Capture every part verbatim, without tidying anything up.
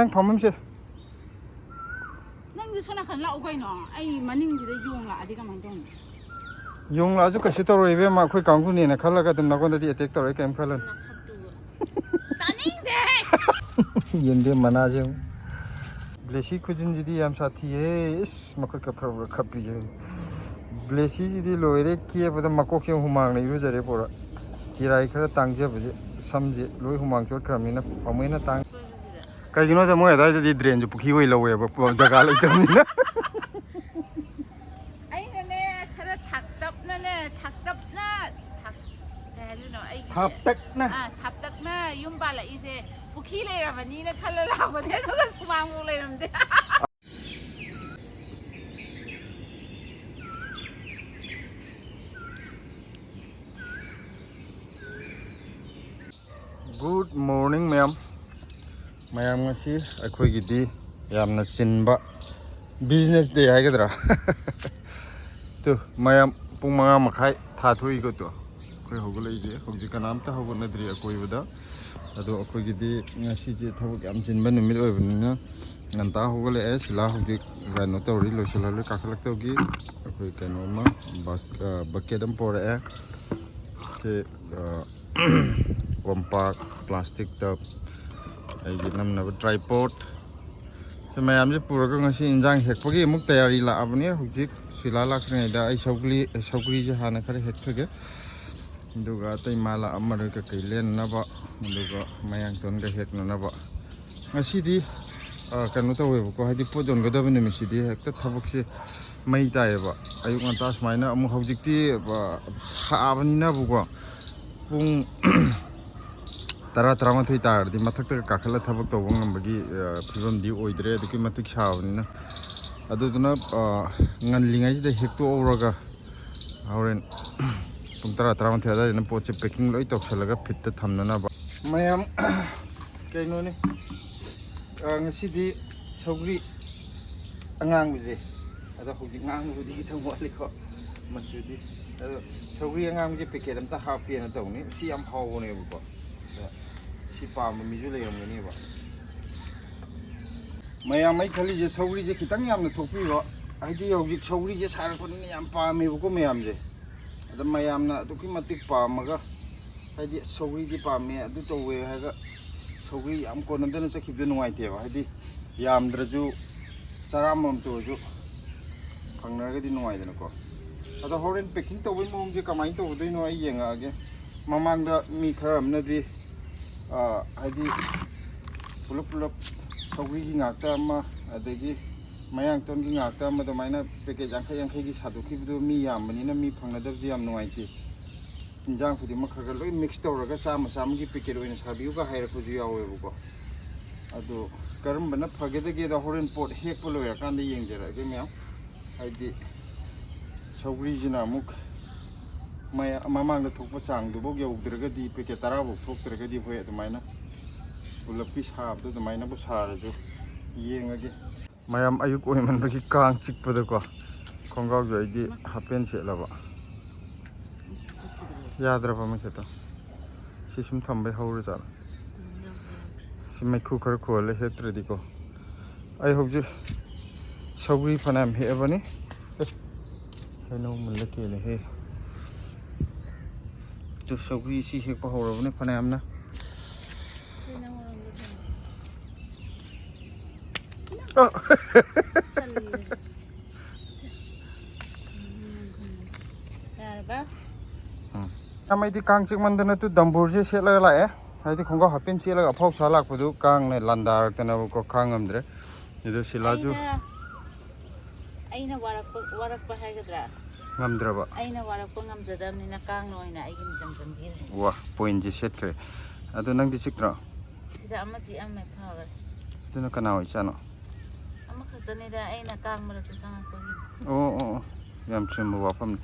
ꯅꯪ ꯐꯝꯐꯝꯁꯦ꯫ ꯅꯪꯁꯨ ꯁꯣꯝ ꯅꯥꯀꯟ ꯂꯥꯛꯎ ꯀꯩꯅꯣ꯫ ꯑꯩ ꯃꯅꯤꯡꯁꯤꯗ ꯌꯣꯡ ꯂꯥꯛꯑꯗꯤ ꯀꯃꯥꯏꯅ ꯇꯧꯅꯤ? ꯌꯣꯡ ꯂꯥꯛꯑꯁꯨ ꯀꯩꯁꯨ ꯇꯧꯔꯣꯏ ꯏꯕꯦꯝꯃ, ꯑꯩꯈꯣꯏ ꯀꯥꯡꯕꯨꯅꯦꯅ ꯈꯜꯂꯒ ꯑꯗꯨꯝ ꯅꯉꯣꯟꯗꯗꯤ ꯑꯦꯇꯦꯛ ꯇꯧꯔꯛꯑꯦ, ꯀꯩꯝ ꯈꯜꯂꯨꯅꯨ꯫ ꯅꯁꯛꯇꯨꯒ꯫ ꯇꯥꯅꯤꯡꯗꯦ꯫ ꯌꯦꯟꯗꯦꯝ ꯃꯅꯥꯁꯦ ꯌꯦꯡꯉꯨ꯫ ꯕ꯭ꯂꯦꯁꯤ ꯈꯨꯖꯤꯟꯁꯤꯗꯤ ꯌꯥꯝ ꯁꯥꯊꯤꯌꯦ꯫ ꯏꯁ, ꯃꯈꯨꯠꯀ ꯐꯔ ꯐꯔ ꯈꯞꯄꯤꯁꯦ ꯌꯦꯡꯉꯨ꯫ ꯕ꯭ꯂꯦꯁꯤꯁꯤꯗꯤ ꯂꯣꯏꯔꯦ, ꯀꯦꯕꯗ ꯃꯀꯣꯛꯁꯦ ꯍꯨꯃꯥꯡꯅ ꯏꯔꯨꯖꯔꯦ ꯄꯨꯔꯥ꯫ ꯆꯤꯔꯥꯏ ꯈꯔ ꯇꯥꯡꯖꯕꯁꯦ, ꯁꯝꯁꯦ ꯂꯣꯏ ꯍꯨꯃꯥꯡ ꯆꯣꯠꯈ꯭ꯔꯕꯅꯤꯅ ꯑꯃꯨꯛ ꯍꯦꯟꯅ ꯇꯥꯡ꯫ ꯀꯩꯒꯤꯅꯣꯗ ꯃꯣꯏ ꯑꯗꯨꯋꯥꯏꯗꯗꯤ ꯗ꯭ꯔꯦꯟꯁꯨ ꯄꯨꯈ꯭ꯔꯤ ꯑꯣꯏ ꯂꯧꯋꯦꯕ, ꯄꯨ-, ꯖꯒꯥ ꯂꯩꯇꯕꯅꯤꯅ꯫ ꯑꯩꯅꯅꯦ ꯈꯔ ꯊꯥꯛꯇꯞꯅꯅꯦ, ꯊꯥꯛꯇꯞꯅ ꯊꯥꯛ-, ꯀꯩ ꯍꯥꯏꯗꯣꯏꯅꯣ? ꯑꯩꯒꯤꯁꯦ ꯊꯥꯞꯇꯛꯅ꯫ ꯑꯥ, ꯊꯥꯞꯇꯛꯅ ꯌꯨꯝ ꯄꯥꯜꯂꯛꯏꯁꯦ ꯄꯨꯈ꯭ꯔꯤ ꯂꯩꯔꯕꯅꯤꯅ ꯈꯜꯂ ꯂꯥꯛꯄꯅꯦ, ꯑꯗꯨꯒ ꯁꯨꯃꯥꯡꯐꯥꯎ ꯂꯩꯔꯝꯗꯦ꯫ Good morning ꯃꯌꯥꯝ꯫ ꯃꯌꯥꯝ, ꯉꯁꯤ ꯑꯩꯈꯣꯏꯒꯤꯗꯤ ꯌꯥꯝꯅ ꯆꯤꯟꯕ business day ꯍꯥꯏꯒꯗ꯭ꯔꯥ? ꯇꯨ, ꯃꯌꯥꯝ, ꯄꯨꯡ ꯃꯉꯥ ꯃꯈꯥꯏ ꯊꯥ ꯊꯣꯛꯏꯀꯣ꯫ ꯇꯨ, ꯑꯩꯈꯣꯏ ꯍꯧꯒꯠꯂꯛꯏꯁꯦ ꯍꯧꯖꯤꯛ ꯀꯅꯥꯝꯇ ꯍꯧꯒꯠꯅꯗ꯭ꯔꯤ ꯑꯀꯣꯏꯕꯗ꯫ ꯑꯗꯣ ꯑꯩꯈꯣꯏꯒꯤꯗꯤ ꯉꯁꯤꯁꯦ ꯊꯕꯛ ꯌꯥꯝ ꯆꯤꯟꯕ ꯅꯨꯃꯤꯠ ꯑꯣꯏꯕꯅꯤꯅ ꯉꯟꯇꯥ ꯍꯧꯒꯠꯂꯛꯑꯦ꯫ ꯁꯤꯂꯥ ꯍꯧꯖꯤꯛ ꯀꯩꯅꯣ ꯇꯧꯔꯤ, ꯂꯣꯏꯁꯤꯜꯍꯜꯂꯤ, ꯀꯥꯈꯠꯂꯛꯇꯧꯒꯤ꯫ ꯑꯩꯈꯣꯏ ꯀꯩꯅꯣꯝꯃ ꯕꯥꯁ-, ꯑ, bucket ꯑꯃ ꯄꯣꯔꯛꯑꯦ꯫ ꯁꯤ, ꯑ, ꯀꯣꯝꯄꯥꯛ, plastic tub, ꯑꯩꯒꯤ ꯅꯝꯅꯕ tripod, ꯁꯤ ꯃꯌꯥꯝꯁꯦ ꯄꯨꯔꯒ ꯉꯁꯤ ꯏꯟꯖꯥꯡ ꯍꯦꯛꯄꯒꯤ ꯑꯃꯨꯛ ꯇꯌꯥꯔꯤ ꯂꯥꯛꯑꯕꯅꯦ꯫ ꯍꯧꯖꯤꯛ ꯁꯤꯂꯥ ꯂꯥꯛꯇ꯭ꯔꯤꯉꯩꯗ ꯑꯩ ꯁꯧꯒ꯭ꯔꯤ, ꯁꯧꯒ꯭ꯔꯤꯁꯦ ꯍꯥꯟꯅ ꯈꯔ ꯍꯦꯛꯊꯒꯦ, ꯑꯗꯨꯒ ꯑꯇꯩ ꯃꯥ ꯂꯥꯛꯑꯝꯃꯔꯣꯏ, ꯀꯩꯀꯩ ꯂꯦꯟꯅꯅꯕ, ꯑꯗꯨꯒ ꯃꯌꯥꯡꯇꯣꯟꯒ ꯍꯦꯛꯅꯅꯕ꯫ ꯉꯁꯤꯗꯤ, ꯑ, ꯀꯩꯅꯣ ꯇꯧꯋꯦꯕꯀꯣ, ꯍꯥꯏꯗꯤ ꯄꯣꯠ ꯌꯣꯟꯒꯗꯕ ꯅꯨꯃꯤꯠꯁꯤꯗꯤ ꯍꯦꯛꯇ ꯊꯕꯛꯁꯦ ꯃꯩ ꯇꯥꯏꯌꯦꯕ꯫ ꯑꯌꯨꯛ ꯉꯟꯇꯥ ꯁꯨꯃꯥꯏꯅ ꯑꯃꯨꯛ ꯍꯧꯖꯤꯛꯇꯤ, ꯑ, ꯁꯥꯕꯅꯤꯅꯕꯀꯣ, ꯄꯨꯡ ꯇꯔꯥ, ꯇꯔꯥꯃꯥꯊꯣꯏ ꯇꯥꯔꯗꯤ ꯃꯊꯛꯇꯒ ꯀꯥꯈꯠꯂ ꯊꯕꯛ ꯇꯧꯕ ꯉꯝꯕꯒꯤ, ꯑ, ꯐꯤꯕꯝꯗꯤ ꯑꯣꯏꯗ꯭ꯔꯦ, ꯑꯗꯨꯛꯀꯤ ꯃꯇꯤꯛ ꯁꯥꯕꯅꯤꯅ꯫ ꯑꯗꯨꯗꯨꯅ, ꯑ, ꯉꯜꯂꯤꯉꯩꯁꯤꯗ ꯍꯦꯛꯇꯣꯛꯍꯧꯔꯒ ꯍꯣꯔꯦꯟ ꯄꯨꯡ ꯇꯔꯥ, ꯇꯔꯥꯃꯥꯊꯣꯏ ꯑꯗꯨꯋꯥꯏꯗꯅ ꯄꯣꯠꯁꯦ packing ꯂꯣꯏ ꯇꯧꯁꯜꯂꯒ ꯐꯤꯠꯇ ꯊꯝꯅꯅꯕ꯫ ꯃꯌꯥꯝ, ꯀꯩꯅꯣꯅꯤ, ꯑ, ꯉꯁꯤꯗꯤ ꯁꯧꯒ꯭ꯔꯤ ꯑꯉꯥꯡꯕꯁꯦ, ꯑꯗꯣ ꯍꯧꯖꯤꯛ ꯉꯥꯡꯕꯕꯨꯗꯤ ꯈꯤꯇꯪ ꯋꯥꯠꯂꯤꯀꯣ, ꯃꯆꯨꯗꯤ꯫ ꯑꯗꯣ ꯁꯧꯒ꯭ꯔꯤ ꯑꯉꯥꯡꯕꯁꯦ packet ꯑꯝꯇ ꯍꯥꯞꯀꯦꯅ ꯇꯧꯅꯤ꯫ ꯁꯤ ꯌꯥꯝ ꯍꯥꯎꯕꯅꯦꯕꯀꯣ꯫ ꯑꯗ ꯁꯤ ꯄꯥꯝꯕ ꯃꯤꯁꯨ ꯂꯩꯔꯝꯒꯅꯦꯕ꯫ ꯃꯌꯥꯝ, ꯑꯩ ꯈꯜꯂꯤꯁꯦ ꯁꯧꯒ꯭ꯔꯤꯁꯦ ꯈꯤꯇꯪ ꯌꯥꯝꯅ ꯊꯣꯛꯄꯤꯕ, ꯍꯥꯏꯗꯤ ꯍꯧꯖꯤꯛ ꯁꯧꯒ꯭ꯔꯤꯁꯦ ꯁꯥꯔꯛꯄꯅꯤꯅ ꯌꯥꯝ ꯄꯥꯝꯃꯦꯕꯀꯣ ꯃꯌꯥꯝꯁꯦ꯫ ꯑꯗ ꯃꯌꯥꯝꯅ ꯑꯗꯨꯛꯀꯤ ꯃꯇꯤꯛ ꯄꯥꯝꯃꯒ, ꯍꯥꯏꯗꯤ ꯁꯧꯒ꯭ꯔꯤꯗꯤ ꯄꯥꯝꯃꯦ, ꯑꯗꯨ ꯇꯧꯋꯦ ꯍꯥꯏꯔꯒ ꯁꯧꯒ꯭ꯔꯤ ꯌꯥꯝ ꯀꯣꯟꯅꯗꯅ ꯆꯠꯈꯤꯕꯗꯣ ꯅꯨꯡꯉꯥꯏꯇꯦꯕ꯫ ꯍꯥꯏꯗꯤ ꯌꯥꯝꯗ꯭ꯔꯁꯨ ꯆꯔꯥ ꯑꯃꯃꯝꯇ ꯑꯣꯏꯔꯁꯨ ꯐꯪꯅꯔꯒꯗꯤ ꯅꯨꯡꯉꯥꯏꯗꯅꯀꯣ꯫ ꯑꯗꯣ ꯍꯣꯔꯦꯟ ꯄꯦꯛꯀꯤꯡ ꯇꯧꯕꯒꯤ ꯃꯑꯣꯡꯁꯦ ꯀꯃꯥꯏꯅ ꯇꯧꯒꯗꯣꯏꯅꯣ ꯑꯩ ꯌꯦꯡꯉꯛꯑꯒꯦ꯫ ꯃꯃꯥꯡꯗ ꯃꯤ ꯈꯔ ꯑꯃꯅꯗꯤ, ꯑ, ꯍꯥꯏꯗꯤ ꯄꯨꯂꯞ ꯄꯨꯂꯞ ꯁꯧꯒ꯭ꯔꯤꯒꯤ ꯉꯥꯛꯇ ꯑꯃ, ꯑꯗꯒꯤ ꯃꯌꯥꯡꯇꯣꯟꯒꯤ ꯉꯥꯛꯇ ꯑꯃ, ꯑꯗꯨꯃꯥꯏꯅ ꯄꯦꯀꯦꯠ ꯌꯥꯡꯈꯩ ꯌꯥꯡꯈꯩꯒꯤ ꯁꯥꯗꯣꯛꯈꯤꯕꯗꯣ ꯃꯤ ꯌꯥꯝꯕꯅꯤꯅ ꯃꯤ ꯐꯪꯅꯗꯕꯁꯦ ꯌꯥꯝ ꯅꯨꯡꯉꯥꯏꯇꯦ꯫ ꯏꯟꯖꯥꯡ ꯈꯨꯗꯤꯡꯃꯛ ꯈꯔ ꯈꯔ ꯂꯣꯏ ꯃꯤꯛꯁ ꯇꯧꯔꯒ ꯆꯥꯝꯃ ꯆꯥꯝꯃꯒꯤ ꯄꯦꯀꯦꯠ ꯑꯣꯏꯅ ꯁꯥꯕꯤꯌꯨꯒ ꯍꯥꯏꯔꯛꯄꯁꯨ ꯌꯥꯎꯋꯦꯕꯀꯣ꯫ ꯑꯗꯣ ꯀꯔꯝꯕꯅ ꯐꯒꯗꯒꯦꯗꯣ ꯍꯣꯔꯦꯟ ꯄꯣꯠ ꯍꯦꯛꯄ ꯂꯣꯏꯔꯀꯥꯟꯗ ꯌꯦꯡꯖꯔꯛꯑꯒꯦ ꯃꯌꯥꯝ꯫ ꯍꯥꯏꯗꯤ ꯁꯧꯒ꯭ꯔꯤꯁꯤꯅ ꯑꯃꯨꯛ ꯃꯌꯥ-, ꯃꯃꯥꯡꯗ ꯊꯣꯛꯄ ꯆꯥꯡꯗꯨꯐꯥꯎ ꯌꯧꯗ꯭ꯔꯒꯗꯤ, ꯄꯦꯀꯦꯠ ꯇꯔꯥꯐꯥꯎ ꯊꯣꯛꯇ꯭ꯔꯒꯗꯤ, ꯍꯣꯏ, ꯑꯗꯨꯃꯥꯏꯅ ꯄꯨꯂꯞꯀꯤ ꯁꯥꯕꯗꯣ ꯑꯗꯨꯃꯥꯏꯅꯕꯨ ꯁꯥꯔꯁꯨ ꯌꯦꯡꯉꯒꯦ꯫ ꯃꯌꯥꯝ, ꯑꯌꯨꯛ ꯑꯣꯏꯃꯟꯕꯒꯤ ꯀꯥꯡ ꯆꯤꯛꯄꯗꯀꯣ, ꯈꯣꯡꯒ꯭ꯔꯥꯎꯁꯨ ꯑꯩꯗꯤ ꯍꯥꯞ ꯄꯦꯟ ꯁꯦꯠꯂꯕ꯫ ꯌꯥꯗ꯭ꯔꯕ ꯃꯈꯦꯠꯇꯣ꯫ ꯁꯤ ꯁꯨꯝ ꯊꯝꯕꯩ ꯍꯧꯔꯖꯥꯠꯂꯣ? ꯁꯤ ꯃꯩꯈꯨ ꯈꯔ ꯈꯨꯍꯜꯂꯦ ꯍꯦꯛꯇ꯭ꯔꯗꯤꯀꯣ꯫ ꯑꯩ ꯍꯧꯖꯤꯛ ꯁꯧꯒ꯭ꯔꯤ ꯐꯅꯌꯥꯝ ꯍꯦꯛꯑꯕꯅꯤ꯫ ꯑꯦ, ꯍꯩꯅꯧ ꯃꯨꯜꯂ ꯀꯦꯜꯂꯦꯍꯦ꯫ ꯑꯗꯨ ꯁꯧꯒ꯭ꯔꯤ ꯁꯤ ꯍꯦꯛꯄ ꯍꯧꯔꯕꯅꯤ ꯐꯅꯌꯥꯝꯅ꯫ ꯑ! ꯌꯥꯔꯕ? ꯎꯝ꯫ ꯌꯥꯝ ꯑꯩꯗꯤ ꯀꯥꯡ ꯆꯤꯛꯃꯟꯗꯅ ꯇꯨ ꯗꯝꯕꯨꯔꯁꯦ ꯁꯦꯠꯂꯒ ꯂꯥꯛꯑꯦ꯫ ꯍꯥꯏꯗꯤ ꯈꯣꯡꯒ꯭ꯔꯥꯎ ꯍꯥꯞꯄꯦꯟ ꯁꯦꯠꯂꯒ ꯑꯐꯥꯎ ꯁꯥ ꯂꯥꯛꯄꯗꯨ ꯀꯥꯡꯅ ꯂꯥꯟꯗꯥꯔꯛꯇꯅꯕꯀꯣ, ꯈꯥꯡ ꯉꯝꯗ꯭ꯔꯦ꯫ ꯑꯗꯨ ꯁꯤꯂꯥꯁꯨ ꯑꯩꯅ, ꯑꯩꯅ ꯋꯥꯔꯛꯄ, ꯋꯥꯔꯛꯄ ꯍꯥꯏꯒꯗ꯭ꯔꯥ? ꯉꯝꯗ꯭ꯔꯕ? ꯑꯩꯅ ꯋꯥꯔꯛꯄ ꯉꯝꯖꯗꯕꯅꯤꯅ ꯀꯥꯡꯅ ꯑꯣꯏꯅ ꯑꯩꯒꯤ ꯃꯤꯆꯪ ꯆꯪꯕꯤꯔꯦ꯫ ꯋꯥ, ꯄꯣꯏꯟꯁꯦ ꯁꯦꯠꯈ꯭ꯔꯦ꯫ ꯑꯗꯨ ꯅꯪꯗꯤ ꯆꯤꯛꯇ꯭ꯔꯣ? ꯁꯤꯗ ꯑꯃ ꯆꯤꯛꯑꯝꯃꯦ, ꯐꯈ꯭ꯔꯦ꯫ ꯑꯗꯨꯅ ꯀꯅꯥ ꯑꯣꯏꯖꯥꯠꯅꯣ? ꯑꯃꯈꯛꯇꯅꯤꯗ, ꯑꯩꯅ ꯀꯥꯡ ꯃꯔꯛꯇ ꯆꯪꯉꯛꯄꯒꯤ꯫ ꯑꯣ, ꯑꯣ, ꯑꯣ꯫ ꯌꯥꯝ ꯆꯨꯝꯕ ꯋꯥꯐꯝꯅꯤ꯫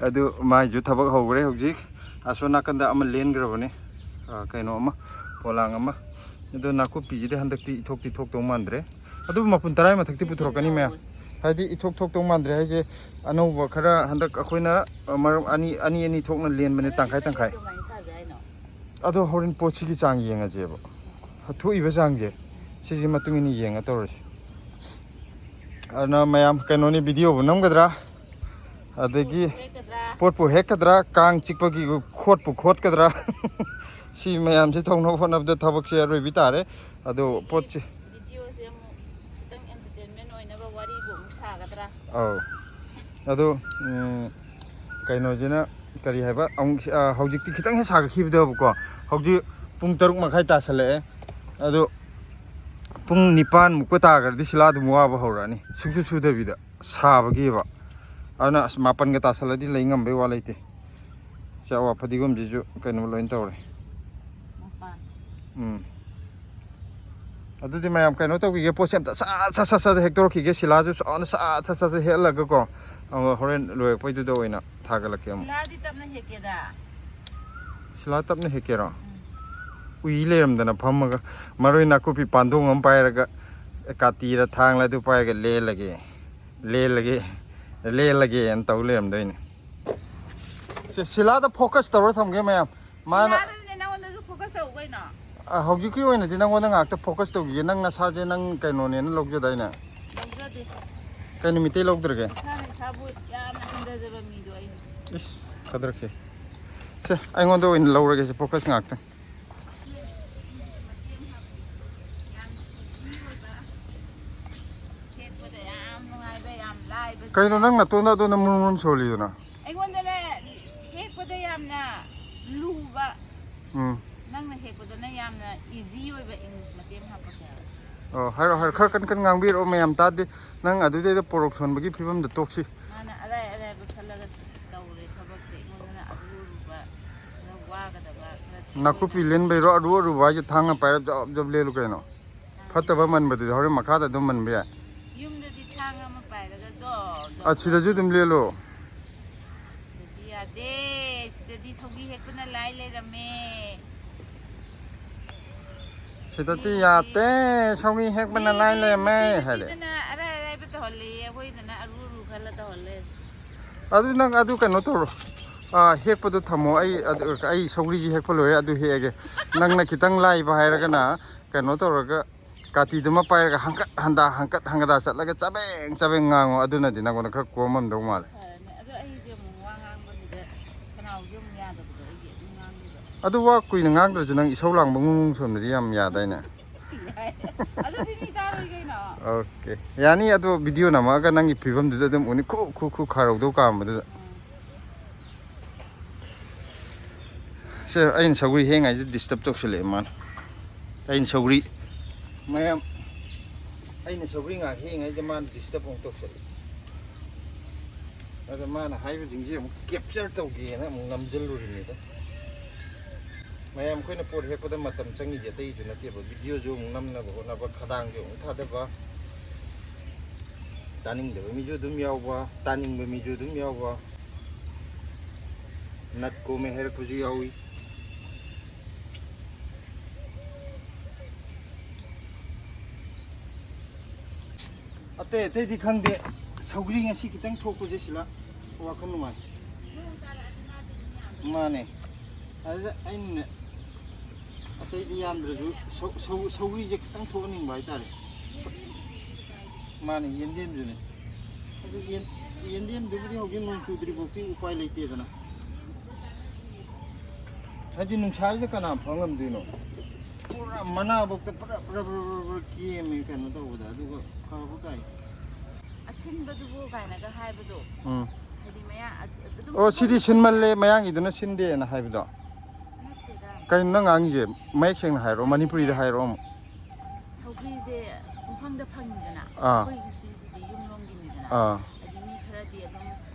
ꯑꯗꯨ ꯃꯥꯏꯁꯨ ꯊꯕꯛ ꯍꯧꯈ꯭ꯔꯦ ꯍꯧꯖꯤꯛ꯫ ꯑꯁꯣꯝ ꯅꯥꯀꯟꯗ ꯑꯃ ꯂꯦꯟꯈ꯭ꯔꯕꯅꯤ꯫ ꯑ, ꯀꯩꯅꯣ ꯑꯃ, ꯄꯣꯂꯥꯡ ꯑꯃ꯫ ꯑꯗꯨ ꯅꯥꯀꯨꯞꯄꯤꯁꯤꯗꯤ ꯍꯟꯗꯛꯇꯤ ꯏꯊꯣꯛꯇꯤ ꯊꯣꯛꯇꯧ ꯃꯥꯟꯗ꯭ꯔꯦ꯫ ꯑꯗꯨꯕꯨ ꯃꯄꯨꯟ ꯇꯔꯥꯒꯤ ꯃꯊꯛꯇꯤ ꯄꯨꯊꯣꯔꯛꯀꯅꯤ ꯃꯌꯥꯝ꯫ ꯍꯥꯏꯗꯤ ꯏꯊꯣꯛ ꯊꯣꯛꯇꯧ ꯃꯥꯟꯗ꯭ꯔꯦ ꯍꯥꯏꯁꯦ, ꯑꯅꯧꯕ ꯈꯔ ꯍꯟꯗꯛ ꯑꯩꯈꯣꯏꯅ, ꯑ, ꯃꯔꯨꯞ ꯑꯅꯤ, ꯑꯅꯤ, ꯑꯅꯤ ꯊꯣꯛꯅ ꯂꯦꯟꯕꯅꯦ, ꯇꯪꯈꯥꯏ, ꯇꯪꯈꯥꯏ꯫ ꯀꯃꯥꯏꯅ ꯁꯥꯁꯦ ꯍꯥꯏꯅꯣ? ꯑꯗꯣ ꯍꯣꯔꯦꯟ ꯄꯣꯠꯁꯤꯒꯤ ꯆꯥꯡ ꯌꯦꯡꯉꯁꯦꯕ꯫ ꯊꯣꯛꯏꯕ ꯆꯥꯡꯁꯦ, ꯁꯤꯒꯤ ꯃꯇꯨꯡ ꯏꯟꯅ ꯌꯦꯡꯉ ꯇꯧꯔꯁꯤ꯫ ꯑꯗꯨꯅ ꯃꯌꯥꯝ ꯀꯩꯅꯣꯅꯤ, ꯚꯤꯗꯤꯑꯣꯕꯨ ꯅꯝꯒꯗ꯭ꯔꯥ, ꯑꯗꯒꯤ ꯄꯣꯠꯄꯨ ꯍꯦꯛꯀꯗ꯭ꯔꯥ, ꯀꯥꯡ ꯆꯤꯛꯄꯒꯤ ꯈꯣꯠꯄꯨ ꯈꯣꯠꯀꯗ꯭ꯔꯥ? ꯁꯤ ꯃꯌꯥꯝꯁꯤ ꯇꯧꯅꯕ ꯍꯣꯠꯅꯕꯗ ꯊꯕꯛꯁꯦ ꯑꯔꯣꯏꯕꯤ ꯇꯥꯔꯦ꯫ ꯑꯗꯣ ꯄꯣꯠꯁꯦ, ꯚꯤꯗꯤꯑꯣꯁꯦ ꯑꯃꯨꯛ ꯈꯤꯇꯪ ꯑꯦꯟꯇꯔꯇꯦꯟꯃꯦꯟ ꯑꯣꯏꯅꯕ ꯋꯥꯔꯤꯕꯨ ꯑꯃꯨꯛ ꯁꯥꯒꯗ꯭ꯔꯥ? ꯑꯧ꯫ ꯑꯗꯣ, ꯎꯝ, ꯀꯩꯅꯣꯁꯤꯅ ꯀꯔꯤ ꯍꯥꯏꯕ, ꯑꯃꯨꯛ, ꯑ, ꯍꯧꯖꯤꯛꯇꯤ ꯈꯤꯇꯪ ꯍꯦꯛ ꯁꯥꯒꯠꯈꯤꯕꯗꯕꯀꯣ, ꯍꯧꯖꯤꯛ ꯄꯨꯡ ꯇꯔꯨꯛ ꯃꯈꯥꯏ ꯇꯥꯁꯜꯂꯛꯑꯦ꯫ ꯑꯗꯣ ꯄꯨꯡ ꯅꯤꯄꯥꯟ ꯃꯨꯛꯀ ꯇꯥꯈ꯭ꯔꯗꯤ ꯁꯤꯂꯥ ꯑꯗꯨꯝ ꯋꯥꯕ ꯍꯧꯔꯛꯑꯅꯤ, ꯁꯨꯡꯁꯨ ꯁꯨꯗꯕꯤꯗ ꯁꯥꯕꯒꯤꯕ꯫ ꯑꯗꯨꯅ ꯑꯁ, ꯃꯥꯄꯟꯒ ꯇꯥꯁꯜꯂꯗꯤ ꯂꯩ ꯉꯝꯕꯩ ꯋꯥ ꯂꯩꯇꯦ꯫ ꯆꯦ ꯑꯋꯥ ꯐꯗꯤꯒꯣꯝꯁꯤꯁꯨ ꯀꯩꯅꯣ ꯂꯣꯏ ꯇꯧꯔꯦ꯫ ꯃꯄꯥꯟ꯫ ꯎꯝ꯫ ꯑꯗꯨꯗꯤ ꯃꯌꯥꯝ ꯀꯩꯅꯣ ꯇꯧꯈꯤꯒꯦ, ꯄꯣꯠꯁꯦ ꯑꯝꯇ ꯁꯠ ꯁꯠ ꯁꯠ ꯁꯠ ꯍꯦꯛꯇꯣꯔꯛꯈꯤꯒꯦ, ꯁꯤꯂꯥꯁꯨ ꯆꯥꯎꯅ ꯁꯠ ꯁꯠ ꯁꯠ ꯁꯠ ꯍꯦꯛꯍꯜꯂꯒꯀꯣ, ꯑꯃꯨꯛ ꯍꯣꯔꯦꯟ ꯂꯣꯏꯔꯛꯄꯩꯗꯨꯗ ꯑꯣꯏꯅ ꯊꯥꯒꯠꯂꯛꯀꯦ ꯑꯃꯨꯛ꯫ ꯁꯤꯂꯥꯗꯤ ꯇꯞꯅ ꯍꯦꯛꯀꯦꯗ꯫ ꯁꯤꯂꯥ ꯇꯞꯅ ꯍꯦꯛꯀꯦꯔꯣ? ꯎꯝ꯫ ꯎꯏ ꯂꯩꯔꯝꯗꯅ ꯐꯝꯃꯒ, ꯃꯔꯣꯏ ꯅꯥꯀꯨꯞꯄꯤ ꯄꯥꯟꯗꯣꯡ ꯑꯃ ꯄꯥꯏꯔꯒ, ꯀꯥꯇꯤꯔ ꯊꯥꯡꯂ ꯑꯗꯨ ꯄꯥꯏꯔꯒ ꯂꯦꯜꯂꯒꯦ, ꯂꯦꯜꯂꯒꯦ, ꯂꯦꯜꯂꯒꯦꯅ ꯇꯧ ꯂꯩꯔꯝꯗꯣꯏꯅꯦ꯫ ꯁꯦ, ꯁꯤꯂꯥꯗ ꯐꯣꯀꯁ ꯇꯧꯔ ꯊꯝꯒꯦ ꯃꯌꯥꯝ꯫ ꯃꯥꯅ ꯁꯤꯂꯥꯗꯅꯤꯅꯦ, ꯅꯉꯣꯟꯗꯁꯨ ꯐꯣꯀꯁ ꯇꯧ ꯀꯩꯅꯣ꯫ ꯑ, ꯍꯧꯖꯤꯛꯀꯤ ꯑꯣꯏꯅꯗꯤ ꯅꯉꯣꯟꯗ ꯉꯥꯛꯇ ꯐꯣꯀꯁ ꯇꯧꯈꯤꯒꯦ꯫ ꯅꯪ ꯅꯁꯥꯁꯦ ꯅꯪ ꯀꯩꯅꯣꯅꯦꯅ ꯂꯧꯖꯗꯥꯏꯅꯦ? ꯂꯧꯖꯗꯦ꯫ ꯀꯩ ꯅꯨꯃꯤꯠꯇꯩ ꯂꯧꯗ꯭ꯔꯒꯦ? ꯏꯁꯥꯅ ꯏꯁꯥꯕꯨ ꯌꯥꯝꯅ ꯍꯟꯊꯖꯕ ꯃꯤꯗꯣ ꯑꯩꯅꯤ꯫ ꯏꯁ, ꯈꯗ꯭ꯔꯛꯁꯦ꯫ ꯁꯦ, ꯑꯩꯉꯣꯟꯗ ꯑꯣꯏꯅ ꯂꯧꯔꯒꯦꯁꯦ ꯐꯣꯀꯁ ꯉꯥꯛꯇ꯫ ꯌꯥꯝ ꯏꯖꯤ ꯑꯣꯏꯕ, ꯍꯦꯛꯄꯗ ꯌꯥꯝ ꯅꯨꯡꯉꯥꯏꯕ, ꯌꯥꯝ ꯂꯥꯏꯕ꯫ ꯀꯩꯅꯣ ꯅꯪ ꯅꯇꯣꯟꯗ ꯑꯗꯣꯝꯗ ꯃꯨꯔꯨꯝ ꯃꯨꯔꯨꯝ ꯁꯣꯜꯂꯤꯗꯨꯅ? ꯑꯩꯉꯣꯟꯗꯅꯦ, ꯍꯦꯛꯄꯗ ꯌꯥꯝꯅ ꯂꯨꯕ, ꯎꯝ꯫ ꯅꯪꯅ ꯍꯦꯛꯄꯗꯅ ꯌꯥꯝꯅ ꯏꯖꯤ ꯑꯣꯏꯕ ꯏꯪꯂꯤꯁ ꯃꯇꯦꯝ ꯍꯥꯞꯄꯛꯀꯦ ꯍꯥꯏꯕ꯫ ꯑꯣ, ꯍꯥꯏꯔꯛꯑꯣ, ꯍꯥꯏꯔꯛꯑꯣ꯫ ꯈꯔ ꯀꯟ ꯀꯟ ꯉꯥꯡꯕꯤꯔꯛꯑꯣ, ꯃꯌꯥꯝ ꯇꯥꯗꯦ꯫ ꯅꯪ ꯑꯗꯨꯗꯩꯗ ꯄꯣꯔꯣꯛ ꯁꯣꯟꯕꯒꯤ ꯐꯤꯕꯝꯗ ꯇꯣꯛꯁꯤ꯫ ꯃꯥꯅ ꯑꯔꯥꯏ ꯑꯔꯥꯏꯕ ꯈꯜꯂꯒ ꯇꯧꯔꯦ ꯊꯕꯛꯁꯦ꯫ ꯑꯩꯉꯣꯟꯗꯅ ꯑꯔꯨ ꯑꯔꯨꯕ, ꯈꯔ ꯋꯥꯒꯗꯕ, ꯈꯔ ꯅꯥꯀꯨꯞꯄꯤ ꯊꯦꯡꯒꯗꯕ꯫ ꯂꯦꯟꯕꯩꯔꯣ? ꯑꯔꯨ ꯑꯔꯨꯕ ꯍꯥꯏꯁꯦ ꯊꯥꯡꯅ ꯄꯥꯏꯔ ꯖꯕ ꯖꯕ ꯂꯦꯜꯂꯨ ꯀꯩꯅꯣ꯫ ꯐꯠꯇꯕ ꯃꯟꯕꯗꯨꯗꯤ ꯍꯣꯔꯦꯟ ꯃꯈꯥꯗ ꯑꯗꯨꯝ ꯃꯟꯕ ꯌꯥꯏ꯫ ꯌꯨꯝꯗꯗꯤ ꯊꯥꯡ ꯑꯃ ꯄꯥꯏꯔꯒ ꯖꯣ, ꯖꯣ, ꯑ, ꯖꯣ, ꯁꯤꯗꯁꯨ ꯖꯣ꯫ ꯑꯗꯨꯝ ꯂꯦꯜꯂꯣ꯫ ꯁꯤꯗꯗꯤ ꯌꯥꯗꯦ꯫ ꯁꯤꯗꯗꯤ ꯁꯧꯒ꯭ꯔꯤ ꯍꯦꯛꯄꯅ ꯂꯥꯏ ꯂꯩꯔꯝꯃꯦ꯫ ꯁꯤꯗꯗꯤ ꯃꯤꯒꯤꯗꯤ, ꯌꯥꯗꯦ, ꯁꯧꯒ꯭ꯔꯤ ꯍꯦꯛꯄꯅ ꯂꯥꯏ ꯃꯤꯒꯤꯗꯤ ꯂꯩꯔꯝꯃꯦ ꯅꯨꯄꯤ ꯍꯥꯏꯔꯦ꯫ ꯅꯨꯄꯤꯗꯅ ꯑꯔꯥꯏ ꯑꯔꯥꯏꯕ ꯇꯧꯍꯜꯂꯦꯌꯦ, ꯑꯩꯈꯣꯏꯗꯅ ꯑꯔꯨ ꯑꯔꯨ ꯈꯜꯂ ꯇꯧꯍꯜꯂꯦ꯫ ꯑꯗꯨ ꯅꯪ ꯑꯗꯨ ꯀꯩꯅꯣ ꯇꯧꯔꯣ, ꯑ, ꯍꯦꯛꯄꯗꯣ ꯊꯝꯃꯣ꯫ ꯑꯩ ꯑꯗꯨ, ꯑꯩ ꯁꯧꯒ꯭ꯔꯤꯁꯤ ꯍꯦꯛꯄ ꯂꯣꯏꯔꯦ, ꯑꯗꯨ ꯍꯦꯛꯑꯒꯦ꯫ ꯅꯪꯅ ꯈꯤꯇꯪ ꯂꯥꯏꯕ ꯍꯥꯏꯔꯒꯅ ꯀꯩꯅꯣ ꯇꯧꯔꯒ, ꯀꯥꯇꯤꯗꯨꯃ ꯄꯥꯏꯔꯒ ꯍꯪꯀꯠ ꯍꯟꯗꯥ, ꯍꯪꯀꯠ ꯍꯟꯒꯗꯥ ꯆꯠꯂꯒ ꯆꯕꯦꯡ ꯆꯕꯦꯡ ꯉꯥꯡꯉꯣ, ꯑꯗꯨꯅꯗꯤ ꯅꯪꯉꯣꯟꯗ ꯈꯔ ꯀꯣꯝꯃꯝꯗꯧ ꯃꯥꯜꯂꯦ꯫ ꯐꯔꯅꯤ꯫ ꯑꯗꯣ ꯑꯩꯁꯦ ꯑꯃꯨꯛ ꯋꯥ ꯉꯥꯡꯕꯁꯤꯗ ꯈꯅꯥꯎꯁꯦ ꯑꯃꯨꯛ ꯌꯥꯗꯕꯗꯣ, ꯑꯩꯒꯤ ꯑꯗꯨꯝ ꯉꯥꯡꯕꯗꯣ꯫ ꯑꯗꯨ ꯋꯥ ꯀꯨꯏꯅ ꯉꯥꯡꯗ꯭ꯔꯁꯨ ꯅꯪ ꯏꯁꯧ ꯂꯥꯡꯕ ꯉꯨꯡ ꯉꯨꯡ ꯁꯣꯟꯕꯗꯤ ꯌꯥꯝ ꯌꯥꯗꯥꯏꯅꯦ? ꯌꯥꯏ꯫ ꯑꯗꯨꯗꯤ ꯃꯤ ꯇꯥꯔꯣꯏ ꯀꯩꯅꯣ꯫ ꯑꯣꯀꯦ, ꯌꯥꯅꯤ꯫ ꯑꯗꯣ ꯚꯤꯗꯤꯑꯣ ꯅꯝꯃꯛꯑꯒ ꯅꯪꯒꯤ ꯐꯤꯕꯝꯗꯨꯗ ꯑꯗꯨꯝ ꯎꯅꯤ, ꯈꯨ ꯈꯨ ꯈꯨ ꯈꯥꯔꯧꯗꯧ ꯀꯥꯝꯕꯗꯨꯗ꯫ ꯁꯦ, ꯑꯩꯅ ꯁꯧꯒ꯭ꯔꯤ ꯍꯦꯛꯉꯥꯏꯁꯤꯗ ꯗꯤꯁꯇꯔꯕ ꯇꯧꯁꯜꯂꯛꯑꯦ ꯃꯥꯅ꯫ ꯑꯩꯅ ꯁꯧꯒ꯭ꯔꯤ ꯃꯌꯥꯝ ꯑꯩꯅ ꯁꯧꯒ꯭ꯔꯤ ꯉꯥꯏꯍꯥꯛ ꯍꯦꯛꯉꯥꯏꯁꯤꯗ ꯃꯥꯅ ꯗꯤꯁꯇꯔꯕ ꯑꯃꯨꯛ ꯇꯧꯁꯜꯂꯛꯑꯦ꯫ ꯑꯗ ꯃꯥꯅ ꯍꯥꯏꯕꯁꯤꯡꯁꯦ ꯑꯃꯨꯛ ꯀꯦꯞꯆꯔ ꯇꯧꯒꯦꯅ ꯑꯃꯨꯛ ꯅꯝꯁꯤꯜꯂꯨꯔꯤꯅꯤꯗ꯫ ꯃꯌꯥꯝ ꯑꯩꯈꯣꯏꯅ ꯄꯣꯠ ꯍꯦꯛꯄꯗ ꯃꯇꯝ ꯆꯪꯉꯤꯁꯦ ꯑꯇꯩꯁꯨ ꯅꯠꯇꯦꯕ, ꯚꯤꯗꯤꯑꯣꯁꯨ ꯑꯃꯨꯛ ꯅꯝꯅꯕ ꯍꯣꯠꯅꯕ, ꯈꯗꯥꯡꯁꯨ ꯑꯃꯨꯛ ꯊꯥꯗꯕ, ꯇꯥꯅꯤꯡꯗꯕ ꯃꯤꯁꯨ ꯑꯗꯨꯝ ꯌꯥꯎꯕ, ꯇꯥꯅꯤꯡꯕ ꯃꯤꯁꯨ ꯑꯗꯨꯝ ꯌꯥꯎꯕ, ꯅꯠ ꯀꯣꯝꯃꯦ ꯍꯥꯏꯔꯛꯄꯁꯨ ꯌꯥꯎꯏ꯫ ꯑꯇꯩ ꯑꯇꯩꯗꯤ ꯈꯪꯗꯦ, ꯁꯧꯒ꯭ꯔꯤ ꯉꯁꯤ ꯈꯤꯇꯪ ꯊꯣꯛꯄꯁꯦ ꯁꯤꯂ ꯋꯥꯈꯜ ꯅꯨꯡꯉꯥꯏ꯫ ꯃꯥꯅꯦ꯫ ꯑꯗꯨꯗ ꯑꯩꯅꯅꯦ, ꯑꯇꯩꯗꯤ ꯌꯥꯝꯗ꯭ꯔꯁꯨ ꯁꯧ- ꯁꯧ- ꯁꯧꯒ꯭ꯔꯤꯁꯦ ꯈꯤꯇꯪ ꯊꯣꯛꯍꯟꯅꯤꯡꯕ ꯍꯥꯏꯇꯥꯔꯦ꯫ ꯃꯥꯅꯦ, ꯌꯦꯟꯗꯦꯝꯁꯨꯅꯦ꯫ ꯑꯗꯨ ꯌꯦꯟ- ꯌꯦꯟꯗꯦꯝꯗꯨꯕꯨꯗꯤ ꯍꯧꯖꯤꯛ ꯅꯣꯡ ꯆꯨꯗ꯭ꯔꯤꯐꯥꯎꯗꯤ ꯎꯄꯥꯏ ꯂꯩꯇꯦꯗꯅ꯫ ꯍꯥꯏꯗꯤ ꯅꯨꯡꯁꯥꯁꯤꯗ ꯀꯅꯥ ꯐꯪꯉꯝꯗꯣꯏꯅꯣ? ꯄꯨꯔꯥ ꯃꯅꯥꯐꯧꯗ ꯄꯨꯔꯥ ꯄꯨꯔꯥ ꯄꯨꯔꯥ ꯄꯨꯔꯥ ꯄꯨꯔꯥ ꯀꯦꯝꯃꯦ ꯀꯩꯅꯣ ꯇꯧꯕꯗ, ꯑꯗꯨꯒ ꯐꯕ ꯀꯥꯏ꯫ ꯑꯁꯤꯟꯕꯗꯨꯕꯨ ꯀꯥꯏꯅꯒ ꯍꯥꯏꯕꯗꯣ꯫ ꯎꯝ꯫ ꯍꯥꯏꯗꯤ ꯃꯌꯥ ꯑꯗꯨꯝ ꯑꯣ, ꯁꯤꯗꯤ ꯁꯤꯟꯃꯜꯂꯦ, ꯃꯌꯥꯡꯒꯤꯗꯨꯅ ꯁꯤꯟꯗꯦꯅ ꯍꯥꯏꯕꯗꯣ꯫ ꯅꯠꯇꯦꯗ꯫ ꯀꯩꯅꯣ ꯅꯪ ꯉꯥꯡꯉꯤꯁꯦ? ꯃꯌꯦꯛ ꯁꯦꯡꯅ ꯍꯥꯏꯔꯛꯑꯣ, ꯃꯅꯤꯄꯨꯔꯤꯗ ꯍꯥꯏꯔꯛꯑꯣ ꯑꯃꯨꯛ꯫ ꯁꯧꯒ꯭ꯔꯤꯁꯦ ꯄꯨꯡꯐꯪꯗ ꯐꯪꯉꯤꯗꯅ꯫ ꯑꯥ꯫ ꯑꯩꯈꯣꯏꯒꯤ ꯁꯤꯁꯤꯗꯤ ꯌꯨꯝꯂꯣꯝꯒꯤꯅꯤꯗꯅ꯫ ꯑꯥ꯫ ꯍꯥꯏꯗꯤ ꯃꯤ ꯈꯔꯗꯤ ꯑꯗꯨꯝ,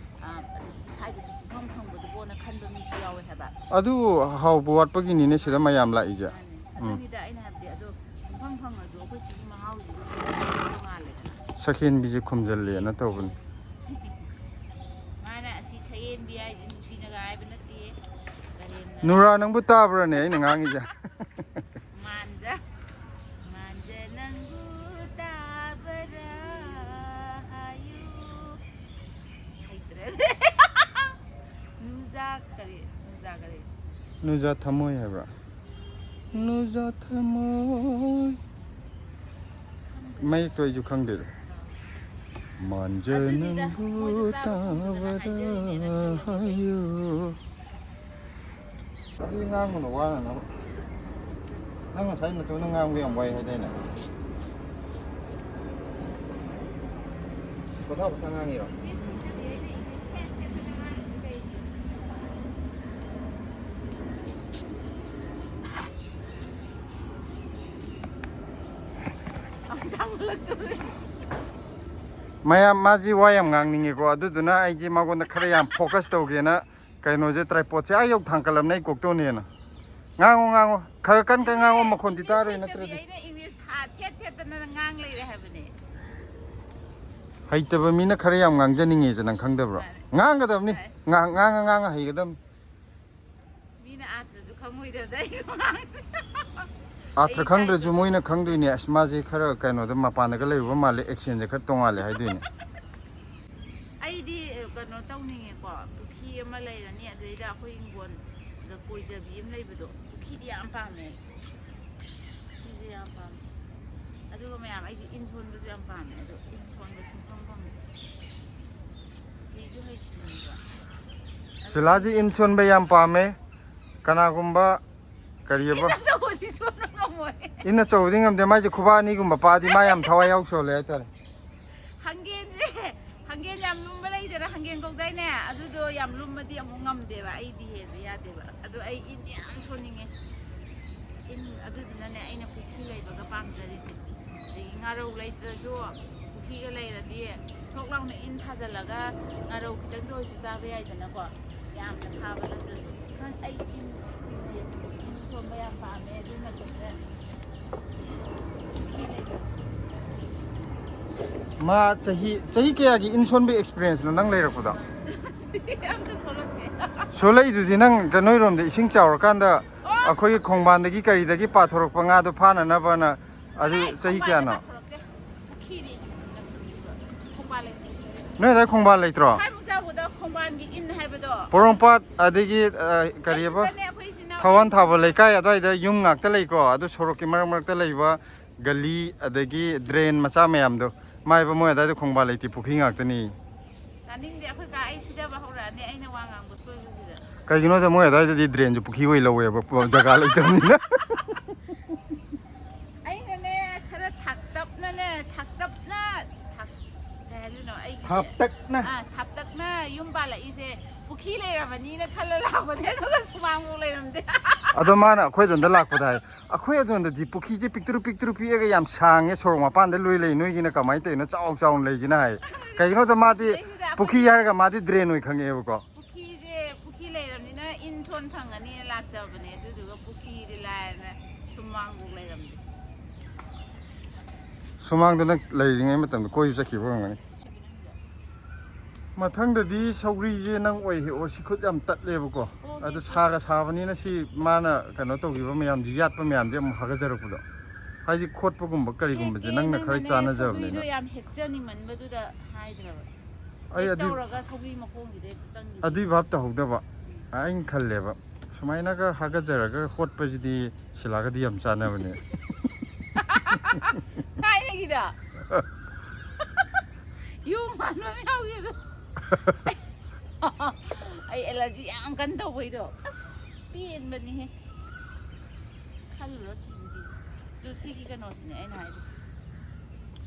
ꯑ, ꯑꯁ, ꯁ꯭ꯋꯥꯏꯗꯁꯨ ꯄꯨꯡꯐꯪ ꯐꯪꯕꯗꯨꯕꯣꯅ ꯈꯟꯕ ꯃꯤꯁꯨ ꯌꯥꯎꯋꯦ ꯍꯥꯏꯕ꯫ ꯑꯗꯨ ꯍꯥꯎꯕ ꯋꯥꯠꯄꯒꯤꯅꯤꯅꯦ ꯁꯤꯗ ꯃꯌꯥꯝ ꯂꯥꯛꯏꯁꯦ꯫ ꯃꯥꯅꯦ꯫ ꯎꯝ꯫ ꯑꯗꯨꯅꯤꯗ ꯑꯩꯅ ꯍꯥꯏꯕꯗꯤ, ꯑꯗꯣ ꯄꯨꯡꯐꯪ ꯐꯪꯉꯁꯨ ꯑꯩꯈꯣꯏ ꯁꯤꯒꯤ ꯃꯍꯥꯎꯁꯤꯗꯤ ꯇꯣꯉꯥꯜꯂꯦꯗꯅ꯫ ꯁꯈꯦꯟꯕꯤꯁꯦ ꯈꯨꯝꯖꯜꯂꯦꯅ ꯇꯧꯕꯅꯤ꯫ ꯃꯥꯅ ꯑꯁꯤ ꯁꯌꯦꯟꯕꯤ ꯍꯥꯏꯁꯦ ꯅꯨꯡꯁꯤꯅꯒ ꯍꯥꯏꯕ ꯅꯠꯇꯦ꯫ ꯀꯔꯦꯝꯅ꯫ ꯅꯨꯔꯥ, ꯅꯪꯕꯨ ꯇꯥꯕ꯭ꯔꯥꯅꯦ ꯑꯩꯅ ꯉꯥꯡꯉꯤꯁꯦ? ꯃꯥꯟꯖ ꯃꯥꯟꯖ ꯅꯪꯕꯨ ꯇꯥꯕꯔꯥ ꯍꯥꯏꯌꯨ꯫ ꯍꯩꯇ꯭ꯔꯦ꯫ ꯅꯨꯖꯥ ꯀꯔꯤ? ꯅꯨꯖꯥ ꯀꯔꯤ? ꯅꯨꯖꯥ ꯊꯃꯣꯏ ꯍꯥꯏꯕ꯭ꯔꯥ? ꯅꯨꯖꯥ ꯊꯃꯣꯏ꯫ ꯃꯌꯦꯛꯇꯣ ꯑꯩꯁꯨ ꯈꯪꯗꯦꯗ꯫ ꯃꯥꯟꯖ ꯑꯗꯨꯅꯤꯗ, ꯅꯪꯕꯨ ꯃꯣꯏꯗꯣ ꯆꯥꯕ ꯐꯪꯗꯗꯅ ꯇꯥꯕꯗ ꯍꯥꯏꯖꯔꯤꯅꯦꯅ ꯅꯣꯏꯗ ꯍꯥꯏꯌꯨ꯫ ꯑꯗꯨꯗꯤ ꯉꯥꯡꯒꯅꯨ, ꯋꯥꯅꯅꯕ꯫ ꯅꯪ ꯉꯁꯥꯏ ꯅꯇꯣꯝꯗ ꯉꯥꯡꯕ ꯌꯥꯝ ꯋꯥꯏ ꯍꯥꯏꯗꯥꯏꯅꯦ? ꯄꯣꯊꯥ ꯄꯣꯊꯥ ꯉꯥꯡꯉꯤꯔꯣ? ꯃꯌꯥꯝ, ꯃꯥꯁꯤ ꯋꯥ ꯌꯥꯝ ꯉꯥꯡꯅꯤꯡꯉꯦꯀꯣ, ꯑꯗꯨꯗꯨꯅ ꯑꯩꯁꯦ ꯃꯉꯣꯟꯗ ꯈꯔ ꯌꯥꯝ focus ꯇꯧꯒꯦꯅ ꯀꯩꯅꯣꯁꯦ, tripodꯁꯦ ꯑꯥ ꯌꯧ ꯊꯥꯡꯀꯠꯂꯕꯅꯦ ꯑꯩ ꯀꯣꯛꯇꯧꯅꯦꯅ꯫ ꯉꯥꯡꯉꯣ, ꯉꯥꯡꯉꯣ, ꯈꯔ ꯀꯟ ꯀꯟ ꯉꯥꯡꯉꯣ, ꯃꯈꯣꯟꯗꯤ ꯇꯥꯔꯣꯏ ꯅꯠꯇ꯭ꯔꯗꯤ꯫ ꯑꯩꯅ English ꯊꯦꯠ ꯊꯦꯠꯇꯅ ꯉꯥꯡ ꯂꯩꯔꯦ ꯍꯥꯏꯕꯅꯦ꯫ ꯍꯩꯇꯕ ꯃꯤꯅ ꯈꯔ ꯌꯥꯝ ꯉꯥꯡꯖꯅꯤꯡꯉꯦꯁꯦ ꯅꯪ ꯈꯪꯗꯕ꯭ꯔꯣ? ꯃꯥꯅꯦ꯫ ꯉꯥꯡꯒꯗꯕꯅꯤ꯫ ꯃꯥꯅꯦ꯫ ꯉꯥꯡ-, ꯉꯥꯡꯉ ꯉꯥꯡꯉ ꯍꯩꯒꯗꯕꯅꯤ꯫ ꯃꯤꯅ ꯑꯥꯊ꯭ꯔꯁꯨ ꯈꯪꯉꯣꯏꯗꯕꯗ ꯑꯩ ꯉꯥꯡ-, ꯑꯥꯊ꯭ꯔ ꯑꯩ ꯈꯪꯗ꯭ꯔꯁꯨ ꯏꯁꯥꯏꯁꯦ ꯃꯣꯏꯅ ꯈꯪꯗꯣꯏꯅꯦ, "ꯑꯁ, ꯃꯥꯁꯦ ꯈꯔ ꯀꯩꯅꯣꯗ ꯃꯄꯥꯟꯗꯒ ꯂꯩꯔꯨꯕ ꯃꯥꯜꯂꯦ, accentꯁꯦ ꯈꯔ ꯇꯣꯡꯉꯥꯜꯂꯦ" ꯍꯥꯏꯗꯣꯏꯅꯦ꯫ ꯑꯩꯗꯤ, ꯑ, ꯀꯩꯅꯣ ꯇꯧꯅꯤꯡꯉꯦꯀꯣ, ꯄꯨꯈ꯭ꯔꯤ ꯑꯃ ꯂꯩꯔꯅꯤ, ꯑꯗꯨꯗꯩꯗ ꯑꯩꯈꯣꯏ ꯍꯤꯡꯒꯣꯜꯒ ꯀꯣꯏꯖꯕꯤ ꯑꯃ ꯂꯩꯕꯗꯣ, ꯄꯨꯈ꯭ꯔꯤꯗꯤ ꯌꯥꯝ ꯄꯥꯝꯃꯦ꯫ ꯄꯨꯈ꯭ꯔꯤꯁꯦ ꯌꯥꯝ ꯄꯥꯝꯃꯦ꯫ ꯑꯗꯨꯒ ꯃꯌꯥꯝ, ꯑꯩꯁꯦ ꯏꯟ ꯁꯣꯟꯕꯁꯨ ꯌꯥꯝ ꯄꯥꯝꯃꯦ, ꯑꯗꯣ ꯏꯟ ꯁꯣꯟꯕ ꯁꯨꯡꯐꯪ ꯐꯪꯗꯦ꯫ ꯍꯩꯁꯨ ꯍꯩꯇ꯭ꯔꯤꯕ꯫ ꯁꯤꯂꯥꯁꯤ ꯏꯟ ꯁꯣꯟꯕ ꯌꯥꯝ ꯄꯥꯝꯃꯦ꯫ ꯀꯅꯥꯒꯨꯝꯕ ꯀꯔꯤꯑꯕ? ꯏꯟ ꯑꯆꯧꯕꯗꯤ ꯁꯣꯟꯕ ꯉꯝꯃꯣꯏ꯫ ꯏꯟ ꯑꯆꯧꯕꯗꯤ ꯉꯝꯗꯦ, ꯃꯥꯏꯁꯦ ꯈꯨꯕꯥꯛ ꯑꯅꯤꯒꯨꯝꯕ ꯄꯥꯗꯤ ꯃꯥ ꯌꯥꯝ ꯊꯋꯥꯏ ꯌꯥꯎ ꯁꯣꯜꯂꯦ ꯍꯥꯏꯇꯥꯔꯦ꯫ ꯍꯪꯒꯦꯟꯁꯦ, ꯍꯪꯒꯦꯟ ꯌꯥꯝ ꯂꯨꯝꯕ ꯂꯩꯗꯅ, ꯍꯪꯒꯦꯟ ꯀꯧꯗꯥꯏꯅꯦ? ꯑꯗꯨꯗꯣ ꯌꯥꯝ ꯂꯨꯝꯃꯗꯤ ꯑꯃꯨꯛ ꯉꯝꯗꯦꯕ, ꯑꯩꯗꯤ ꯍꯦꯟꯅ ꯌꯥꯗꯦꯕ꯫ ꯑꯗꯣ ꯑꯩ ꯏꯟꯗꯤ ꯌꯥꯝ ꯁꯣꯟꯅꯤꯡꯉꯦ꯫ ꯏꯟ ꯑꯗꯨꯗꯨꯅꯅꯦ ꯑꯩꯅ ꯄꯨꯈ꯭ꯔꯤ ꯂꯩꯕꯒ ꯄꯥꯝꯖꯔꯤꯁꯦ꯫ ꯑꯗꯒꯤ ꯉꯥꯔꯧ ꯂꯩꯇ꯭ꯔꯁꯨ ꯄꯨꯈ꯭ꯔꯤꯒ ꯂꯩꯔꯗꯤ ꯊꯣꯛ ꯂꯥꯎꯅ ꯏꯟ ꯊꯥꯖꯤꯜꯂꯒ ꯉꯥꯔꯧ ꯈꯤꯇꯪꯗ ꯑꯣꯏꯔꯁꯨ ꯆꯥꯕ ꯌꯥꯏꯗꯅꯀꯣ꯫ ꯌꯥꯝꯅ ꯊꯥꯕ ꯅꯠꯇ꯭ꯔꯁꯨ꯫ ꯈꯪ-, ꯑꯩ ꯏꯟ, ꯏꯟ ꯁꯣꯟꯕ ꯌꯥꯝ ꯄꯥꯝꯃꯦ꯫ ꯑꯗꯨ ꯃꯇꯝꯗ ꯃꯥ ꯆꯍꯤ, ꯆꯍꯤ ꯀꯌꯥꯒꯤ ꯏꯟ ꯁꯣꯟꯕ experienceꯅꯣ ꯅꯪ ꯂꯩꯔꯛꯄꯗꯣ? ꯑꯝꯇ ꯁꯣꯜꯂꯛꯇꯦ꯫ ꯁꯣꯜꯂꯛꯏꯗꯨꯗꯤ ꯅꯪ ꯀ-, ꯅꯣꯏꯔꯣꯝꯗ ꯏꯁꯤꯡ ꯆꯥꯎꯔꯀꯥꯟꯗ ꯑꯣ! ꯑꯩꯈꯣꯏꯒꯤ ꯈꯣꯡꯕꯥꯟꯗꯒꯤ ꯀꯔꯤꯗꯒꯤ ꯄꯥꯊꯣꯔꯛꯄ ꯉꯥꯗꯣ ꯐꯥꯅꯅꯕꯅ꯫ ꯑꯗꯨ ꯀꯗꯥꯏ ꯆꯍꯤ ꯈꯣꯡꯕꯥꯟꯗ ꯀꯌꯥꯅꯣ? ꯄꯥꯊꯣꯔꯛꯇꯦ꯫ ꯄꯨꯈ꯭ꯔꯤꯅꯤ꯫ ꯈꯣꯡꯕꯥꯟ ꯂꯩꯇꯦ꯫ ꯅꯣꯏ ꯑꯗꯥꯏ ꯈꯣꯡꯕꯥꯟ ꯂꯩꯇ꯭ꯔꯣ? ꯈ꯭ꯋꯥꯏꯃꯨꯛ ꯆꯥꯎꯕꯗ ꯈꯣꯡꯕꯥꯟꯒꯤ ꯏꯟ ꯍꯥꯏꯕꯗꯣ꯫ ꯄꯣꯔꯣꯝꯄꯥꯠ ꯑꯗꯒꯤ, ꯑ, ꯀꯔꯤꯑꯕ? ꯑꯗꯨꯗꯅꯦ ꯑꯩꯈꯣꯏ ꯏꯆꯤꯟ ꯏꯅꯥꯎ ꯊꯋꯥꯟ ꯊꯥꯕ ꯂꯩꯀꯥꯏ ꯑꯗꯨꯋꯥꯏꯗ ꯌꯨꯝ ꯉꯥꯛꯇ ꯂꯩꯀꯣ꯫ ꯑꯗꯨ ꯁꯣꯔꯣꯛꯀꯤ ꯃꯔꯛ ꯃꯔꯛꯇ ꯂꯩꯕ ꯒꯂꯤ, ꯑꯗꯒꯤ ꯗ꯭ꯔꯦꯟ ꯃꯆꯥ ꯃꯌꯥꯝꯗꯣ꯫ ꯃꯥꯏꯕ, ꯃꯣꯏ ꯑꯗꯥꯏꯗ ꯈꯣꯡꯕꯥꯜ ꯂꯩꯇꯦ, ꯄꯨꯈ꯭ꯔꯤ ꯉꯥꯛꯇꯅꯤ꯫ ꯇꯥꯅꯤꯡꯗꯦ, ꯑꯩꯈꯣꯏ ꯀꯥ ꯑꯩ ꯁꯤꯗꯕ ꯍꯧꯔꯛꯑꯅꯤ ꯑꯩꯅ ꯋꯥ ꯉꯥꯡꯕ ꯁꯣꯏꯕꯁꯤꯗ꯫ ꯀꯩꯒꯤꯅꯣꯗ ꯃꯣꯏ ꯑꯗꯥꯏꯗꯗꯤ ꯗ꯭ꯔꯦꯟꯁꯨ ꯄꯨꯈ꯭ꯔꯤ ꯑꯣꯏ ꯂꯧꯋꯦꯕ, ꯄ-, ꯖꯒꯥ ꯂꯩꯇꯕꯅꯤꯅ꯫ ꯑꯩꯅꯅꯦ, ꯈꯔ ꯊꯥꯛꯇꯞꯅꯅꯦ, ꯊꯥꯛꯇꯞꯅ, ꯊꯥꯛ-, ꯀꯩ ꯍꯥꯏꯗꯣꯏꯅꯣ, ꯑꯩꯒꯤꯁꯦ ꯊꯥꯞꯇꯛꯅ꯫ ꯑꯥ, ꯊꯥꯞꯇꯛꯅ ꯌꯨꯝ ꯄꯥꯜꯂꯛꯏꯁꯦ ꯄꯨꯈ꯭ꯔꯤ ꯂꯩꯔꯕꯅꯤꯅ ꯈꯜꯂ ꯂꯥꯛꯄꯅꯦ, ꯑꯗꯨꯒ ꯁꯨꯃꯥꯡꯕꯨꯛ ꯂꯩꯔꯝꯗꯦ꯫ ꯑꯗꯣ ꯃꯥꯅ ꯑꯩꯈꯣꯏ ꯑꯗꯣꯝꯗ ꯂꯥꯛꯄꯗ ꯍꯥꯏ, "ꯑꯩꯈꯣꯏ ꯑꯗꯣꯝꯗꯗꯤ ꯄꯨꯈ꯭ꯔꯤꯁꯦ ꯄꯤꯛꯇ꯭ꯔꯨ ꯄꯤꯛꯇ꯭ꯔꯨ ꯄꯤꯛꯑꯒ ꯌꯥꯝ ꯁꯥꯡꯉꯦ, ꯁꯣꯔꯣꯛ ꯃꯄꯥꯟꯗ ꯂꯣꯏ ꯂꯩ, ꯅꯣꯏꯒꯤꯅ ꯀꯃꯥꯏꯅ ꯇꯧꯔꯤꯅꯣ ꯆꯥꯎ ꯆꯥꯎꯅ ꯂꯩꯁꯤꯅ?" ꯍꯥꯏ꯫ ꯀꯩꯒꯤꯅꯣꯗ ꯃꯥꯗꯤ ꯁꯤꯗꯩꯁꯤꯗ ꯄꯨꯈ꯭ꯔꯤ ꯑꯩꯈꯣꯏ ꯍꯥꯏꯔꯒ ꯃꯥꯗꯤ ꯗ꯭ꯔꯦꯟ ꯑꯣꯏ ꯈꯪꯉꯛꯑꯦꯕꯀꯣ꯫ ꯄꯨꯈ꯭ꯔꯤꯁꯦ, ꯄꯨꯈ꯭ꯔꯤ ꯂꯩꯔꯕꯅꯤꯅ ꯏꯟ ꯁꯣꯟ ꯐꯪꯉꯅꯤꯅ ꯂꯥꯛꯆꯕꯅꯦ, ꯑꯗꯨꯗꯨꯒ ꯄꯨꯈ꯭ꯔꯤꯗꯤ ꯂꯥꯏꯔꯅ ꯁꯨꯃꯥꯡꯕꯨꯛ ꯂꯩꯔꯝꯗꯦ꯫ ꯁꯨꯃꯥꯡꯗ ꯅꯪ ꯂꯩꯔꯤꯉꯩ ꯃꯇꯝꯗ ꯀꯣꯏꯕ ꯆꯠꯈꯤꯕ ꯑꯣꯏꯔꯝꯒꯅꯤ꯫ ꯃꯊꯪꯗꯗꯤ ꯁꯧꯒ꯭ꯔꯤꯁꯦ ꯅꯪ ꯑꯣꯏ ꯍꯦꯛꯑꯣ, ꯁꯤ ꯈꯨꯠ ꯌꯥꯝ ꯇꯠꯂꯦꯕꯀꯣ꯫ ꯑꯣ, ꯑꯗꯨ ꯍꯦꯛꯀꯦ꯫ ꯁꯥꯒ ꯁꯥꯕꯅꯤꯅ ꯁꯤ ꯃꯥꯅ ꯀꯩꯅꯣ ꯇꯧꯈꯤꯕ ꯃꯌꯥꯝꯁꯤ, ꯌꯥꯠꯄ ꯃꯌꯥꯝꯁꯤ ꯑꯃꯨꯛ ꯍꯥꯒꯠꯆꯔꯛꯄꯗꯣ, ꯍꯥꯏꯗꯤ ꯈꯣꯠꯄꯒꯨꯝꯕ ꯀꯔꯤꯒꯨꯝꯕꯁꯦ ꯍꯦꯛꯀꯦ, ꯅꯪꯅ ꯈꯔ ꯅꯪꯅꯅꯦ ꯆꯥꯟꯅꯖꯕꯅꯤꯅ꯫ ꯁꯧꯒ꯭ꯔꯤꯗꯣ ꯌꯥꯝ ꯍꯦꯛꯆꯅꯤꯡꯃꯟꯕꯗꯨꯗ ꯍꯥꯏꯗ꯭ꯔꯕ꯫ ꯑꯩ ꯍꯦꯛ ꯑꯗꯨ ꯇꯧꯔꯒ ꯁꯧꯒ꯭ꯔꯤ ꯃꯈꯣꯡꯁꯤꯗ ꯍꯦꯛꯇ ꯆꯪꯈꯤꯕ꯫ ꯑꯗꯨꯏ ꯚꯥꯞ ꯇꯧꯍꯧꯗꯕ꯫ ꯎꯝ꯫ ꯑꯩꯅ ꯈꯜꯂꯦꯕ, ꯁꯨꯃꯥꯏꯅꯒ ꯍꯥꯒꯠꯆꯔꯒ ꯈꯣꯠꯄꯁꯤꯗꯤ ꯁꯤꯂꯥꯒꯗꯤ ꯌꯥꯝ ꯆꯥꯟꯅꯕꯅꯦ꯫ ꯊꯥꯏꯅꯒꯤꯗꯣ꯫ ꯌꯨꯝ ꯃꯥꯟꯕ ꯑꯃ ꯌꯥꯎꯈꯤꯕꯗꯣ꯫ ꯑꯩ ꯑꯦꯂꯔꯖꯤ ꯌꯥꯝ ꯀꯟꯅ ꯇꯧꯕꯩꯗꯣ꯫ ꯑꯁ, ꯄꯦꯟꯕꯅꯤꯍꯦ꯫ ꯈꯜꯂꯨꯔ ꯀꯤꯕꯨ ꯀꯤꯖꯩ꯫ ꯑꯗꯨ ꯁꯤꯒꯤ ꯀꯩꯅꯣꯁꯤꯅꯦ ꯑꯩꯅ ꯍꯥꯏꯗꯣ꯫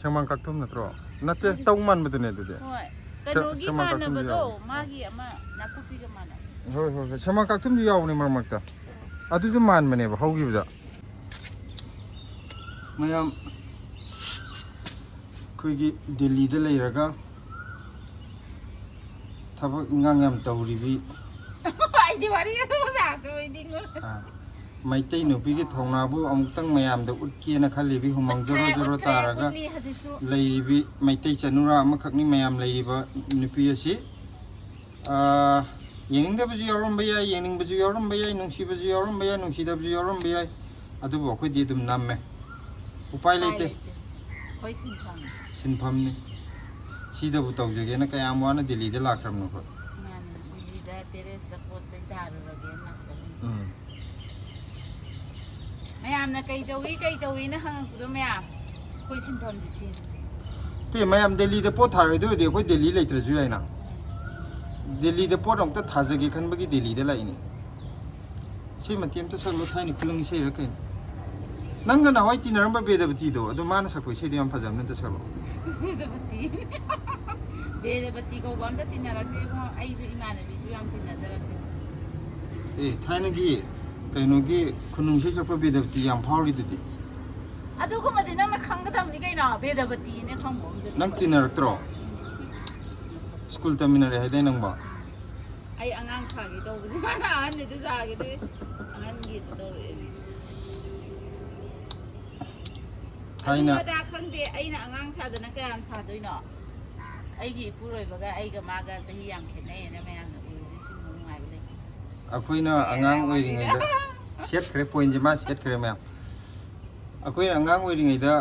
ꯁꯦꯡꯃꯥꯡ ꯀꯥꯛꯊꯨꯝ ꯅꯠꯇ꯭ꯔꯣ? ꯅꯠꯇꯦ, ꯇꯧ ꯃꯥꯟꯕꯗꯨꯅꯦ ꯑꯗꯨꯗꯤ꯫ ꯍꯣꯏ꯫ ꯁꯦ-, ꯀꯩꯅꯣꯒꯤ ꯁꯦꯡꯃꯥꯡ ꯀꯥꯛꯊꯨꯝꯁꯨ ꯃꯥꯟꯅꯕꯗꯣ, ꯌꯥꯎꯕꯅꯦ꯫ ꯃꯥꯒꯤ ꯑꯃ ꯅꯥꯀꯨꯞꯄꯤꯒ ꯃꯥꯟꯅꯕ꯫ ꯍꯣꯏ, ꯍꯣꯏ, ꯍꯣꯏ꯫ ꯁꯦꯡꯃꯥꯡ ꯀꯥꯛꯊꯨꯝꯁꯨ ꯌꯥꯎꯕꯅꯦ ꯃꯔꯛ ꯃꯔꯛꯇ꯫ ꯑꯗꯨꯁꯨ ꯃꯥꯟꯕꯅꯦꯕ ꯍꯧꯈꯤꯕꯗ꯫ ꯃꯌꯥꯝ ꯑꯩꯈꯣꯏꯒꯤ ꯗꯦꯜꯂꯤꯗ ꯂꯩꯔꯒ ꯊꯕꯛ ꯏꯟꯈꯥꯡ ꯌꯥꯝ ꯇꯧꯔꯤꯕꯤ꯫ ꯑꯩꯗꯤ ꯋꯥꯔꯤ ꯑꯗꯨꯝ ꯁꯥꯗꯣꯏ ꯅꯤꯡꯉꯨꯔꯦ꯫ ꯑꯥ, ꯃꯩꯇꯩ ꯅꯨꯄꯤꯒꯤ ꯊꯧꯅꯥꯕꯨ ꯑꯃꯨꯛꯇꯪ ꯃꯌꯥꯝꯗ ꯎꯠꯀꯦꯅ ꯈꯜꯂꯤꯕꯤ, ꯍꯨꯃꯥꯡ ꯖꯣꯔꯣ ꯎꯠꯈ꯭ꯔꯦ, ꯖꯣꯔꯣ ꯎꯠꯈ꯭ꯔꯦ, ꯇꯥꯔꯒ ꯎꯠꯂꯤ ꯍꯧꯖꯤꯛꯁꯨ꯫ ꯂꯩꯔꯤꯕꯤ ꯃꯩꯇꯩ ꯆꯅꯨꯔꯥ ꯑꯃꯈꯛꯅꯤ ꯃꯌꯥꯝ ꯂꯩꯔꯤꯕ ꯅꯨꯄꯤ ꯑꯁꯤ꯫ ꯑꯥ, ꯌꯦꯡꯅꯤꯡꯗꯕꯁꯨ ꯌꯥꯎꯔꯝꯕ ꯌꯥꯏ, ꯌꯦꯡꯅꯤꯡꯕꯁꯨ ꯌꯥꯎꯔꯝꯕ ꯌꯥꯏ, ꯅꯨꯡꯁꯤꯕꯁꯨ ꯌꯥꯎꯔꯝꯕ ꯌꯥꯏ, ꯅꯨꯡꯁꯤꯗꯕꯁꯨ ꯌꯥꯎꯔꯝꯕ ꯌꯥꯏ꯫ ꯑꯗꯨꯕꯨ ꯑꯩꯈꯣꯏꯗꯤ ꯑꯗꯨꯝ ꯅꯝꯃꯦ꯫ ꯎꯄꯥꯏ ꯎꯄꯥꯏ ꯂꯩꯇꯦ꯫ ꯂꯩꯇꯦ꯫ ꯑꯩꯈꯣꯏ ꯁꯤꯟꯐꯝꯅꯤ꯫ ꯁꯤꯟꯐꯝꯅꯤ꯫ ꯁꯤꯗꯕꯨ ꯇꯧꯖꯒꯦꯅ ꯀꯌꯥꯝ ꯋꯥꯅ ꯗꯦꯜꯂꯤꯗ ꯂꯥꯛꯈ꯭ꯔꯕꯅꯣ ꯑꯩꯈꯣꯏ꯫ ꯃꯥꯅꯤ, ꯗꯦꯜꯂꯤꯗ ꯇꯦꯔꯦꯁꯇ ꯄꯣꯠ ꯆꯩ ꯊꯥꯔꯨꯔꯒꯦꯅ ꯂꯥꯛꯆꯕꯅꯤ꯫ ꯎꯝ꯫ ꯃꯌꯥꯝꯅ ꯀꯩ ꯇꯧꯏ, ꯀꯩ ꯇꯧꯏꯅ ꯍꯪꯉꯛꯄꯗꯣ ꯃꯌꯥꯝ, ꯑꯩꯈꯣꯏ ꯁꯤꯟꯐꯝꯁꯦ ꯁꯤꯅꯤ꯫ ꯇꯦ, ꯃꯌꯥꯝ ꯗꯦꯜꯂꯤꯗ ꯄꯣꯠ ꯊꯥꯔꯣꯏꯗꯣꯏ ꯑꯣꯏꯔꯗꯤ ꯑꯩꯈꯣꯏ ꯗꯦꯜꯂꯤ ꯂꯩꯇ꯭ꯔꯁꯨ ꯌꯥꯏꯅ꯫ ꯗꯦꯜꯂꯤꯗ ꯄꯣꯠ ꯑꯃꯨꯛꯇ ꯊꯥꯖꯒꯦ ꯈꯟꯕꯒꯤ ꯗꯦꯜꯂꯤꯗ ꯂꯥꯛꯏꯅꯦ꯫ ꯏꯁꯩ ꯃꯇꯦꯛ ꯑꯃꯇ ꯁꯛꯂꯣ, ꯊꯥꯏꯅ ꯈꯨꯂꯪ ꯏꯁꯩꯔ ꯀꯩꯅꯣ꯫ ꯅꯪꯒ ꯅꯍꯥꯟꯋꯥꯏ ꯇꯤꯟꯅꯔꯝꯕ ꯕꯦꯗꯕꯇꯤꯗꯣ, ꯑꯗꯣ ꯃꯥꯅ ꯁꯛꯄ ꯏꯁꯩꯗꯣ ꯌꯥꯝ ꯐꯖꯕꯅꯦ, ꯑꯝꯇ ꯁꯛꯂꯣ꯫ ꯕꯦꯗꯕꯇꯤ꯫ ꯕꯦꯗꯕꯇꯤ ꯀꯧꯕ ꯑꯝꯇ ꯇꯤꯟꯅꯔꯛꯇꯦ ꯏꯕꯨꯡꯉꯣ꯫ ꯑꯩꯁꯨ ꯏꯃꯥꯟꯅꯕꯤꯁꯨ ꯌꯥꯝ ꯇꯤꯟꯅꯖꯔꯛꯇꯦ꯫ ꯑꯦ, ꯊꯥꯏꯅꯒꯤ ꯀꯩꯅꯣꯒꯤ ꯈꯨꯅꯨꯡ ꯏꯁꯩ ꯁꯛꯄ ꯕꯦꯗꯕꯇꯤ ꯌꯥꯝ ꯐꯥꯎꯔꯤꯗꯨꯗꯤ꯫ ꯑꯗꯨꯒꯨꯝꯕꯗꯤ ꯅꯪꯅ ꯈꯪꯒꯗꯕꯅꯤ ꯀꯩꯅꯣ, ꯕꯦꯗꯕꯇꯤꯅꯦ ꯈꯪꯕ ꯑꯃꯗꯤ ꯅꯪ ꯇꯤꯟꯅꯔꯛꯇ꯭ꯔꯣ? ꯁ꯭ꯀꯨꯜ ꯇꯝꯃꯤꯟꯅꯔꯦ ꯍꯥꯏꯗꯥꯏ ꯅꯪꯕꯣ? ꯑꯩ ꯑꯉꯥꯡ ꯁꯥꯒꯦ ꯇꯧꯕꯗꯤ ꯃꯥꯅ ꯑꯍꯟꯅꯤꯗꯨ ꯁꯥꯒꯦꯗꯤ ꯑꯍꯟꯒꯤꯗꯨ ꯇꯧꯔꯛꯑꯦ꯫ ꯊꯥꯏꯅ ꯑꯗꯨ ꯑꯗꯥ ꯈꯪꯗꯦ, ꯑꯩꯅ ꯑꯉꯥꯡ ꯁꯥꯗꯅ ꯀꯌꯥꯝ ꯁꯥꯗꯣꯏꯅꯣ? ꯑꯩꯒꯤ ꯏꯄꯨꯔꯣꯏꯕꯒ ꯑꯩꯒ ꯃꯥꯒ ꯆꯍꯤ ꯌꯥꯝ ꯈꯦꯠꯅꯩꯌꯦꯅ ꯃꯌꯥꯝꯅ ꯎꯔꯗꯤ ꯁꯤꯃꯨꯛ ꯅꯨꯡꯉꯥꯏꯕ ꯂꯩꯇꯦ꯫ ꯑꯩꯈꯣꯏꯅ ꯑꯉꯥꯡ ꯑꯣꯏꯔꯤꯉꯩꯗ ꯁꯦꯠꯈ꯭ꯔꯦ, ꯄꯣꯏꯟꯁꯦ ꯃꯥ ꯁꯦꯠꯈ꯭ꯔꯦ ꯃꯌꯥꯝ꯫ ꯑꯩꯈꯣꯏꯅ ꯑꯉꯥꯡ ꯑꯣꯏꯔꯤꯉꯩꯗ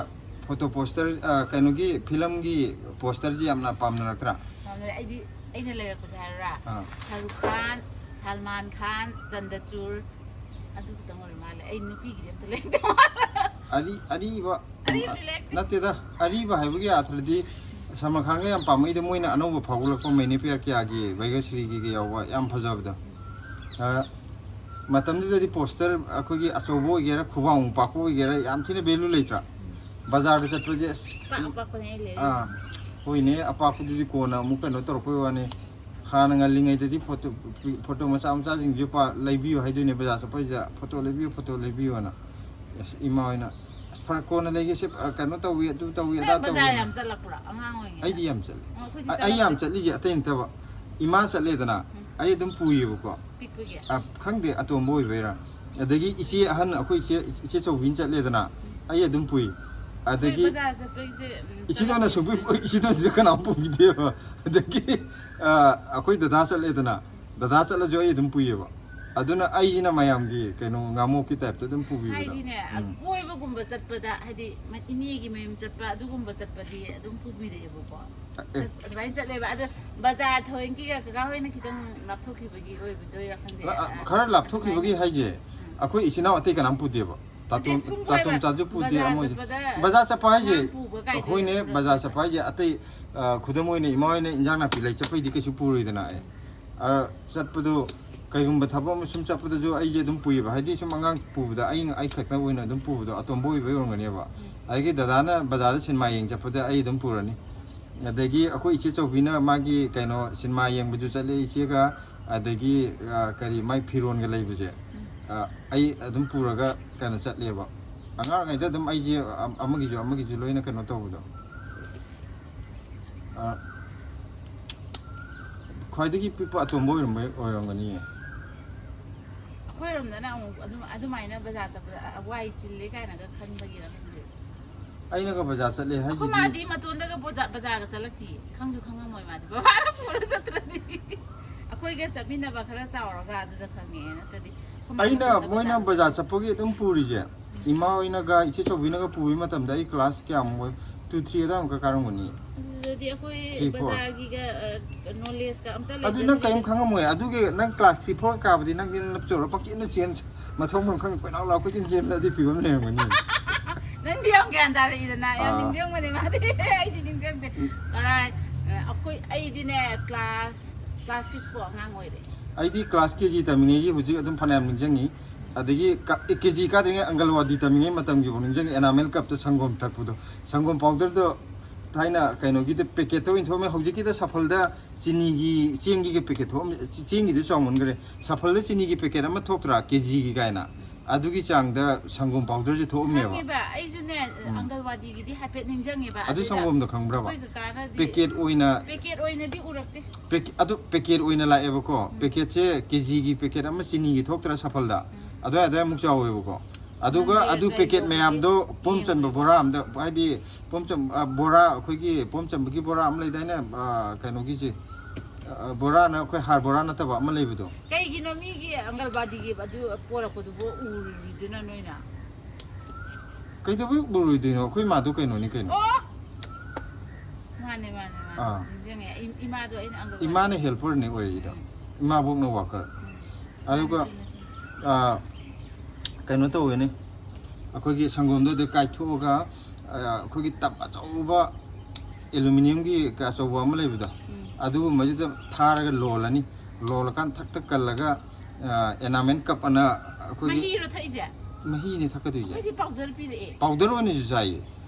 ꯐꯣꯇꯣ ꯄꯣꯁꯇꯔ, ꯑ, ꯀꯩꯅꯣꯒꯤ ꯐꯤꯂꯝꯒꯤ ꯄꯣꯁꯇꯔꯁꯦ ꯌꯥꯝꯅ ꯄꯥꯝꯅꯔꯛꯇ꯭ꯔꯥ? ꯌꯥꯝꯅ ꯑꯩꯗꯤ, ꯑꯩꯅ ꯂꯩꯔꯛꯄꯁꯦ ꯍꯥꯏꯔꯨꯔꯥ? ꯑꯥ꯫ ꯁꯥꯔꯨꯈ ꯈꯥꯟ, ꯁꯜꯃꯥꯟ ꯈꯥꯟ, ꯆꯟꯗꯆꯨꯔ, ꯑꯗꯨ ꯈꯛꯇꯪ ꯑꯣꯏꯔ ꯃꯥꯜꯂꯦ꯫ ꯑꯩ ꯅꯨꯄꯤꯒꯤꯗꯤ ꯑꯝꯇ ꯂꯩꯔꯛꯇꯦ ꯃꯥꯜꯂꯦ꯫ ꯑꯔꯤ ꯑꯔꯤꯕ ꯑꯔꯤꯕꯗꯤ ꯂꯩꯔꯛꯇꯦ꯫ ꯅꯠꯇꯦꯗ, ꯑꯔꯤꯕ ꯍꯥꯏꯕꯒꯤ ꯑꯥꯊ꯭ꯔꯗꯤ ꯁꯜꯃꯥꯟ ꯈꯥꯟꯒ ꯌꯥꯝ ꯄꯥꯝꯃꯛꯏꯗ, ꯃꯣꯏꯅ ꯑꯅꯧꯕ ꯐꯥꯎꯒꯠꯂꯛꯄ ꯃꯩꯅꯦ ꯄꯤꯌꯥꯔ ꯀꯤꯌꯥꯒꯤ, ꯚꯩꯒꯁ꯭ꯔꯤꯒꯤꯒ ꯌꯥꯎꯕ ꯌꯥꯝ ꯐꯖꯕꯗꯣ꯫ ꯑ, ꯃꯇꯝꯗꯨꯗꯗꯤ ꯄꯣꯁꯇꯔ ꯑꯩꯈꯣꯏꯒꯤ ꯑꯆꯧꯕ ꯑꯣꯏꯒꯦꯔꯥ, ꯈꯨꯕꯥꯡꯃꯨꯛ ꯄꯥꯛꯄ ꯑꯣꯏꯒꯦꯔꯥ, ꯌꯥꯝ ꯊꯤꯅ ꯚꯦꯂꯨ ꯂꯩꯇ꯭ꯔꯥ? ꯕꯖꯥꯔꯗ ꯆꯠꯄꯁꯦ ꯑꯁ, ꯑꯄꯥꯛ ꯑꯄꯥꯛꯄꯅꯦ ꯑꯩ ꯂꯩꯔꯛꯏꯁꯦ꯫ ꯑꯥ, ꯍꯣꯏꯅꯦ, ꯑꯄꯥꯛꯄꯗꯨꯗꯤ ꯀꯣꯟꯅ ꯑꯃꯨꯛ ꯀꯩꯅꯣ ꯇꯧꯔꯛꯄꯩ ꯋꯥꯅꯤ꯫ ꯍꯥꯟꯅ ꯉꯜꯂꯤꯉꯩꯗꯗꯤ ꯐꯣꯇꯣ, ꯐꯣꯇꯣ ꯃꯆꯥ ꯃꯆꯥꯁꯤꯡꯁꯨ ꯄꯥ-, ꯂꯩꯕꯤꯌꯨ ꯍꯥꯏꯗꯣꯏꯅꯦ, ꯕꯖꯥꯔ ꯆꯠꯄꯁꯤꯗ ꯐꯣꯇꯣ ꯂꯩꯕꯤꯌꯨ, ꯐꯣꯇꯣ ꯂꯩꯕꯤꯌꯨꯅ꯫ ꯑꯁ, ꯏꯃꯥ ꯍꯣꯏꯅ, "ꯑꯁ, ꯐꯔꯦ, ꯀꯣꯟꯅ ꯂꯩꯒꯦꯁꯦ, ꯑ, ꯀꯩꯅꯣ ꯇꯧꯏ, ꯑꯗꯨ ꯇꯧꯏ, ꯑꯗꯥ ꯅꯪ ꯕꯖꯥꯔ ꯇꯧꯏ"꯫ ꯌꯥꯝ ꯆꯠꯂꯛꯄ꯭ꯔꯣ ꯑꯉꯥꯡ ꯑꯣꯏꯔꯤꯉꯩꯗ? ꯑꯩꯗꯤ ꯌꯥꯝ ꯆꯠꯂꯦ꯫ ꯑꯣ, ꯑꯩꯈꯣꯏꯗꯤ ꯑ-, ꯑꯩ ꯌꯥꯝ ꯆꯠꯂꯛꯇꯦ꯫ ꯆꯠꯂꯤꯁꯦ ꯑꯇꯩ ꯅꯠꯇꯕ, ꯏꯃꯥ ꯆꯠꯂꯦꯗꯅ, ꯑꯩ ꯑꯗꯨꯝ ꯄꯨꯏꯌꯦꯕꯀꯣ꯫ ꯄꯤꯛꯄꯒꯤ꯫ ꯑ, ꯈꯪꯗꯦ, ꯑꯇꯣꯝꯕ ꯑꯣꯏꯕꯩꯔꯥ꯫ ꯑꯗꯒꯤ ꯏꯆꯦ ꯑꯍꯟ, ꯑꯩꯈꯣꯏ ꯏꯆꯦ, ꯏꯆꯦ ꯆꯧꯕꯤꯅ ꯆꯠꯂꯦꯗꯅ, ꯑꯩ ꯑꯗꯨꯝ ꯄꯨꯏ꯫ ꯑꯗꯒꯤ ꯑꯩꯈꯣꯏ ꯕꯖꯥꯔ ꯆꯠꯄꯩꯁꯦ, ꯎꯝ, ꯏꯆꯤꯗꯣꯅ ꯆꯠꯂꯛꯇꯦ꯫ ꯁꯨꯡꯄꯨꯏ ꯄꯨꯏ-, ꯏꯆꯤꯗꯣꯁꯤꯁꯨ ꯀꯅꯥꯝ ꯄꯨꯕꯤꯗꯦꯕ꯫ ꯑꯗꯒꯤ, ꯑ, ꯑꯩꯈꯣꯏ ꯗꯗꯥ ꯆꯠꯂꯦꯗꯅ, ꯗꯗꯥ ꯆꯠꯂꯁꯨ ꯑꯩ ꯑꯗꯨꯝ ꯄꯨꯏꯌꯦꯕ꯫ ꯑꯗꯨꯅ ꯑꯩꯁꯤꯅ ꯃꯌꯥꯝꯒꯤ ꯀꯩꯅꯣ, ꯉꯥꯃꯣꯛꯀꯤ ꯇꯥꯏꯞꯇ ꯑꯗꯨꯝ ꯄꯨꯕꯤꯕꯗꯣ꯫ ꯍꯥꯏꯗꯤꯅꯦ, ꯎꯝ꯫ ꯀꯣꯏꯕꯒꯨꯝꯕ ꯆꯠꯄꯗ, ꯍꯥꯏꯗꯤ ꯃ-, ꯏꯅꯦꯒꯤ ꯃꯌꯨꯝ ꯆꯠꯄ, ꯑꯗꯨꯒꯨꯝꯕ ꯆꯠꯄꯗꯤ ꯑꯗꯨꯝ ꯄꯨꯕꯤꯔꯛꯑꯦꯕꯀꯣ꯫ ꯑꯦ꯫ ꯆꯠ-, ꯑꯗꯨꯃꯥꯏꯅ ꯆꯠꯂꯦꯕ꯫ ꯑꯗꯣ ꯕꯖꯥꯔ ꯊꯣꯏꯅꯀꯤꯒ ꯀꯀꯥ ꯍꯣꯏꯅ ꯈꯤꯇꯪ ꯂꯥꯞꯊꯣꯛꯈꯤꯕꯒꯤ ꯑꯣꯏꯕꯗꯣꯏꯔꯥ ꯈꯪꯗꯦ꯫ ꯂ-, ꯑ, ꯑ, ꯈꯔ ꯂꯥꯞꯊꯣꯛꯈꯤꯕꯒꯤ ꯑꯗꯨꯃꯥꯏꯅ ꯍꯥꯏꯁꯦ, ꯑꯩꯈꯣꯏ ꯏꯆꯤꯟ ꯏꯅꯥꯎ ꯑꯇꯩ ꯀꯅꯥꯝ ꯄꯨꯗꯦꯕ꯫ ꯇꯥꯇꯣꯝ ꯇꯥꯇꯣꯝ ꯆꯥꯁꯨ ꯄꯨꯗꯦ ꯑꯃꯣꯏꯁꯨ꯫ ꯕꯖꯥꯔ ꯆꯠꯄ ꯍꯥꯏꯁꯦ ꯑꯩꯈꯣꯏꯅꯦ꯫ ꯕꯖꯥꯔ ꯆꯠꯄ ꯍꯥꯏꯁꯦ ꯑꯇꯩ, ꯑ, ꯈꯨꯗꯝ ꯑꯣꯏꯅ ꯏꯃꯥ ꯍꯣꯏꯅ ꯏꯟꯖꯥꯡ ꯅꯥꯄꯤ ꯂꯩ ꯆꯠꯄꯩꯗꯤ ꯀꯩꯁꯨ ꯄꯨꯔꯣꯏꯗꯅ꯫ ꯑꯩ, ꯑ, ꯆꯠꯄꯗꯣ, ꯀꯩꯒꯨꯝꯕ ꯊꯕꯛ ꯑꯃ ꯁꯨꯝ ꯆꯠꯄꯗꯁꯨ ꯑꯩꯁꯦ ꯑꯗꯨꯝ ꯄꯨꯏꯌꯦꯕ꯫ ꯍꯥꯏꯗꯤ ꯁꯨꯝ ꯑꯉꯥꯡ ꯄꯨꯕꯗ ꯑꯩ, ꯑꯩ ꯈꯛꯇ ꯑꯣꯏꯅ ꯑꯗꯨꯝ ꯄꯨꯕꯗꯣ ꯑꯇꯣꯝꯕ ꯑꯣꯏꯕꯩ ꯑꯣꯏꯔꯝꯒꯅꯦꯕ꯫ ꯑꯗꯒꯤ ꯗꯗꯥꯅ ꯕꯖꯥꯔꯗ ꯁꯤꯅꯦꯃꯥ ꯌꯦꯡ ꯆꯠꯄꯗ ꯑꯩ ꯑꯗꯨꯝ ꯄꯨꯔꯅꯤ꯫ ꯑꯗꯒꯤ ꯑꯩꯈꯣꯏ ꯏꯆꯦ ꯆꯧꯕꯤꯅ ꯃꯥꯒꯤ ꯀꯩꯅꯣ ꯁꯤꯅꯦꯃꯥ ꯌꯦꯡꯕꯁꯨ ꯆꯠꯂꯦ ꯏꯆꯦꯒ꯫ ꯑꯗꯒꯤ, ꯑ, ꯀꯔꯤ, ꯃꯥꯏ ꯐꯤꯔꯣꯟꯒ ꯂꯩꯕꯁꯦ, ꯑ, ꯑꯩ ꯑꯗꯨꯝ ꯄꯨꯔꯒ ꯀꯩꯅꯣ ꯆꯠꯂꯦꯕ꯫ ꯑꯉꯥꯡ ꯑꯣꯏꯔꯤꯉꯩꯗ ꯑꯗꯨꯝ ꯑꯩꯁꯦ ꯑꯃꯒꯤꯁꯨ ꯑꯃꯒꯤꯁꯨ ꯂꯣꯏꯅ ꯀꯩꯅꯣ ꯇꯧꯕꯗꯣ꯫ ꯑ, ꯈ꯭ꯋꯥꯏꯗꯒꯤ ꯄꯤꯛꯄ ꯑꯇꯣꯝꯕ ꯑꯣꯏꯔꯝꯕ-, ꯑꯣꯏꯔꯝꯒꯅꯤꯌꯦ꯫ ꯑꯩꯈꯣꯏꯔꯣꯝꯗꯅ ꯑꯃꯨꯛ ꯑꯗꯨꯝ, ꯑꯗꯨꯃꯥꯏꯅ ꯕꯖꯥꯔ ꯆꯠꯄꯗ, ꯑ, ꯋꯥꯏ ꯆꯤꯜꯂꯦ ꯀꯥꯏꯅꯒ ꯈꯟꯕꯒꯤꯔ ꯈꯪꯗꯦ꯫ ꯑꯩꯅꯒ ꯕꯖꯥꯔ ꯆꯠꯂꯦ ꯍꯥꯏꯁꯤꯗꯤ꯫ ꯑꯩꯈꯣꯏ ꯃꯥꯗꯤ ꯃꯇꯣꯟꯗꯒ ꯕꯣꯖꯥ-, ꯕꯖꯥꯔꯒ ꯆꯠꯂꯛꯇꯤꯌꯦ꯫ ꯈꯪꯁꯨ ꯈꯪꯉꯝꯃꯣꯏ ꯃꯥꯗꯤ꯫ ꯕꯕꯥꯅ ꯄꯨꯔ ꯆꯠꯇ꯭ꯔꯗꯤ꯫ ꯑꯩꯈꯣꯏꯒ ꯆꯠꯃꯤꯟꯅꯕ ꯈꯔ ꯆꯥꯎꯔꯒ ꯑꯗꯨꯗ ꯈꯪꯉꯦ, ꯅꯠꯇ꯭ꯔꯗꯤ ꯑꯩꯈꯣꯏ ꯃꯥꯗꯤ ꯑꯩꯅ ꯃꯇꯣꯟꯗ ꯃꯣꯏꯅ ꯕꯖꯥꯔ ꯕꯖꯥꯔ ꯆꯠꯄꯒꯤ ꯑꯗꯨꯝ ꯄꯨꯔꯤꯁꯦ, ꯏꯃꯥ ꯍꯣꯏꯅꯒ ꯏꯆꯦ ꯆꯧꯕꯤꯅꯒ ꯄꯨꯕꯒꯤ ꯃꯇꯝꯗ ꯑꯩ ꯀ꯭ꯂꯥꯁ ꯀꯌꯥꯃꯨꯛ ꯑꯣꯏ? ꯇꯨ, ꯊ꯭ꯔꯤ ꯑꯗꯥꯏꯃꯨꯛꯀ ꯀꯥꯔꯝꯒꯅꯤ꯫ ꯑꯗꯨꯗꯗꯤ ꯑꯩꯈꯣꯏ ꯊ꯭ꯔꯤ, ꯐꯣꯔ꯫ ꯕꯖꯥꯔꯒꯤꯒ, ꯑ, ꯅꯣꯂꯦꯖꯀ ꯑꯝꯇ ꯑꯗꯨ ꯅꯪ ꯂꯩꯖꯗꯦ꯫ ꯀꯔꯤꯝ ꯈꯪꯉꯝꯃꯣꯏ꯫ ꯑꯗꯨꯒꯤ ꯅꯪ ꯀ꯭ꯂꯥꯁ ꯊ꯭ꯔꯤ, ꯐꯣꯔ ꯀꯥꯕꯗꯤ ꯅꯪꯗꯤ ꯅꯞꯆꯣꯔ ꯄꯪꯆꯦꯟꯗ ꯆꯦꯟ, ꯃꯊꯣꯡ ꯃꯔꯝ ꯈꯪꯗ ꯀꯣꯏꯂꯥꯎ ꯂꯥꯎ ꯀꯣꯏꯆꯦꯟ ꯆꯦꯟꯕꯗ ꯑꯗꯨꯒꯤ ꯐꯤꯕꯝ ꯂꯩꯔꯝꯒꯅꯤ꯫ ꯅꯪꯗꯤ ꯌꯥꯝ ꯒ꯭ꯌꯥꯟ ꯇꯥꯔꯛꯏꯗꯅ, ꯌꯥꯝ ꯑꯥ꯫ ꯅꯤꯡꯁꯤꯡꯕꯅꯦ ꯃꯥꯗꯤ꯫ ꯑꯩꯗꯤ ꯅꯤꯡꯁꯤꯡꯗꯦ꯫ ꯎꯝ꯫ ꯀꯔꯥꯏ, ꯑ, ꯑꯩꯈꯣꯏ, ꯑꯩꯗꯤꯅꯦ, ꯀ꯭ꯂꯥꯁ, ꯀ꯭ꯂꯥꯁ ꯁꯤꯛꯁ ꯐꯥꯎ ꯑꯉꯥꯡ ꯑꯣꯏꯔꯦ꯫ ꯑꯩꯗꯤ ꯀ꯭ꯂꯥꯁ ꯀꯦ ꯖꯤ ꯇꯝꯃꯤꯉꯩꯒꯤ ꯍꯧꯖꯤꯛ ꯑꯗꯨꯝ ꯐꯅꯌꯥꯝ ꯅꯤꯡꯁꯤꯡꯉꯤ꯫ ꯑꯗꯒꯤ ꯀ-, ꯀꯦ ꯖꯤ ꯀꯥꯗ꯭ꯔꯤꯉꯩ ꯑꯪꯒꯜꯋꯥꯗꯤ ꯇꯝꯃꯤꯉꯩ ꯃꯇꯝꯒꯤ ꯐꯥꯎ ꯅꯤꯡꯁꯤꯡꯉꯤ, ꯑꯦꯅꯥꯃꯦꯜ ꯀꯞꯇ ꯁꯪꯒꯣꯝ ꯊꯛꯄꯗꯣ꯫ ꯁꯪꯒꯣꯝ ꯄꯥꯎꯗꯔꯗꯣ ꯊꯥꯏꯅ ꯀꯩꯅꯣꯒꯤꯗ ꯄꯦꯀꯦꯠꯇ ꯑꯣꯏꯅ ꯊꯣꯛꯑꯝꯃꯦ, ꯍꯧꯖꯤꯛꯀꯤꯗ ꯁꯐꯜꯗ ꯆꯤꯅꯤꯒꯤ, ꯆꯦꯡꯒꯤꯒ ꯄꯦꯀꯦꯠ ꯊꯣꯛꯑꯝ-, ꯆꯦꯡꯒꯤꯗꯨ ꯆꯥꯎꯃꯟꯈ꯭ꯔꯦ꯫ ꯁꯐꯜꯗ ꯆꯤꯅꯤꯒꯤ ꯄꯦꯀꯦꯠ ꯑꯃ ꯊꯣꯛꯇ꯭ꯔꯥ, ꯀꯦ ꯖꯤꯒꯤ ꯀꯥꯏꯅ? ꯑꯗꯨꯒꯤ ꯆꯥꯡꯗ ꯁꯪꯒꯣꯝ ꯄꯥꯎꯗꯔꯁꯦ ꯊꯣꯛꯑꯝꯃꯦꯕ꯫ ꯈꯪꯉꯦꯕ, ꯑꯩꯁꯨꯅꯦ, ꯎꯝ꯫ ꯑꯪꯒꯜꯋꯥꯗꯤꯒꯤꯗꯤ ꯍꯥꯏꯐꯦꯠ ꯅꯤꯡꯁꯤꯡꯉꯦꯕ꯫ ꯑꯗꯨ ꯑꯗꯨꯗ ꯁꯪꯒꯣꯝꯗꯣ ꯈꯪꯕ꯭ꯔꯕ? ꯑꯩꯈꯣꯏ ꯀꯀꯥꯅꯗꯤ ꯄꯦꯀꯦꯠ ꯑꯣꯏꯅ ꯄꯦꯀꯦꯠ ꯑꯣꯏꯅꯗꯤ ꯎꯔꯛꯇꯦ꯫ ꯄꯦꯛ-, ꯑꯗꯨ ꯄꯦꯀꯦꯠ ꯑꯣꯏꯅ ꯂꯥꯛꯑꯦꯕꯀꯣ꯫ ꯎꯝ꯫ ꯄꯦꯀꯦꯠꯁꯦ ꯀꯦ ꯖꯤꯒꯤ ꯄꯦꯀꯦꯠ ꯑꯃ ꯆꯤꯅꯤꯒꯤ ꯊꯣꯛꯇ꯭ꯔꯥ ꯁꯐꯜꯗ? ꯎꯝ꯫ ꯑꯗꯨꯋꯥꯏ ꯑꯗꯨꯋꯥꯏꯃꯨꯛ ꯆꯥꯎꯋꯦꯕꯀꯣ꯫ ꯑꯗꯨꯒ ꯅꯪꯗꯤ ꯑꯗꯨ ꯀꯩ ꯄꯦꯀꯦꯠ ꯇꯧꯕꯒꯤ ꯃꯌꯥꯝꯗꯣ ꯄꯣꯝ ꯆꯟꯕ ꯌꯦꯡꯉꯨꯔꯤꯕ? ꯕꯣꯔꯥ ꯑꯝꯗ, ꯍꯥꯏꯗꯤ ꯄꯣꯝ ꯆꯟ-, ꯑ, ꯕꯣꯔꯥ, ꯑꯩꯈꯣꯏꯒꯤ ꯄꯣꯝ ꯆꯟꯕꯒꯤ ꯕꯣꯔꯥ ꯑꯃ ꯂꯩꯗꯥꯏꯅꯦ? ꯑ, ꯀꯩꯅꯣꯒꯤꯁꯦ, ꯑ, ꯕꯣꯔꯥꯅ ꯑꯩꯈꯣꯏ ꯍꯥꯔ ꯕꯣꯔꯥ ꯅꯠꯇꯕ ꯑꯃ ꯂꯩꯕꯗꯣ꯫ ꯀꯩꯒꯤꯅꯣ ꯃꯤꯒꯤ ꯑꯪꯒꯜꯋꯥꯗꯤꯒꯤ ꯑꯗꯨ ꯄꯣꯔꯛꯄꯗꯨꯕꯨ ꯎꯔꯤꯗꯨꯅ ꯅꯣꯏꯅ? ꯀꯩꯗꯧꯕꯩ ꯎꯔꯣꯏꯗꯣꯏꯅꯣ? ꯑꯩꯈꯣꯏ ꯃꯥꯗꯣ ꯀꯩꯅꯣꯅꯤ ꯀꯩꯅꯣ꯫ ꯑꯣ! ꯃꯥꯅꯦ, ꯃꯥꯅꯦ, ꯃꯥꯅꯦ꯫ ꯑꯥ꯫ ꯅꯤꯡꯁꯤꯡꯉꯦ꯫ ꯏ-, ꯏꯃꯥꯗꯣ ꯑꯩꯅ ꯑꯪꯒꯜꯋꯥꯗꯤ ꯏꯃꯥꯅ ꯍꯦꯜꯄꯔꯅꯤ ꯑꯣꯏꯔꯤꯗꯣ꯫ ꯎꯝ꯫ ꯏꯃꯥꯕꯣꯛꯅ ꯋꯥꯀꯔ꯫ ꯎꯝ꯫ ꯑꯗꯨꯒ, ꯃꯥꯅꯦ, ꯆꯨꯝꯃꯦ, ꯆꯨꯝꯃꯦ꯫ ꯑꯥ, ꯀꯩꯅꯣ ꯇꯧꯋꯦꯅꯦ꯫ ꯑꯩꯈꯣꯏꯒꯤ ꯁꯪꯒꯣꯝꯗꯣ ꯑꯗꯨ ꯀꯥꯏꯊꯣꯛꯑꯒ, ꯑ, ꯑꯩꯈꯣꯏꯒꯤ ꯇꯞ ꯑꯆꯧꯕ ꯑꯦꯂꯨꯃꯤꯅꯤꯌꯝꯒꯤ ꯑꯆꯧꯕ ꯑꯃ ꯂꯩꯕꯗꯣ, ꯎꯝ꯫ ꯑꯗꯨꯒꯨꯝꯕꯁꯤꯗ ꯊꯥꯔꯒ ꯂꯣꯜꯂꯅꯤ꯫ ꯂꯣꯜꯂꯀꯥꯟꯗ ꯊꯛ ꯊꯛ ꯀꯜꯂꯒ, ꯑ, ꯑꯦꯅꯥꯃꯦꯟ ꯀꯞ ꯑꯅ ꯑꯩꯈꯣꯏꯒꯤ ꯃꯍꯤꯔꯣ ꯊꯛꯏꯁꯦ? ꯃꯍꯤꯅꯦ ꯊꯛꯀꯗꯣꯏꯁꯦ꯫ ꯑꯩꯈꯣꯏꯗꯤ ꯄꯥꯎꯗꯔ ꯄꯤꯔꯛꯑꯦ꯫ ꯄꯥꯎꯗꯔ ꯑꯣꯏꯅꯁꯨ ꯆꯥꯏꯌꯦ꯫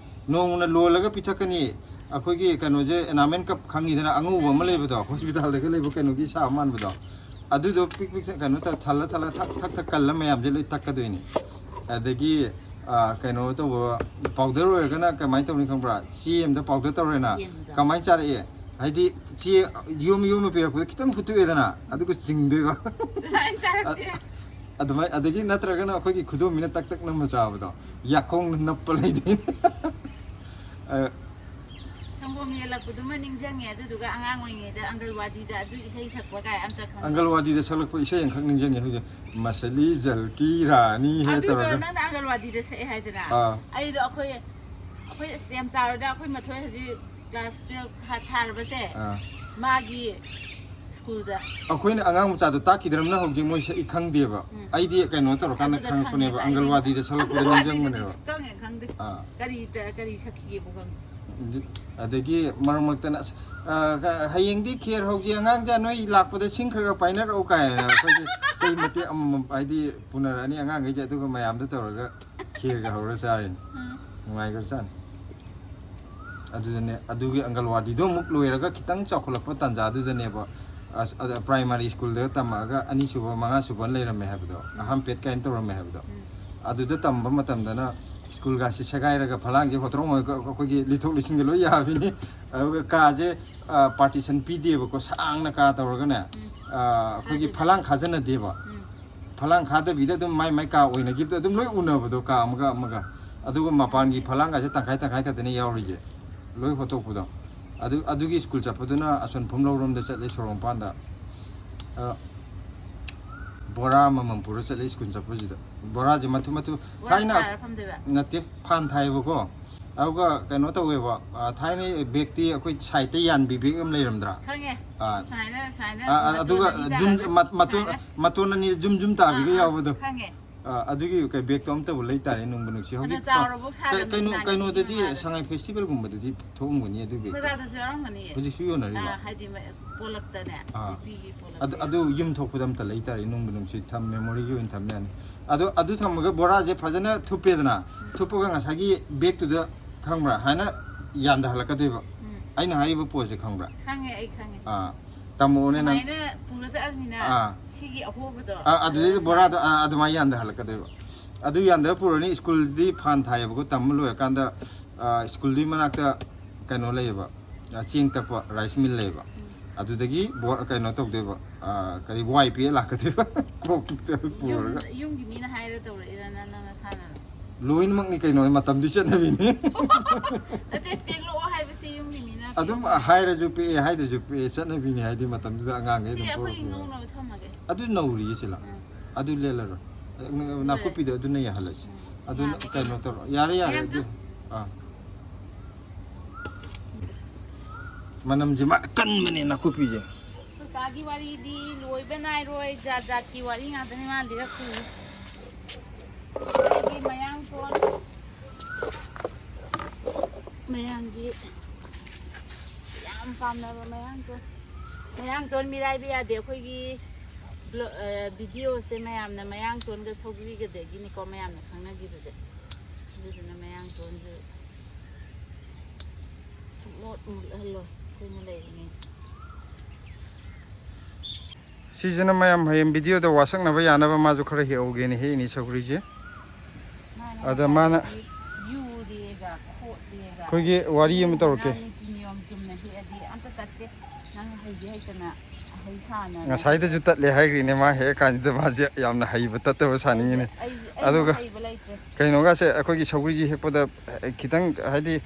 ꯅꯣꯡꯃꯅ ꯂꯣꯜꯂꯒ ꯄꯤꯊꯛꯀꯅꯤ꯫ ꯑꯩꯈꯣꯏꯒꯤ ꯀꯩꯅꯣꯁꯦ, ꯑꯦꯅꯥꯃꯦꯟ ꯀꯞ ꯈꯪꯉꯤꯗꯅ, ꯑꯉꯧꯕ ꯑꯃ ꯂꯩꯕꯗꯣ, ꯍꯣꯁꯄꯤꯇꯥꯜꯗꯒ ꯂꯩꯕ ꯀꯩꯅꯣꯒꯤ ꯁꯥꯕ ꯃꯥꯟꯕꯗꯣ, ꯑꯗꯨꯗꯣ ꯄꯤꯛ ꯄꯤꯛ ꯀꯩꯅꯣ ꯇꯧ-, ꯊꯜꯂ ꯊꯜꯂ ꯊꯛ ꯊꯛ ꯊꯛ ꯀꯜꯂ ꯃꯌꯥꯝꯁꯦ ꯂꯣꯏ ꯊꯛꯀꯗꯣꯏꯅꯤ꯫ ꯑꯗꯒꯤ, ꯑ, ꯀꯩꯅꯣ ꯇꯧꯕ, ꯄꯥꯎꯗꯔ ꯑꯣꯏꯔꯒꯅ ꯀꯃꯥꯏꯅ ꯇꯧꯅꯤ ꯈꯪꯕ꯭ꯔꯥ? ꯆꯦ ꯑꯃꯗ ꯄꯥꯎꯗꯔ ꯇꯧꯔꯦꯅ, ꯌꯦꯟꯕꯗꯣ꯫ ꯀꯃꯥꯏꯅ ꯆꯥꯔꯛꯑꯦ? ꯍꯥꯏꯗꯤ ꯆꯦ ꯌꯣꯝ ꯌꯣꯝꯃ ꯄꯤꯔꯛꯄꯗ ꯈꯤꯇꯪ ꯍꯨꯠꯇꯣꯛꯑꯦꯗꯅ, ꯑꯗꯨꯒ ꯆꯤꯡꯗꯣꯏꯕ꯫ ꯑꯗꯨꯃꯥꯏꯅ ꯆꯥꯔꯛꯇꯦ꯫ ꯑ-, ꯑꯗꯨꯃꯥꯏ-, ꯑꯗꯒꯤ ꯅꯠꯇ꯭ꯔꯒꯅ ꯑꯩꯈꯣꯏꯒꯤ ꯈꯨꯗꯣꯝꯕꯤꯅ ꯇꯛ ꯇꯛ ꯅꯝꯃ ꯆꯥꯕꯗꯣ, ꯌꯥꯈꯣꯡꯗ ꯅꯞꯄ ꯂꯩꯗꯣꯏꯅꯦ꯫ ꯑ, ꯁꯪꯒꯣꯝ ꯌꯦꯜꯂꯛꯄꯗꯨꯃ ꯅꯤꯡꯁꯤꯡꯉꯦ, ꯑꯗꯨꯗꯨꯒ ꯑꯉꯥꯡ ꯑꯣꯏꯔꯤꯉꯩꯗ ꯑꯪꯒꯜꯋꯥꯗꯤꯗ ꯑꯗꯨ ꯏꯁꯩ ꯁꯛꯄ ꯀꯥꯏ ꯑꯝꯇ ꯈꯪꯗꯦ꯫ ꯑꯪꯒꯜꯋꯥꯗꯤꯗ ꯁꯛꯂꯛꯄ ꯏꯁꯩ ꯑꯃꯈꯛ ꯅꯤꯡꯁꯤꯡꯉꯦ ꯍꯧꯖꯤꯛ, "ꯃꯁꯂꯤ ꯖꯜꯀꯤ ꯔꯥꯅꯤ" ꯍꯦ ꯑꯗꯨꯗꯣ ꯇꯧꯔꯒ꯫ ꯅꯪꯅ ꯑꯪꯒꯜꯋꯥꯗꯤꯗ ꯁꯛꯑꯦ ꯍꯥꯏꯗꯅ? ꯑꯥ꯫ ꯑꯩꯗꯣ ꯑꯩꯈꯣꯏ, ꯑꯩꯈꯣꯏ ꯑꯁ ꯌꯥꯝ ꯆꯥꯎꯔꯗ, ꯑꯩꯈꯣꯏ ꯃꯊꯣꯏ ꯍꯧꯖꯤꯛ ꯀ꯭ꯂꯥꯁ ꯇꯨꯌꯦꯜꯞ ꯊꯥ-, ꯊꯥꯔꯕꯁꯦ, ꯑꯥ꯫ ꯃꯥꯒꯤ ꯁ꯭ꯀꯨꯜꯗ꯫ ꯑꯩꯈꯣꯏꯅ ꯑꯉꯥꯡ ꯃꯆꯥꯗꯣ ꯇꯥꯛꯈꯤꯗ꯭ꯔꯝꯅ ꯍꯧꯖꯤꯛ ꯃꯣꯏ ꯁꯛꯏ ꯈꯪꯗꯦꯕ꯫ ꯎꯝ꯫ ꯑꯩꯗꯤ ꯀꯩꯅꯣ ꯇꯧꯔꯀꯥꯟꯗ ꯑꯗꯨꯗ ꯈꯪꯉꯛꯄꯅꯦꯕ, ꯈꯪꯉꯦ, ꯑꯪꯒꯜꯋꯥꯗꯤꯗ ꯁꯛꯂꯛꯄꯗ ꯑꯪꯒꯜꯋꯥꯗꯤꯗꯗꯤ ꯅꯤꯡꯁꯤꯡꯕꯅꯦꯕ꯫ ꯁꯨꯛꯈꯪ ꯍꯦꯛ ꯈꯪꯗꯦ꯫ ꯑꯥ꯫ ꯀꯔꯤ ꯇ-, ꯀꯔꯤ ꯁꯛꯈꯤꯒꯦꯕꯨ ꯈꯪꯗꯦ꯫ ꯑꯗꯨ-, ꯑꯗꯒꯤ ꯃꯔꯛ ꯃꯔꯛꯇꯅ, "ꯑꯁ, ꯑ, ꯀ-, ꯍꯌꯦꯡꯗꯤ ꯈꯦꯔ ꯍꯧꯁꯤ, ꯑꯉꯥꯡꯁꯦ ꯅꯣꯏ ꯂꯥꯛꯄꯗ ꯁꯤꯡ ꯈꯔ ꯈꯔ ꯄꯥꯏꯅꯔꯛꯎ" ꯀꯥꯏꯅ ꯑꯩꯈꯣꯏꯁꯦ ꯆꯩ ꯃꯇꯦꯛ ꯑꯃꯃꯝ ꯍꯥꯏꯗꯤ ꯄꯨꯅꯔꯛꯑꯅꯤ ꯑꯉꯥꯡꯈꯩꯁꯦ, ꯑꯗꯨꯒ ꯃꯌꯥꯝꯗ ꯇꯧꯔꯒ ꯈꯦꯔꯒ ꯍꯧꯔ ꯆꯥꯔꯤꯅꯤ꯫ ꯎꯝ꯫ ꯅꯨꯡꯉꯥꯏꯈ꯭ꯔꯖꯥꯠꯅꯤ꯫ ꯑꯗꯨꯗꯅꯦ, ꯑꯗꯨꯒꯤ ꯑꯪꯒꯜꯋꯥꯗꯤꯗꯣ ꯑꯃꯨꯛ ꯂꯣꯏꯔꯒ ꯈꯤꯇꯪ ꯆꯥꯎꯈꯠꯂꯛꯄ ꯇꯥꯟꯖꯥꯗꯨꯗꯅꯦꯕ, ꯑꯁ, ꯑꯗ ꯄ꯭ꯔꯥꯏꯃꯥꯔꯤ ꯁ꯭ꯀꯨꯜꯗ ꯇꯝꯃꯛꯑꯒ ꯑꯅꯤꯁꯨꯕ, ꯃꯉꯥꯁꯨꯕ ꯂꯩꯔꯝꯃꯦ ꯍꯥꯏꯕꯗꯣ, ꯎꯝ꯫ ꯑꯍꯥꯟ ꯄꯦꯠ ꯀꯥꯏꯅ ꯇꯧꯔꯝꯃꯦ ꯍꯥꯏꯕꯗꯣ, ꯎꯝ꯫ ꯑꯗꯨꯗ ꯇꯝꯕ ꯃꯇꯝꯗꯅ ꯁ꯭ꯀꯨꯜꯒꯥꯁꯤ ꯁꯦꯒꯥꯏꯔꯒ ꯐꯂꯥꯡꯁꯦ ꯍꯣꯇ꯭ꯔꯣꯡ ꯍꯣꯏ ꯑꯩꯈꯣꯏꯒꯤ ꯂꯤꯊꯣꯛ ꯂꯤꯁꯤꯟꯒ ꯂꯣꯏ ꯌꯥꯕꯤꯅꯤ꯫ ꯑꯗꯨꯒ ꯀꯥꯁꯦ, ꯑ, ꯄꯥꯔꯇꯤꯁꯟ ꯄꯤꯗꯦꯕꯀꯣ, ꯁꯥꯡꯅ ꯀꯥ ꯇꯧꯔꯒꯅꯦ, ꯎꯝ꯫ ꯑ, ꯑꯩꯈꯣꯏꯒꯤ ꯈꯥꯗꯦꯕ꯫ ꯐꯂꯥꯡ ꯈꯥꯖꯟꯅꯗꯦꯕ꯫ ꯎꯝ꯫ ꯐꯂꯥꯡ ꯈꯥꯗꯕꯤꯗ ꯑꯗꯨꯝ ꯃꯥꯏ ꯃꯥꯏ ꯀꯥ ꯑꯣꯏꯅꯈꯤꯕꯗꯣ ꯑꯗꯨꯝ ꯂꯣꯏ ꯎꯅꯕꯗꯣ, ꯀꯥ ꯑꯃꯒ ꯑꯃꯒ꯫ ꯑꯗꯨꯒ ꯃꯄꯥꯟꯒꯤ ꯐꯂꯥꯡꯒꯁꯦ ꯇꯪꯈꯥꯏ ꯇꯪꯈꯥꯏ ꯈꯛꯇꯅꯦ ꯌꯥꯎꯔꯤꯁꯦ, ꯂꯣꯏ ꯍꯣꯠꯇꯣꯛꯄꯗꯣ꯫ ꯑꯗꯨ, ꯑꯗꯨꯒꯤ ꯁ꯭ꯀꯨꯜ ꯆꯠꯄꯗꯨꯅ ꯑꯁꯣꯟ ꯐꯨꯝꯂꯧꯔꯣꯝꯗ ꯆꯠꯂꯦ, ꯁꯣꯔꯣꯛ ꯃꯄꯥꯟꯗ꯫ ꯑ, ꯕꯣꯔꯥ ꯑꯃꯃꯝ ꯄꯨꯔ ꯆꯠꯂꯦ ꯁ꯭ꯀꯨꯜ ꯆꯠꯄꯁꯤꯗ꯫ ꯕꯣꯔꯥꯁꯦ ꯃꯇꯨ ꯃꯇꯨ, ꯕꯣꯔꯥ ꯊꯥꯏꯅ ꯊꯥꯔ ꯐꯝꯗꯣꯏꯕ? ꯅꯠꯇꯦ, ꯐꯥꯟ ꯊꯥꯏꯌꯦꯕꯀꯣ꯫ ꯑꯗꯨꯒ ꯀꯩꯅꯣ ꯇꯧꯋꯦꯕ, ꯑ, ꯊꯥꯏꯅ ꯕꯦꯒꯇꯤ ꯑꯩꯈꯣꯏ ꯁꯥꯏꯠꯇ ꯌꯥꯟꯕꯤ ꯕꯦꯒ ꯑꯃ ꯂꯩꯔꯝꯗ꯭ꯔꯥ? ꯈꯪꯉꯦ꯫ ꯑꯥ꯫ ꯁꯨꯃꯥꯏꯅ, ꯁꯨꯃꯥꯏꯅ ꯑꯥ, ꯑꯥ, ꯃꯇꯣꯟ ꯑꯗꯨꯒ ꯑꯅꯤ ꯖꯨꯝ, ꯇꯥꯔꯒ ꯃ-, ꯃꯇꯣꯟ, ꯁꯨꯃꯥꯏꯅ꯫ ꯃꯇꯣꯟ ꯑꯅꯤ ꯖꯨꯝ ꯖꯨꯝ ꯇꯥꯕꯤꯒ ꯑꯥ, ꯑꯥ, ꯌꯥꯎꯕꯗꯣ꯫ ꯈꯪꯉꯦ꯫ ꯑ, ꯑꯗꯨꯒꯤ ꯀꯩ ꯕꯦꯒꯇꯣ ꯑꯝꯇꯕꯨ ꯂꯩ ꯇꯥꯔꯦ, ꯅꯨꯡꯕꯨ ꯅꯨꯡꯁꯤ꯫ ꯐꯅ ꯍꯧꯖꯤꯛ ꯆꯥꯎꯔꯕꯧ ꯁꯥꯗꯕꯅꯤ ꯀꯩꯅꯣ, ꯏꯃꯥꯟꯅꯕꯤ ꯀꯩꯅꯣꯗꯗꯤ ꯃꯃꯥꯗꯗꯤ꯫ ꯁꯉꯥꯏ ꯐꯦꯁꯇꯤꯚꯦꯜꯒꯨꯝꯕꯗꯗꯤ ꯊꯣꯛꯑꯝꯒꯅꯤ ꯑꯗꯨ ꯕꯦꯒꯇꯣ꯫ ꯕꯖꯥꯔꯗꯁꯨ ꯌꯥꯎꯔꯝꯒꯅꯤꯌꯦ꯫ ꯍꯧꯖꯤꯛꯁꯨ ꯌꯣꯟꯅꯔꯤꯕ? ꯑ, ꯍꯥꯏꯗꯤ ꯃ-, ꯄꯣꯂꯛꯇꯅꯦ, ꯑꯥ꯫ ꯅꯨꯄꯤꯒꯤ ꯄꯣꯂꯛꯇ ꯑꯗꯨ, ꯑꯗꯨ ꯌꯥꯎꯔꯝꯒꯅꯤ꯫ ꯌꯨꯝ ꯊꯣꯛꯄꯗ ꯑꯝꯇ ꯂꯩ ꯇꯥꯔꯦ, ꯅꯨꯡꯕꯨ ꯅꯨꯡꯁꯤ꯫ ꯊꯝ-, ꯃꯦꯃꯣꯔꯤꯒꯤ ꯑꯣꯏꯅ ꯊꯝ ꯌꯥꯅꯤ꯫ ꯑꯗꯣ ꯑꯗꯨ ꯊꯝꯃꯒ ꯕꯣꯔꯥꯁꯦ ꯐꯖꯅ ꯊꯨꯞꯄꯦꯗꯅ, ꯎꯝ꯫ ꯊꯨꯞꯄꯒ ꯉꯁꯥꯏꯒꯤ ꯕꯦꯒꯇꯨꯗ ꯈꯪꯕ꯭ꯔꯥ? ꯍꯥꯏꯅ ꯌꯥꯟꯊꯍꯜꯂꯛꯀꯗꯣꯏꯕ꯫ ꯎꯝ꯫ ꯑꯩꯅ ꯍꯥꯏꯔꯤꯕ ꯄꯣꯠꯁꯦ ꯈꯪꯕ꯭ꯔꯥ? ꯈꯪꯉꯦ, ꯑꯩ ꯈꯪꯉꯦ꯫ ꯑꯥ, ꯇꯝꯃꯛꯑꯣꯅꯦ ꯅꯪ꯫ ꯁꯨꯃꯥꯏꯅ ꯄꯨꯔ ꯆꯠꯂꯅꯤꯅ ꯑꯥ꯫ ꯁꯤꯒꯤ ꯑꯍꯣꯕꯗꯣ ꯑꯥ, ꯑꯗꯨꯗꯩꯗ ꯑꯗꯨꯗ ꯕꯣꯔꯥꯗꯣ, ꯁꯨꯃꯥꯏꯅ ꯑꯥ, ꯑꯗꯨꯃꯥꯏꯅ ꯌꯥꯟꯊꯍꯜꯂꯛꯀꯗꯣꯏꯕ꯫ ꯑꯗꯨ ꯌꯥꯟꯊꯔ ꯄꯨꯔꯅꯤ, ꯁ꯭ꯀꯨꯜꯗꯤ ꯐꯥꯟ ꯊꯥꯏꯌꯦꯕꯀꯣ, ꯇꯝꯕ ꯂꯣꯏꯔꯀꯥꯟꯗ, ꯑꯥ, ꯁ꯭ꯀꯨꯜꯗꯨꯒꯤ ꯃꯅꯥꯛꯇ ꯀꯩꯅꯣ ꯂꯩꯌꯦꯕ, ꯑꯥ, ꯆꯦꯡ ꯇꯛꯄ ꯔꯥꯏꯁ ꯃꯤꯜ ꯂꯩꯌꯦꯕ꯫ ꯎꯝ꯫ ꯑꯗꯨꯗꯒꯤ ꯕꯣ-, ꯀꯩꯅꯣ ꯇꯧꯗꯣꯏꯕ, ꯑꯥ, ꯀꯔꯤ, ꯋꯥꯏ ꯄꯤꯔ ꯂꯥꯛꯀꯗꯣꯏꯕ꯫ ꯀꯣꯛꯇ ꯄꯨꯔꯒ꯫ ꯌꯨꯝ-, ꯌꯨꯝꯒꯤ ꯃꯤꯅ ꯍꯥꯏꯔ ꯇꯧꯔꯛꯏꯔ ꯅꯪ, ꯅꯪ ꯅꯁꯥꯅꯔꯣ? ꯂꯣꯏꯅꯃꯛꯅꯤ ꯀꯩꯅꯣ, ꯃꯇꯝꯗꯨꯒꯤ ꯆꯠꯅꯕꯤꯅꯤ꯫ ꯅꯠꯇꯦ, ꯄꯦꯛꯂꯛꯑꯣ ꯍꯥꯏꯕꯁꯤ ꯌꯨꯝꯒꯤ ꯃꯤꯅ ꯑꯗꯨꯝ ꯄꯦꯛꯂꯛꯑꯣ꯫ ꯍꯥꯏꯔꯁꯨ ꯄꯦꯛꯑꯦ, ꯍꯥꯏꯗ꯭ꯔꯁꯨ ꯄꯦꯛꯑꯦ, ꯆꯠꯅꯕꯤꯅꯤ ꯍꯥꯏꯗꯤ ꯃꯇꯝꯗꯨꯗ ꯑꯉꯥꯡꯈꯩ ꯁꯤ ꯑꯗꯨꯝ ꯑꯩꯈꯣꯏꯒꯤ ꯄꯣꯔꯛꯄꯅꯦꯕ꯫ ꯉꯧꯅꯕ ꯊꯝꯃꯒꯦ꯫ ꯑꯗꯨ ꯅꯧꯔꯤꯌꯦ ꯁꯤꯂꯥ꯫ ꯎꯝ꯫ ꯑꯗꯨ ꯂꯦꯜꯂꯔꯣꯏ꯫ ꯂꯣꯏꯔꯦ꯫ ꯅꯥꯀꯨꯞꯄꯤꯗꯣ ꯑꯗꯨꯅ ꯌꯥꯍꯜꯂꯁꯤ꯫ ꯎꯝ꯫ ꯑꯗꯨꯅ ꯌꯥꯝꯃꯦ ꯀꯩꯅꯣ ꯀꯩꯅꯣ꯫ ꯇꯧꯔꯣ꯫ ꯌꯥꯔꯦ, ꯌꯥꯔꯦ, ꯃꯌꯥꯝ ꯑꯗꯨ꯫ ꯇꯨ꯫ ꯑꯥ꯫ ꯃꯅꯝꯁꯦ ꯃꯥ ꯀꯟꯕꯅꯦ ꯅꯥꯀꯨꯞꯄꯤꯁꯦ꯫ ꯑꯩꯈꯣꯏ ꯀꯥꯒꯤ ꯋꯥꯔꯤꯗꯤ ꯂꯣꯏꯕ ꯅꯥꯏꯔꯣꯏ, ꯖꯥꯠ ꯖꯥꯠꯀꯤ ꯋꯥꯔꯤ ꯉꯥꯛꯇꯅꯤ ꯃꯥ ꯂꯤꯔꯛꯇꯣꯏꯁꯦ꯫ ꯑꯩꯒꯤ ꯃꯌꯥꯡꯇꯣꯟ, ꯃꯌꯥꯡꯒꯤ ꯌꯥꯝ ꯄꯥꯝꯅꯕ ꯃꯌꯥꯡꯇꯣꯟ꯫ ꯃꯌꯥꯡꯇꯣꯟ ꯃꯤꯔꯥꯏꯕ ꯌꯥꯗꯦ꯫ ꯑꯩꯈꯣꯏꯒꯤ ꯕ꯭ꯂꯣ-, ꯑ, ꯚꯤꯗꯤꯑꯣꯁꯦ ꯃꯌꯥꯝꯅ ꯃꯌꯥꯡꯇꯣꯟꯒ ꯁꯧꯒ꯭ꯔꯤꯒꯗꯒꯤꯅꯤꯀꯣ ꯃꯌꯥꯝꯅ ꯈꯪꯅꯈꯤꯕꯁꯦ꯫ ꯑꯗꯨꯗꯨꯅ ꯃꯌꯥꯡꯇꯣꯟꯁꯦ ꯁꯨꯡꯃꯨꯠ ꯃꯨꯠꯍꯜꯂꯣꯏ ꯑꯩꯈꯣꯏꯅ ꯂꯩꯔꯤꯉꯩ꯫ ꯁꯤꯁꯤꯅ ꯃꯌꯥꯝ ꯍꯌꯦꯡ ꯚꯤꯗꯤꯑꯣꯗ ꯋꯥꯁꯛꯅꯕ ꯌꯥꯅꯕ ꯃꯥꯁꯨ ꯈꯔ ꯍꯦꯛꯍꯧꯒꯦꯅ ꯍꯦꯛꯏꯅꯤ ꯁꯧꯒ꯭ꯔꯤꯁꯦ꯫ ꯃꯥꯅ ꯑꯗ ꯃꯥꯅ ꯉꯁꯥꯏꯗꯒꯤ ꯌꯨꯔꯦꯒ ꯈꯣꯠꯂꯦꯒ꯫ ꯑꯩꯈꯣꯏꯒꯤ ꯋꯥꯔꯤ ꯑꯃ ꯇꯧꯔꯛꯀꯦ꯫ ꯅꯪ ꯅꯤꯇꯤ ꯅꯤꯌꯣꯝ ꯆꯨꯝꯅ ꯍꯦꯛꯑꯗꯤ ꯑꯝꯇ ꯇꯠꯇꯦ꯫ ꯅꯪ ꯍꯩꯗꯤ ꯍꯩꯇꯅ ꯍꯩ ꯁꯥꯅ ꯉꯁꯥꯏꯗꯁꯨ ꯇꯠꯂꯦ ꯍꯥꯏꯈ꯭ꯔꯤꯅꯦ, ꯃꯥ ꯍꯦꯛꯑ ꯀꯥꯟꯁꯤꯗ ꯃꯥꯁꯦ ꯌꯥꯝꯅ ꯍꯩꯕ ꯇꯠꯇꯕ ꯁꯥꯅꯤꯡꯉꯤꯅꯦ꯫ ꯑꯩꯁꯦ, ꯑꯩꯁꯦ ꯑꯗꯨꯒ ꯍꯩꯕ ꯂꯩꯇ꯭ꯔꯦ꯫ ꯀꯩꯅꯣꯒꯁꯦ ꯑꯩꯈꯣꯏꯒꯤ ꯁꯧꯒ꯭ꯔꯤꯁꯦ ꯍꯦꯛꯄꯗ ꯈꯤꯇꯪ ꯍꯥꯏꯗꯤ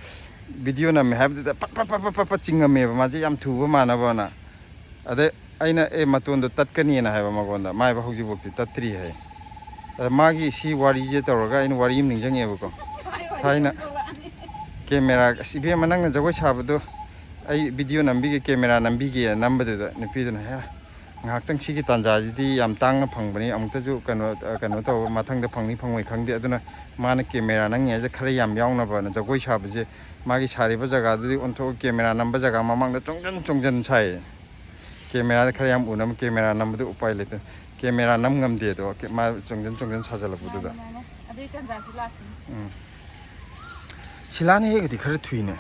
ꯚꯤꯗꯤꯑꯣ ꯅꯝꯃꯦ ꯍꯥꯏꯕꯗꯨꯗ ꯄꯠ ꯄꯠ ꯄꯠ ꯄꯠ ꯄꯠ ꯄꯠ ꯆꯤꯡꯉꯝꯃꯦꯕ ꯃꯥꯁꯦ ꯌꯥꯝ ꯊꯨꯕ ꯃꯥꯟꯅꯕꯅ꯫ ꯑꯗꯩ ꯑꯩꯅ, "ꯑꯦ, ꯃꯇꯣꯟꯗꯣ ꯇꯠꯀꯅꯤꯅ" ꯍꯥꯏꯕ ꯃꯉꯣꯟꯗ, ꯃꯥꯏꯕ ꯍꯧꯖꯤꯛꯐꯥꯎꯗꯤ ꯇꯠꯇ꯭ꯔꯤ ꯍꯥꯏ꯫ ꯑꯗ ꯃꯥꯒꯤ ꯁꯤ ꯋꯥꯔꯤꯁꯦ ꯇꯧꯔꯒ ꯑꯩꯅ ꯋꯥꯔꯤ ꯑꯃ ꯅꯤꯡꯁꯤꯡꯉꯦꯕꯀꯣ꯫ ꯊꯥꯏꯅ ꯀꯦꯃꯦꯔꯥ, "ꯑꯁ, ꯏꯕꯦꯝꯃ, ꯅꯪꯅ ꯖꯒꯣꯏ ꯁꯥꯕꯗꯣ ꯑꯩ ꯚꯤꯗꯤꯑꯣ ꯅꯝꯕꯤꯒꯦ, ꯀꯦꯃꯦꯔꯥ ꯅꯝꯕꯤꯒꯦ" ꯅꯝꯕꯗꯨꯗ ꯅꯨꯄꯤꯗꯨꯅ, "ꯍꯦꯔꯥ, ꯉꯥꯏꯍꯥꯛꯇꯪ ꯁꯤꯒꯤ ꯇꯥꯟꯖꯥꯁꯤꯗꯤ ꯌꯥꯝ ꯇꯥꯡꯅ ꯐꯪꯕꯅꯤ꯫ ꯑꯃꯨꯛꯇꯁꯨ ꯀꯩꯅꯣ, ꯀꯩꯅꯣ ꯇꯧꯕ, ꯃꯊꯪꯗ ꯐꯪꯅꯤ ꯐꯪꯉꯣꯏ ꯈꯪꯗꯦ꯫ ꯑꯗꯨꯅ ꯃꯥꯅ ꯀꯦꯃꯦꯔꯥ ꯅꯝꯉꯩꯗ ꯈꯔ ꯌꯥꯝ ꯌꯥꯎꯅꯕꯅ ꯖꯒꯣꯏ ꯁꯥꯕꯁꯦ, ꯃꯥꯒꯤ ꯁꯥꯔꯤꯕ ꯖꯒꯥꯗꯨꯗꯤ ꯑꯣꯟꯊꯣꯛꯑꯒ ꯀꯦꯃꯦꯔꯥ ꯅꯝꯕ ꯖꯒꯥ ꯃꯃꯥꯡꯗ ꯆꯣꯡꯖꯟ ꯆꯣꯡꯖꯟ ꯁꯥꯏꯌꯦ꯫ ꯀꯦꯃꯦꯔꯥꯗ ꯈꯔ ꯌꯥꯝ ꯎꯅꯕ ꯀꯦꯃꯦꯔꯥ ꯅꯝꯕꯗꯨ ꯎꯄꯥꯏ ꯂꯩꯇꯦ꯫ ꯀꯦꯃꯦꯔꯥ ꯅꯝ ꯉꯝꯗꯦ ꯑꯗꯣ, ꯀꯦ-, ꯃꯥ ꯆꯣꯡꯖꯟ ꯆꯣꯡꯖꯟ ꯁꯥꯖꯜꯂꯛꯄꯗꯨꯗ꯫ ꯃꯥꯅꯦ, ꯃꯥꯅꯦ꯫ ꯑꯗꯨꯏ ꯇꯟꯖꯥꯁꯨ ꯂꯥꯛꯈꯤꯅꯤ꯫ ꯎꯝ꯫ ꯁꯤꯂꯥꯅ ꯍꯦꯛꯒꯗꯤ ꯈꯔ ꯊꯨꯏꯅꯦ꯫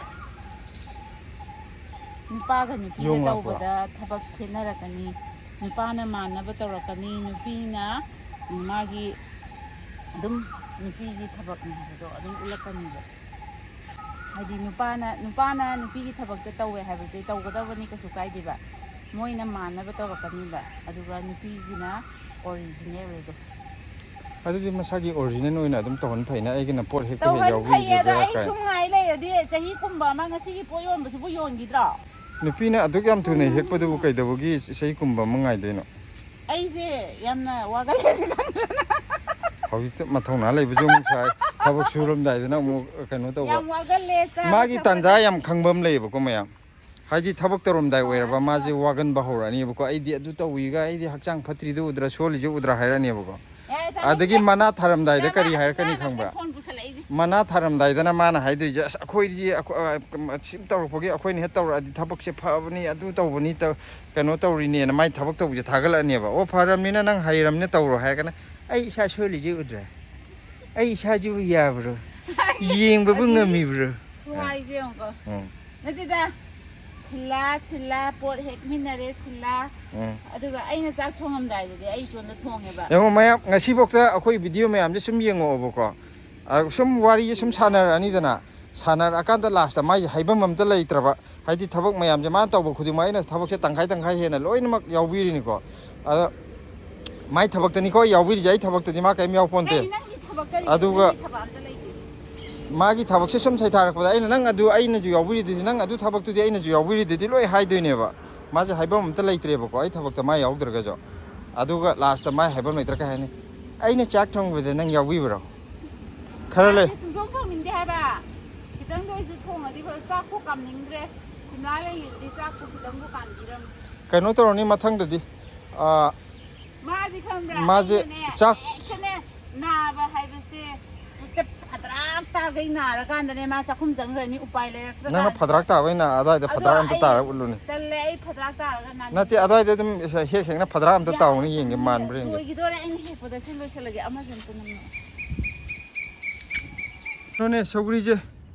ꯅꯨꯄꯥꯒ ꯅꯨꯄꯤꯒ ꯌꯣꯡ ꯂꯥꯛꯄ꯭ꯔꯣ? ꯇꯧꯕꯗ ꯊꯕꯛ ꯈꯦꯠꯅꯔꯛꯀꯅꯤ꯫ ꯅꯨꯄꯥꯅ ꯃꯥꯟꯅꯕ ꯇꯧꯔꯛꯀꯅꯤ꯫ ꯅꯨꯄꯤꯅ ꯃꯥꯒꯤ ꯑꯗꯨꯝ ꯅꯨꯄꯤꯒꯤ ꯊꯕꯛꯅꯤ ꯍꯥꯏꯕꯗꯣ ꯑꯗꯨꯝ ꯎꯠꯂꯛꯀꯅꯤꯕ꯫ ꯍꯥꯏꯗꯤ ꯅꯨꯄꯥꯅ, ꯅꯨꯄꯥꯅ ꯅꯨꯄꯤꯒꯤ ꯊꯕꯛꯇ ꯇꯧꯋꯦ ꯍꯥꯏꯕꯁꯦ ꯇꯧꯒꯗꯕꯅꯤ, ꯀꯩꯁꯨ ꯀꯥꯏꯗꯦꯕ꯫ ꯃꯣꯏꯅ ꯃꯥꯟꯅꯕ ꯇꯧꯔꯛꯀꯅꯤꯕ꯫ ꯑꯗꯨꯒ ꯅꯨꯄꯤꯒꯤꯅ ꯑꯣꯔꯤꯖꯤꯅꯦꯜ ꯑꯗꯣ꯫ ꯑꯗꯨꯗꯤ ꯃꯁꯥꯒꯤ ꯑꯣꯔꯤꯖꯤꯅꯦꯜ ꯑꯣꯏꯅ ꯑꯗꯨꯝ ꯇꯧꯍꯟ ꯐꯩꯅ, ꯑꯩꯒꯤꯅ ꯄꯣꯠ ꯍꯦꯛꯄ ꯍꯦꯛ ꯇꯧꯍꯟ ꯐꯩꯌꯦ꯫ ꯌꯥꯎꯕꯤꯔꯤꯁꯦ ꯑꯗꯣ ꯕꯦꯔꯥ ꯑꯩ ꯀꯥꯏ꯫ ꯁꯨꯝ ꯉꯥꯏ ꯂꯩꯔꯗꯤ ꯆꯍꯤ ꯀꯨꯝꯕ ꯑꯃ ꯉꯁꯤꯒꯤ ꯄꯣꯠ ꯌꯣꯟꯕꯁꯤꯕꯨ ꯌꯣꯟꯈꯤꯗ꯭ꯔꯣ? ꯅꯨꯄꯤꯅ ꯑꯗꯨꯛ ꯌꯥꯝ ꯊꯨꯅ ꯍꯦꯛꯄꯗꯨꯕꯨ ꯀꯩꯗꯧꯕꯒꯤ ꯆꯍꯤ ꯀꯨꯝꯕ ꯑꯃ ꯉꯥꯏꯗꯣꯏꯅꯣ? ꯑꯩꯁꯦ ꯌꯥꯝꯅ ꯋꯥꯒꯜꯂꯦꯁꯦ ꯈꯪꯗ꯭ꯔꯣ ꯅꯪ? ꯍꯧꯖꯤꯛꯇ ꯃꯊꯧꯅꯥ ꯂꯩꯕꯁꯨ ꯑꯃꯨꯛ ꯁꯥꯏ, ꯊꯕꯛ ꯁꯨꯔꯝꯗꯥꯏꯗꯅ ꯑꯃꯨꯛ ꯀꯩꯅꯣ ꯇꯧꯕ꯫ ꯌꯥꯝ ꯋꯥꯒꯜꯂꯦ, ꯆꯥꯕ ꯃꯥꯒꯤ ꯊꯛꯄꯗ꯫ ꯇꯥꯟꯖꯥ ꯌꯥꯝ ꯈꯪꯕ ꯑꯃ ꯂꯩꯌꯦꯕꯀꯣ ꯃꯌꯥꯝ꯫ ꯍꯥꯏꯗꯤ ꯊꯕꯛ ꯇꯧꯔꯝꯗꯥꯏ ꯑꯣꯏꯔꯕ ꯃꯥꯁꯦ ꯋꯥꯒꯟꯕ ꯍꯧꯔꯛꯑꯅꯤꯕꯀꯣ꯫ "ꯑꯩꯗꯤ ꯑꯗꯨ ꯇꯧꯏꯒ, ꯑꯩꯗꯤ ꯍꯛꯆꯥꯡ ꯐꯠꯇ꯭ꯔꯤꯗꯨ ꯎꯗ꯭ꯔꯥ, ꯁꯣꯜꯂꯤꯁꯦ ꯎꯗ꯭ꯔꯥ?" ꯍꯥꯏꯔꯛꯑꯅꯦꯕꯀꯣ꯫ ꯌꯥꯔꯦ, ꯇꯥꯅꯤꯡꯗꯦ꯫ ꯑꯗꯒꯤ ꯃꯅꯥ ꯊꯥꯔꯝꯗꯥꯏꯗ ꯀꯔꯤ ꯍꯥꯏꯔꯛꯀꯅꯤ ꯈꯪꯕ꯭ꯔꯥ? ꯐꯣꯟ ꯄꯨꯁꯜꯂꯛꯏꯁꯦ꯫ ꯃꯅꯥ ꯊꯥꯔꯝꯗꯥꯏꯗꯅ ꯃꯥꯅ ꯍꯥꯏꯗꯣꯏꯁꯦ, "ꯑꯁ, ꯑꯩꯈꯣꯏꯗꯤ ꯑꯩꯈꯣ-, ꯑ, ꯁꯤ ꯇꯧꯔꯛꯄꯒꯤ ꯑꯩꯈꯣꯏꯅ ꯍꯦꯛ ꯇꯧꯔꯛꯑꯗꯤ ꯊꯕꯛꯁꯦ ꯐꯕꯅꯤ, ꯑꯗꯨ ꯇꯧꯕꯅꯤ, ꯇꯧ-, ꯀꯩꯅꯣ ꯇꯧꯔꯤꯅꯦꯅ" ꯃꯥꯏ ꯊꯕꯛ ꯇꯧꯕꯁꯦ ꯊꯥꯒꯠꯂꯛꯑꯅꯦꯕ꯫ "ꯑꯣ, ꯐꯔꯕꯅꯤꯅ ꯅꯪ ꯍꯩꯔꯝꯅꯤꯅ ꯇꯧꯔꯣ" ꯍꯥꯏꯔꯒꯅ, "ꯑꯩ ꯏꯁꯥ ꯁꯣꯜꯂꯤꯁꯦ ꯎꯗ꯭ꯔꯥ? ꯑꯩ ꯏꯁꯥꯁꯤꯕꯨ ꯌꯥꯕ꯭ꯔꯣ? ꯌꯦꯡꯕꯕꯨ ꯑꯁꯤꯒꯤ ꯉꯝꯃꯤꯕ꯭ꯔꯣ?" ꯈꯨꯍꯥꯏꯁꯦ ꯌꯦꯡꯉꯨꯀꯣ꯫ ꯎꯝ꯫ ꯅꯠꯇꯦꯗ, ꯁꯤꯂꯥ, ꯁꯤꯂꯥ, ꯄꯣꯠ ꯍꯦꯛꯃꯤꯟꯅꯔꯦ, ꯁꯤꯂꯥ꯫ ꯎꯝ꯫ ꯑꯗꯨꯒ ꯑꯩꯅ ꯆꯥꯛ ꯊꯣꯡꯉꯝꯗꯥꯏꯗꯗꯤ ꯑꯩ ꯏꯇꯣꯟꯗ ꯊꯣꯡꯉꯦꯕ꯫ ꯌꯦꯡꯉꯣ ꯃꯌꯥꯝ, ꯉꯁꯤꯐꯥꯎꯗ ꯑꯩꯈꯣꯏ ꯚꯤꯗꯤꯑꯣ ꯃꯌꯥꯝꯁꯦ ꯁꯨꯝ ꯌꯦꯡꯉꯛꯑꯣꯕꯀꯣ꯫ ꯑ, ꯁꯨꯝ ꯋꯥꯔꯤꯁꯦ ꯁꯨꯝ ꯁꯥꯟꯅꯔꯛꯑꯅꯤꯗꯅ, ꯁꯥꯟꯅꯔꯛꯑꯀꯥꯟꯗ ꯂꯥꯁꯇ ꯃꯥꯏꯁꯦ ꯍꯥꯏꯐꯝ ꯑꯝꯇ ꯂꯩꯇ꯭ꯔꯕ꯫ ꯍꯥꯏꯗꯤ ꯊꯕꯛ ꯃꯌꯥꯝꯁꯦ ꯃꯥꯅ ꯇꯧꯕ ꯈꯨꯗꯤꯡꯃꯛ ꯑꯩꯅ ꯊꯕꯛꯁꯦ ꯇꯪꯈꯥꯏ ꯇꯪꯈꯥꯏ ꯍꯦꯟꯅ ꯂꯣꯏꯅꯃꯛ ꯌꯥꯎꯕꯤꯔꯤꯅꯤꯀꯣ꯫ ꯑꯗ ꯃꯥꯏ ꯊꯕꯛꯇꯅꯤꯀꯣ ꯑꯩ ꯌꯥꯎꯕꯤꯔꯤꯁꯦ, ꯑꯩ ꯊꯕꯛꯇꯗꯤ ꯃꯥ ꯀꯔꯤꯝ ꯌꯥꯎꯄꯣꯟꯇꯦ꯫ ꯀꯩ ꯅꯪꯒꯤ ꯊꯕꯛ ꯀꯔꯤ? ꯑꯗꯨꯒ ꯅꯪꯒꯤ ꯊꯕꯛ ꯑꯝꯇ ꯂꯩꯇꯦ꯫ ꯃꯥꯒꯤ ꯊꯕꯛꯁꯦ ꯁꯨꯝ ꯁꯩꯊꯥꯔꯛꯄꯗ ꯑꯩꯅ, "ꯅꯪ ꯑꯗꯨ ꯑꯩꯅꯁꯨ ꯌꯥꯎꯕꯤꯔꯤꯗꯨꯗꯤ, ꯅꯪ ꯑꯗꯨ ꯊꯕꯛꯇꯨꯗꯤ ꯑꯩꯅꯁꯨ ꯌꯥꯎꯕꯤꯔꯤꯗꯨꯗꯤ" ꯂꯣꯏ ꯍꯥꯏꯗꯣꯏꯅꯦꯕ꯫ ꯃꯥꯁꯦ ꯍꯥꯏꯐꯝ ꯑꯝꯇ ꯂꯩꯇ꯭ꯔꯦꯕꯀꯣ, ꯑꯩ ꯊꯕꯛꯇ ꯃꯥ ꯌꯥꯎꯗ꯭ꯔꯒꯁꯨ꯫ ꯑꯗꯨꯒ ꯂꯥꯁꯇ ꯃꯥ ꯍꯥꯏꯐꯝ ꯂꯩꯇ꯭ꯔ ꯀꯩ ꯍꯥꯏꯅꯤ? "ꯑꯩꯅ ꯆꯥꯛ ꯊꯣꯡꯕꯗ ꯅꯪ ꯌꯥꯎꯕꯤꯕ꯭ꯔꯣ?" ꯈꯔ ꯂꯩ꯫ ꯆꯥꯛꯁꯦ ꯁꯨꯡꯊꯣꯡ ꯊꯣꯡꯅꯤꯡꯗꯦ ꯍꯥꯏꯕ꯫ ꯈꯤꯇꯪꯗ ꯑꯣꯏꯁꯨ ꯊꯣꯡꯉꯗꯤ ꯐꯕ, ꯆꯥꯛꯄꯨ ꯀꯥꯝꯅꯤꯡꯗ꯭ꯔꯦ꯫ ꯁꯤꯝꯂꯥ ꯂꯩꯔꯤꯗꯨꯗꯤ ꯆꯥꯛꯄꯨ ꯈꯤꯇꯪꯕꯨ ꯀꯥꯝꯕꯤꯔꯝꯃꯨ꯫ ꯀꯩꯅꯣ ꯇꯧꯔꯅꯤ ꯃꯊꯪꯗꯗꯤ꯫ ꯑꯥ, ꯃꯥꯗꯤ ꯈꯪꯕ꯭ꯔꯥ? ꯃꯥꯁꯦ ꯑꯩꯅꯅꯦ, ꯆꯥꯛ ꯍꯦꯛꯇꯅꯦ, ꯅꯥꯕ ꯍꯥꯏꯕꯁꯦ ꯍꯦꯛꯇ ꯐꯗ꯭ꯔꯥꯛ ꯇꯥꯒꯩ ꯅꯥꯔꯀꯥꯟꯗꯅꯦ ꯃꯥ ꯆꯥꯛꯈꯨꯝ ꯆꯪꯈ꯭ꯔꯅꯤ, ꯎꯄꯥꯏ ꯂꯩꯔꯛꯇ꯭ꯔꯀꯥꯟꯗ꯫ ꯅꯪꯅ ꯐꯗ꯭ꯔꯥꯛ ꯇꯥꯕꯩꯅ ꯑꯗꯥꯏꯗ ꯑꯗꯣ ꯐꯗ꯭ꯔꯥꯛ ꯑꯝꯇ ꯑꯩ ꯇꯥꯔ ꯎꯠꯂꯨꯅꯦ꯫ ꯇꯜꯂꯦ, ꯑꯩ ꯐꯗ꯭ꯔꯥꯛ ꯇꯥꯔꯒ ꯅꯥꯅꯤꯡꯗꯦ꯫ ꯅꯠꯇꯦ, ꯑꯗꯥꯏꯗ ꯑꯗꯨꯝ ꯍꯦꯛ ꯍꯦꯛꯅ ꯐꯗ꯭ꯔꯥꯛ ꯑꯝꯇ ꯌꯥꯔꯦ, ꯇꯥꯎꯅ ꯌꯦꯡꯒꯦ, ꯃꯥꯟꯕ꯭ꯔꯥ ꯌꯦꯡꯒꯦ꯫ ꯂꯣꯏꯈꯤꯗꯣꯔꯦ, ꯑꯩꯅ ꯍꯦꯛꯄꯗ ꯁꯤ ꯂꯣꯏꯁꯤꯜꯂꯒꯦ, ꯑꯃꯁꯦ ꯑꯝꯇ ꯅꯝꯃꯣ꯫ ꯀꯩꯅꯣꯅꯦ, ꯁꯧꯒ꯭ꯔꯤꯁꯦ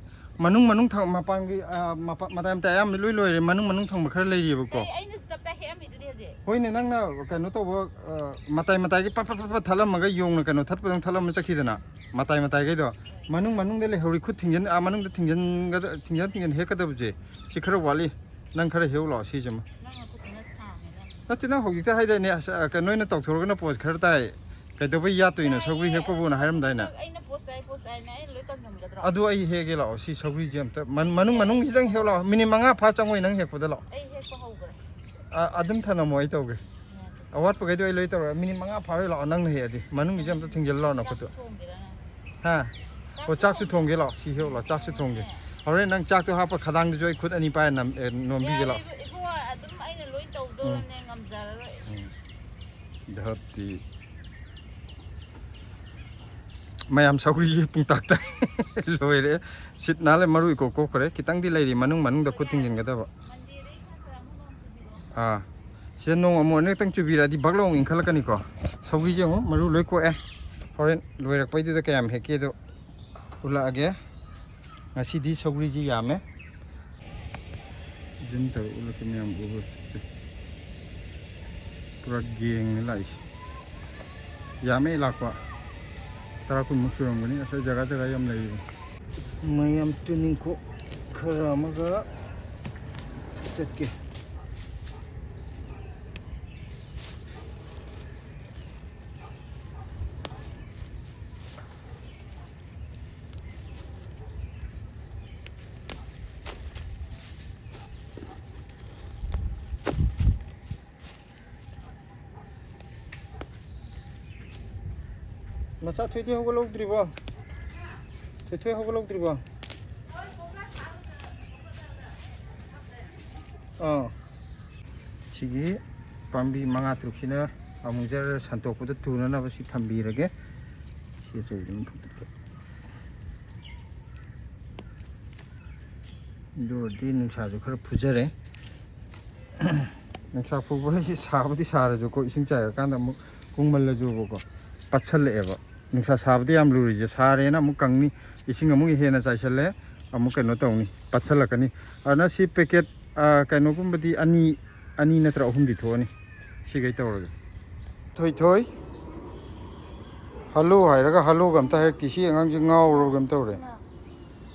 ꯃꯅꯨꯡ, ꯃꯅꯨꯡ ꯊꯪ-, ꯃꯄꯥꯟꯒꯤ, ꯑ, ꯃꯄꯥ-, ꯃꯇꯥꯏ ꯃꯇꯥꯏ ꯑꯌꯥꯝꯕ ꯂꯣꯏ ꯂꯣꯏꯔꯦ꯫ ꯃꯅꯨꯡ, ꯃꯅꯨꯡ ꯊꯪꯕ ꯈꯔ ꯂꯩꯔꯤꯕꯀꯣ꯫ ꯑꯩ, ꯑꯩꯅꯁꯨ ꯇꯞꯇꯥꯏ ꯍꯦꯛꯑꯝꯃꯤꯗꯨꯗꯤ ꯍꯧꯖꯤꯛ꯫ ꯍꯣꯏꯅꯦ, ꯅꯪꯅ ꯀꯩꯅꯣ ꯇꯧꯕ, ꯑ, ꯃꯇꯥꯏ ꯃꯇꯥꯏꯒꯤ ꯄꯠ ꯄꯠ ꯄꯠ ꯄꯠ ꯊꯠꯂꯝꯃꯒ ꯌꯣꯡꯅ ꯀꯩꯅꯣ ꯊꯠꯄꯗꯧ ꯊꯠꯂꯝꯃ ꯆꯠꯈꯤꯗꯅ, ꯃꯇꯥꯏ ꯃꯇꯥꯏꯈꯩꯗꯣ꯫ ꯃꯅꯨꯡ, ꯃꯅꯨꯡꯗ ꯂꯩꯍꯧꯔꯤ ꯈꯨꯠ ꯊꯤꯡꯖꯤꯟ-, ꯑ, ꯃꯅꯨꯡꯗ ꯊꯤꯡꯖꯤꯟꯒꯗ-, ꯊꯤꯡꯖꯤꯟ ꯊꯤꯡꯖꯤꯟ ꯍꯦꯛꯀꯗꯕꯁꯦ ꯁꯤ ꯈꯔ ꯋꯥꯠꯂꯤ꯫ ꯅꯪ ꯈꯔ ꯍꯦꯛꯎ ꯂꯥꯛꯑꯣ ꯁꯤꯁꯤꯃ꯫ ꯅꯪ ꯅꯈꯨꯠꯇꯨꯅ ꯁꯥꯡꯉꯦ, ꯅꯪ꯫ ꯅꯠꯇꯦ, ꯅꯪ ꯍꯧꯖꯤꯛꯇ ꯍꯥꯏꯗꯥꯏꯅꯦ, ꯑꯁ, ꯑ, ꯀꯩꯅꯣ, ꯅꯣꯏꯅ ꯇꯧꯊꯣꯔꯒꯅ ꯄꯣꯁ ꯈꯔ ꯇꯥꯏ꯫ ꯀꯩꯗꯧꯕꯩ ꯌꯥꯠꯇꯣꯏꯅꯣ? ꯁꯧꯒ꯭ꯔꯤ ꯌꯥꯏꯌꯦ, ꯍꯦꯛꯄꯕꯨꯅ ꯑꯁ, ꯍꯥꯏꯔꯝꯗꯥꯏꯅꯦ꯫ ꯑꯩꯅ ꯄꯣꯁ ꯇꯥꯏ, ꯄꯣꯁ ꯇꯥꯏꯅ ꯑꯩꯅ ꯂꯣꯏ ꯀꯟꯁꯤꯟꯒꯗ꯭ꯔꯣ? ꯑꯗꯨ ꯑꯩ ꯍꯦꯛꯒꯦ ꯂꯥꯛꯑꯣ꯫ ꯁꯤ ꯁꯧꯒ꯭ꯔꯤꯁꯦ ꯑꯝꯇ ꯃꯟ-, ꯃꯅꯨꯡ, ꯌꯥꯏ, ꯃꯅꯨꯡꯁꯤꯗꯪ ꯍꯦꯛꯎ ꯂꯥꯛꯑꯣ꯫ ꯃꯤꯅꯤꯠ ꯃꯉꯥ ꯐꯥ ꯆꯪꯉꯣꯏ ꯅꯪ ꯍꯦꯛꯄꯗ ꯂꯥꯛꯑꯣ꯫ ꯑꯩ ꯍꯦꯛꯄ ꯍꯧꯈ꯭ꯔꯦ꯫ ꯑ-, ꯑꯗꯨꯝ ꯊꯅꯝꯃꯣ, ꯑꯩ ꯇꯧꯒꯦ꯫ ꯌꯥꯗꯦ꯫ ꯑꯋꯥꯠꯄꯈꯩꯗꯣ ꯑꯩ ꯂꯣꯏ ꯇꯧꯔꯒꯦ꯫ ꯃꯤꯅꯤꯠ ꯃꯉꯥ ꯐꯥꯔꯣꯏ ꯂꯥꯛꯑꯣ, ꯅꯪꯅ ꯍꯦꯛꯑꯗꯤ꯫ ꯃꯅꯨꯡꯒꯤꯁꯦ ꯑꯝꯇ ꯊꯤꯡꯖꯤꯜꯂꯣ ꯅꯈꯨꯠꯇꯣ꯫ ꯆꯥꯛꯁꯨ ꯊꯣꯡꯒꯦꯔꯥ ꯅꯪ? ꯍꯥ? ꯆꯥꯛ ꯑꯣ, ꯆꯥꯛꯁꯨ ꯊꯣꯡꯒꯦ? ꯊꯣꯡꯒꯦ ꯂꯥꯛꯑꯣ꯫ ꯁꯤ ꯍꯦꯛꯎ ꯂꯥꯛꯑꯣ, ꯆꯥꯛꯁꯨ ꯊꯣꯡꯒꯦ꯫ ꯍꯣꯔꯦꯟ ꯅꯪ ꯆꯥꯛꯇꯣ ꯍꯥꯞꯄ ꯈꯗꯥꯡꯗꯨꯁꯨ ꯑꯩ ꯈꯨꯠ ꯑꯅꯤ ꯄꯥꯏꯔ ꯅꯝ-, ꯑꯦ, ꯅꯣꯝꯕꯤꯒꯦ ꯂꯥꯛꯑꯣ꯫ ꯌꯥꯔꯦ ꯏꯕꯨꯡꯉꯣ, ꯑꯗꯨꯝ ꯑꯩꯅ ꯂꯣꯏ ꯇꯧꯗꯧꯔꯕꯅꯦ, ꯎꯝ꯫ ꯉꯝꯖꯔꯔꯣꯏ꯫ ꯎꯝ꯫ ꯙꯞꯇꯤ꯫ ꯃꯌꯥꯝ ꯁꯧꯒ꯭ꯔꯤꯁꯦ ꯄꯨꯡꯇꯥꯛ ꯇꯥꯏ꯫ ꯂꯣꯏꯔꯦ꯫ ꯁꯤꯠ ꯅꯥꯜꯂꯦ, ꯃꯔꯨ ꯏꯀꯣꯛ ꯀꯣꯛꯈ꯭ꯔꯦ꯫ ꯈꯤꯇꯪꯗꯤ ꯂꯩꯔꯤ, ꯃꯅꯨꯡ ꯃꯅꯨꯡꯗ ꯈꯨꯠ ꯊꯤꯡꯖꯤꯟꯒꯗꯕ꯫ ꯑꯥ꯫ ꯁꯤꯗ ꯅꯣꯡ ꯑꯃꯨꯛ ꯑꯅꯤꯔꯛꯇꯪ ꯆꯨꯕꯤꯔꯛꯑꯗꯤ ꯕꯛ ꯂꯥꯎ ꯏꯟꯈꯠꯂꯛꯀꯅꯤꯀꯣ꯫ ꯁꯧꯒ꯭ꯔꯤꯁꯦ ꯑꯃꯨꯛ ꯃꯔꯨ ꯂꯣꯏ ꯀꯣꯛꯑꯦ꯫ ꯍꯣꯔꯦꯟ ꯂꯣꯏꯔꯛꯄꯩꯗꯨꯗ ꯀꯌꯥꯝ ꯍꯦꯛꯀꯦꯗꯣ ꯎꯠꯂꯛꯑꯒꯦ꯫ ꯉꯁꯤꯗꯤ ꯁꯧꯒ꯭ꯔꯤꯁꯤ ꯌꯥꯝꯃꯦ꯫ ꯖꯨꯝ ꯇꯧꯔ ꯎꯠꯂꯛꯀꯦ ꯃꯌꯥꯝ ꯎꯕ꯫ ꯄꯨꯔꯥ ꯒꯦꯡꯅꯤ ꯂꯥꯛꯏꯁꯦ꯫ ꯌꯥꯝꯃꯦ ꯂꯥꯛꯄ꯫ ꯇꯔꯥ ꯀꯨꯟꯃꯨꯛ ꯁꯨꯔꯝꯒꯅꯤ꯫ ꯑꯁ, ꯖꯒꯥ ꯖꯒꯥ ꯌꯥꯝ ꯂꯩꯔꯤ꯫ ꯃꯌꯥꯝ ꯇꯨꯅꯤꯡꯈꯣꯛ ꯈꯔ ꯑꯃꯒ ꯆꯠꯀꯦ꯫ ꯃꯆꯥ ꯊꯣꯏꯊꯣꯏ ꯍꯧꯒꯠꯍꯧꯗ꯭ꯔꯤꯕꯣ? ꯊꯣꯏꯊꯣꯏ ꯍꯧꯒꯠꯍꯧꯗ꯭ꯔꯤꯕꯣ? ꯑꯥ꯫ ꯁꯤꯒꯤ ꯄꯥꯝꯕꯤ ꯃꯉꯥ ꯇꯔꯨꯛꯁꯤꯅ ꯑꯃꯨꯛ ꯖꯔ ꯁꯟꯇꯣꯛꯄꯗ ꯊꯨꯅꯅꯕ ꯁꯤ ꯊꯝꯕꯤꯔꯒꯦ꯫ ꯁꯤ ꯑꯆꯧꯕꯗꯨꯅ ꯐꯨꯛꯇꯠꯀꯦ꯫ ꯑꯗꯨ ꯑꯣꯏꯔꯗꯤ ꯅꯨꯡꯁꯥꯁꯨ ꯈꯔ ꯐꯨꯖꯔꯦ꯫ ꯅꯨꯡꯁꯥ ꯐꯨꯕ ꯍꯥꯏꯁꯤ ꯁꯥꯕꯨꯗꯤ ꯁꯥꯔꯁꯨꯀꯣ, ꯏꯁꯤꯡ ꯆꯥꯏꯔꯀꯥꯟꯗ ꯑꯃꯨꯛ ꯀꯨꯡꯃꯜꯂꯁꯨꯕꯀꯣ, ꯄꯠꯁꯜꯂꯛꯑꯦꯕ꯫ ꯅꯨꯡꯁꯥ ꯁꯥꯕꯗꯤ ꯌꯥꯝ ꯂꯨꯔꯤꯁꯦ, ꯁꯥꯔꯦꯅ ꯑꯃꯨꯛ ꯀꯪꯅꯤ, ꯏꯁꯤꯡ ꯑꯃꯨꯛ ꯍꯦꯟꯅ ꯆꯥꯏꯁꯜꯂꯦ, ꯑꯃꯨꯛ ꯀꯩꯅꯣ ꯇꯧꯅꯤ, ꯄꯠꯁꯜꯂꯛꯀꯅꯤ꯫ ꯑꯗꯨꯅ ꯁꯤ ꯄꯦꯀꯦꯠ, ꯑ, ꯀꯩꯅꯣꯒꯨꯝꯕꯗꯤ ꯑꯅꯤ, ꯑꯅꯤ ꯅꯠꯇ꯭ꯔ ꯑꯍꯨꯝꯗꯤ ꯊꯣꯛꯑꯅꯤ꯫ ꯁꯤꯈꯩ ꯇꯧꯔꯒꯦ꯫ ꯊꯣꯏꯊꯣꯏ, ꯍꯜꯂꯣ ꯍꯥꯏꯔꯒ ꯍꯜꯂꯣꯒ ꯑꯝꯇ ꯍꯥꯏꯔꯛꯇꯦ꯫ ꯁꯤ ꯑꯉꯥꯡꯁꯦ ꯉꯥꯎꯔꯕ ꯀꯩꯝ ꯇꯧꯔꯦ꯫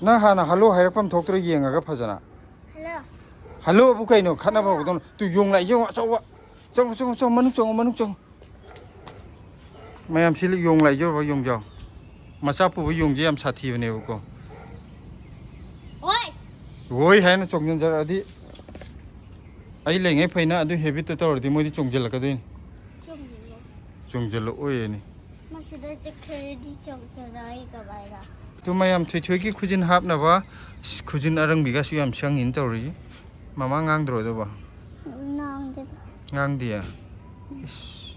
ꯅꯪ ꯍꯥꯟꯅ ꯍꯜꯂꯣ ꯍꯥꯏꯔꯛꯄ ꯑꯃ ꯊꯣꯛꯇ꯭ꯔꯣ ꯌꯦꯡꯉꯒ ꯐꯖꯅ? ꯍꯜꯂꯣ꯫ ꯍꯜꯂꯣꯕꯨ ꯀꯩꯅꯣ? ꯈꯠꯅꯕ ꯍꯧꯗꯧꯅꯣ꯫ ꯇꯨ, ꯌꯣꯡ ꯂꯥꯛꯏ, ꯌꯦꯡꯉꯣ, ꯑꯆꯧꯕ꯫ ꯆꯪꯉꯣ, ꯆꯪꯉꯣ, ꯆꯪꯉꯣ, ꯃꯅꯨꯡ ꯆꯪꯉꯣ, ꯃꯅꯨꯡ ꯆꯪꯉꯣ꯫ ꯃꯌꯥꯝ ꯁꯤ ꯌꯣꯡ ꯂꯥꯛꯏ, ꯌꯦꯡꯉꯣ, ꯌꯦꯡꯉꯣ꯫ ꯃꯆꯥ ꯄꯨꯕ ꯌꯣꯡꯁꯦ ꯌꯥꯝ ꯁꯥꯊꯤꯕꯅꯦꯕꯀꯣ꯫ ꯍꯣꯏ꯫ ꯍꯣꯏ ꯍꯥꯏꯅ ꯆꯣꯡꯁꯤꯟꯖꯔꯛꯑꯗꯤ, ꯑꯩ ꯂꯩꯉꯩ ꯐꯩꯅ ꯑꯗꯨ ꯍꯦꯕꯤꯠꯇꯣ ꯇꯧꯔꯗꯤ ꯃꯣꯏꯗꯤ ꯆꯣꯡꯁꯤꯜꯂꯛꯀꯗꯣꯏꯅꯤ꯫ ꯆꯣꯡꯁꯤꯜꯂꯣ꯫ ꯆꯣꯡꯁꯤꯜꯂꯛꯑꯣꯏꯅꯦ꯫ ꯃꯁꯤꯗ ꯆꯠꯈ꯭ꯔꯗꯤ ꯆꯣꯡꯁꯤꯜꯂꯛꯑꯣꯏ ꯀꯃꯥꯏꯅ? ꯑꯗꯨ ꯃꯌꯥꯝ ꯊꯣꯏꯊꯣꯏꯒꯤ ꯈꯨꯖꯤꯟ ꯍꯥꯞꯅꯕ ꯈꯨꯖꯤꯟ ꯑꯔꯪꯕꯤꯒꯁꯨ ꯌꯥꯝ ꯁꯪꯉꯤꯅ ꯇꯧꯔꯤꯁꯦ꯫ ꯃꯃꯥ ꯉꯥꯡꯗ꯭ꯔꯣ ꯑꯗꯨꯕꯣ? ꯉꯥꯡꯗꯦꯗ꯫ ꯉꯥꯡꯗꯤꯌꯦ? ꯏꯁ,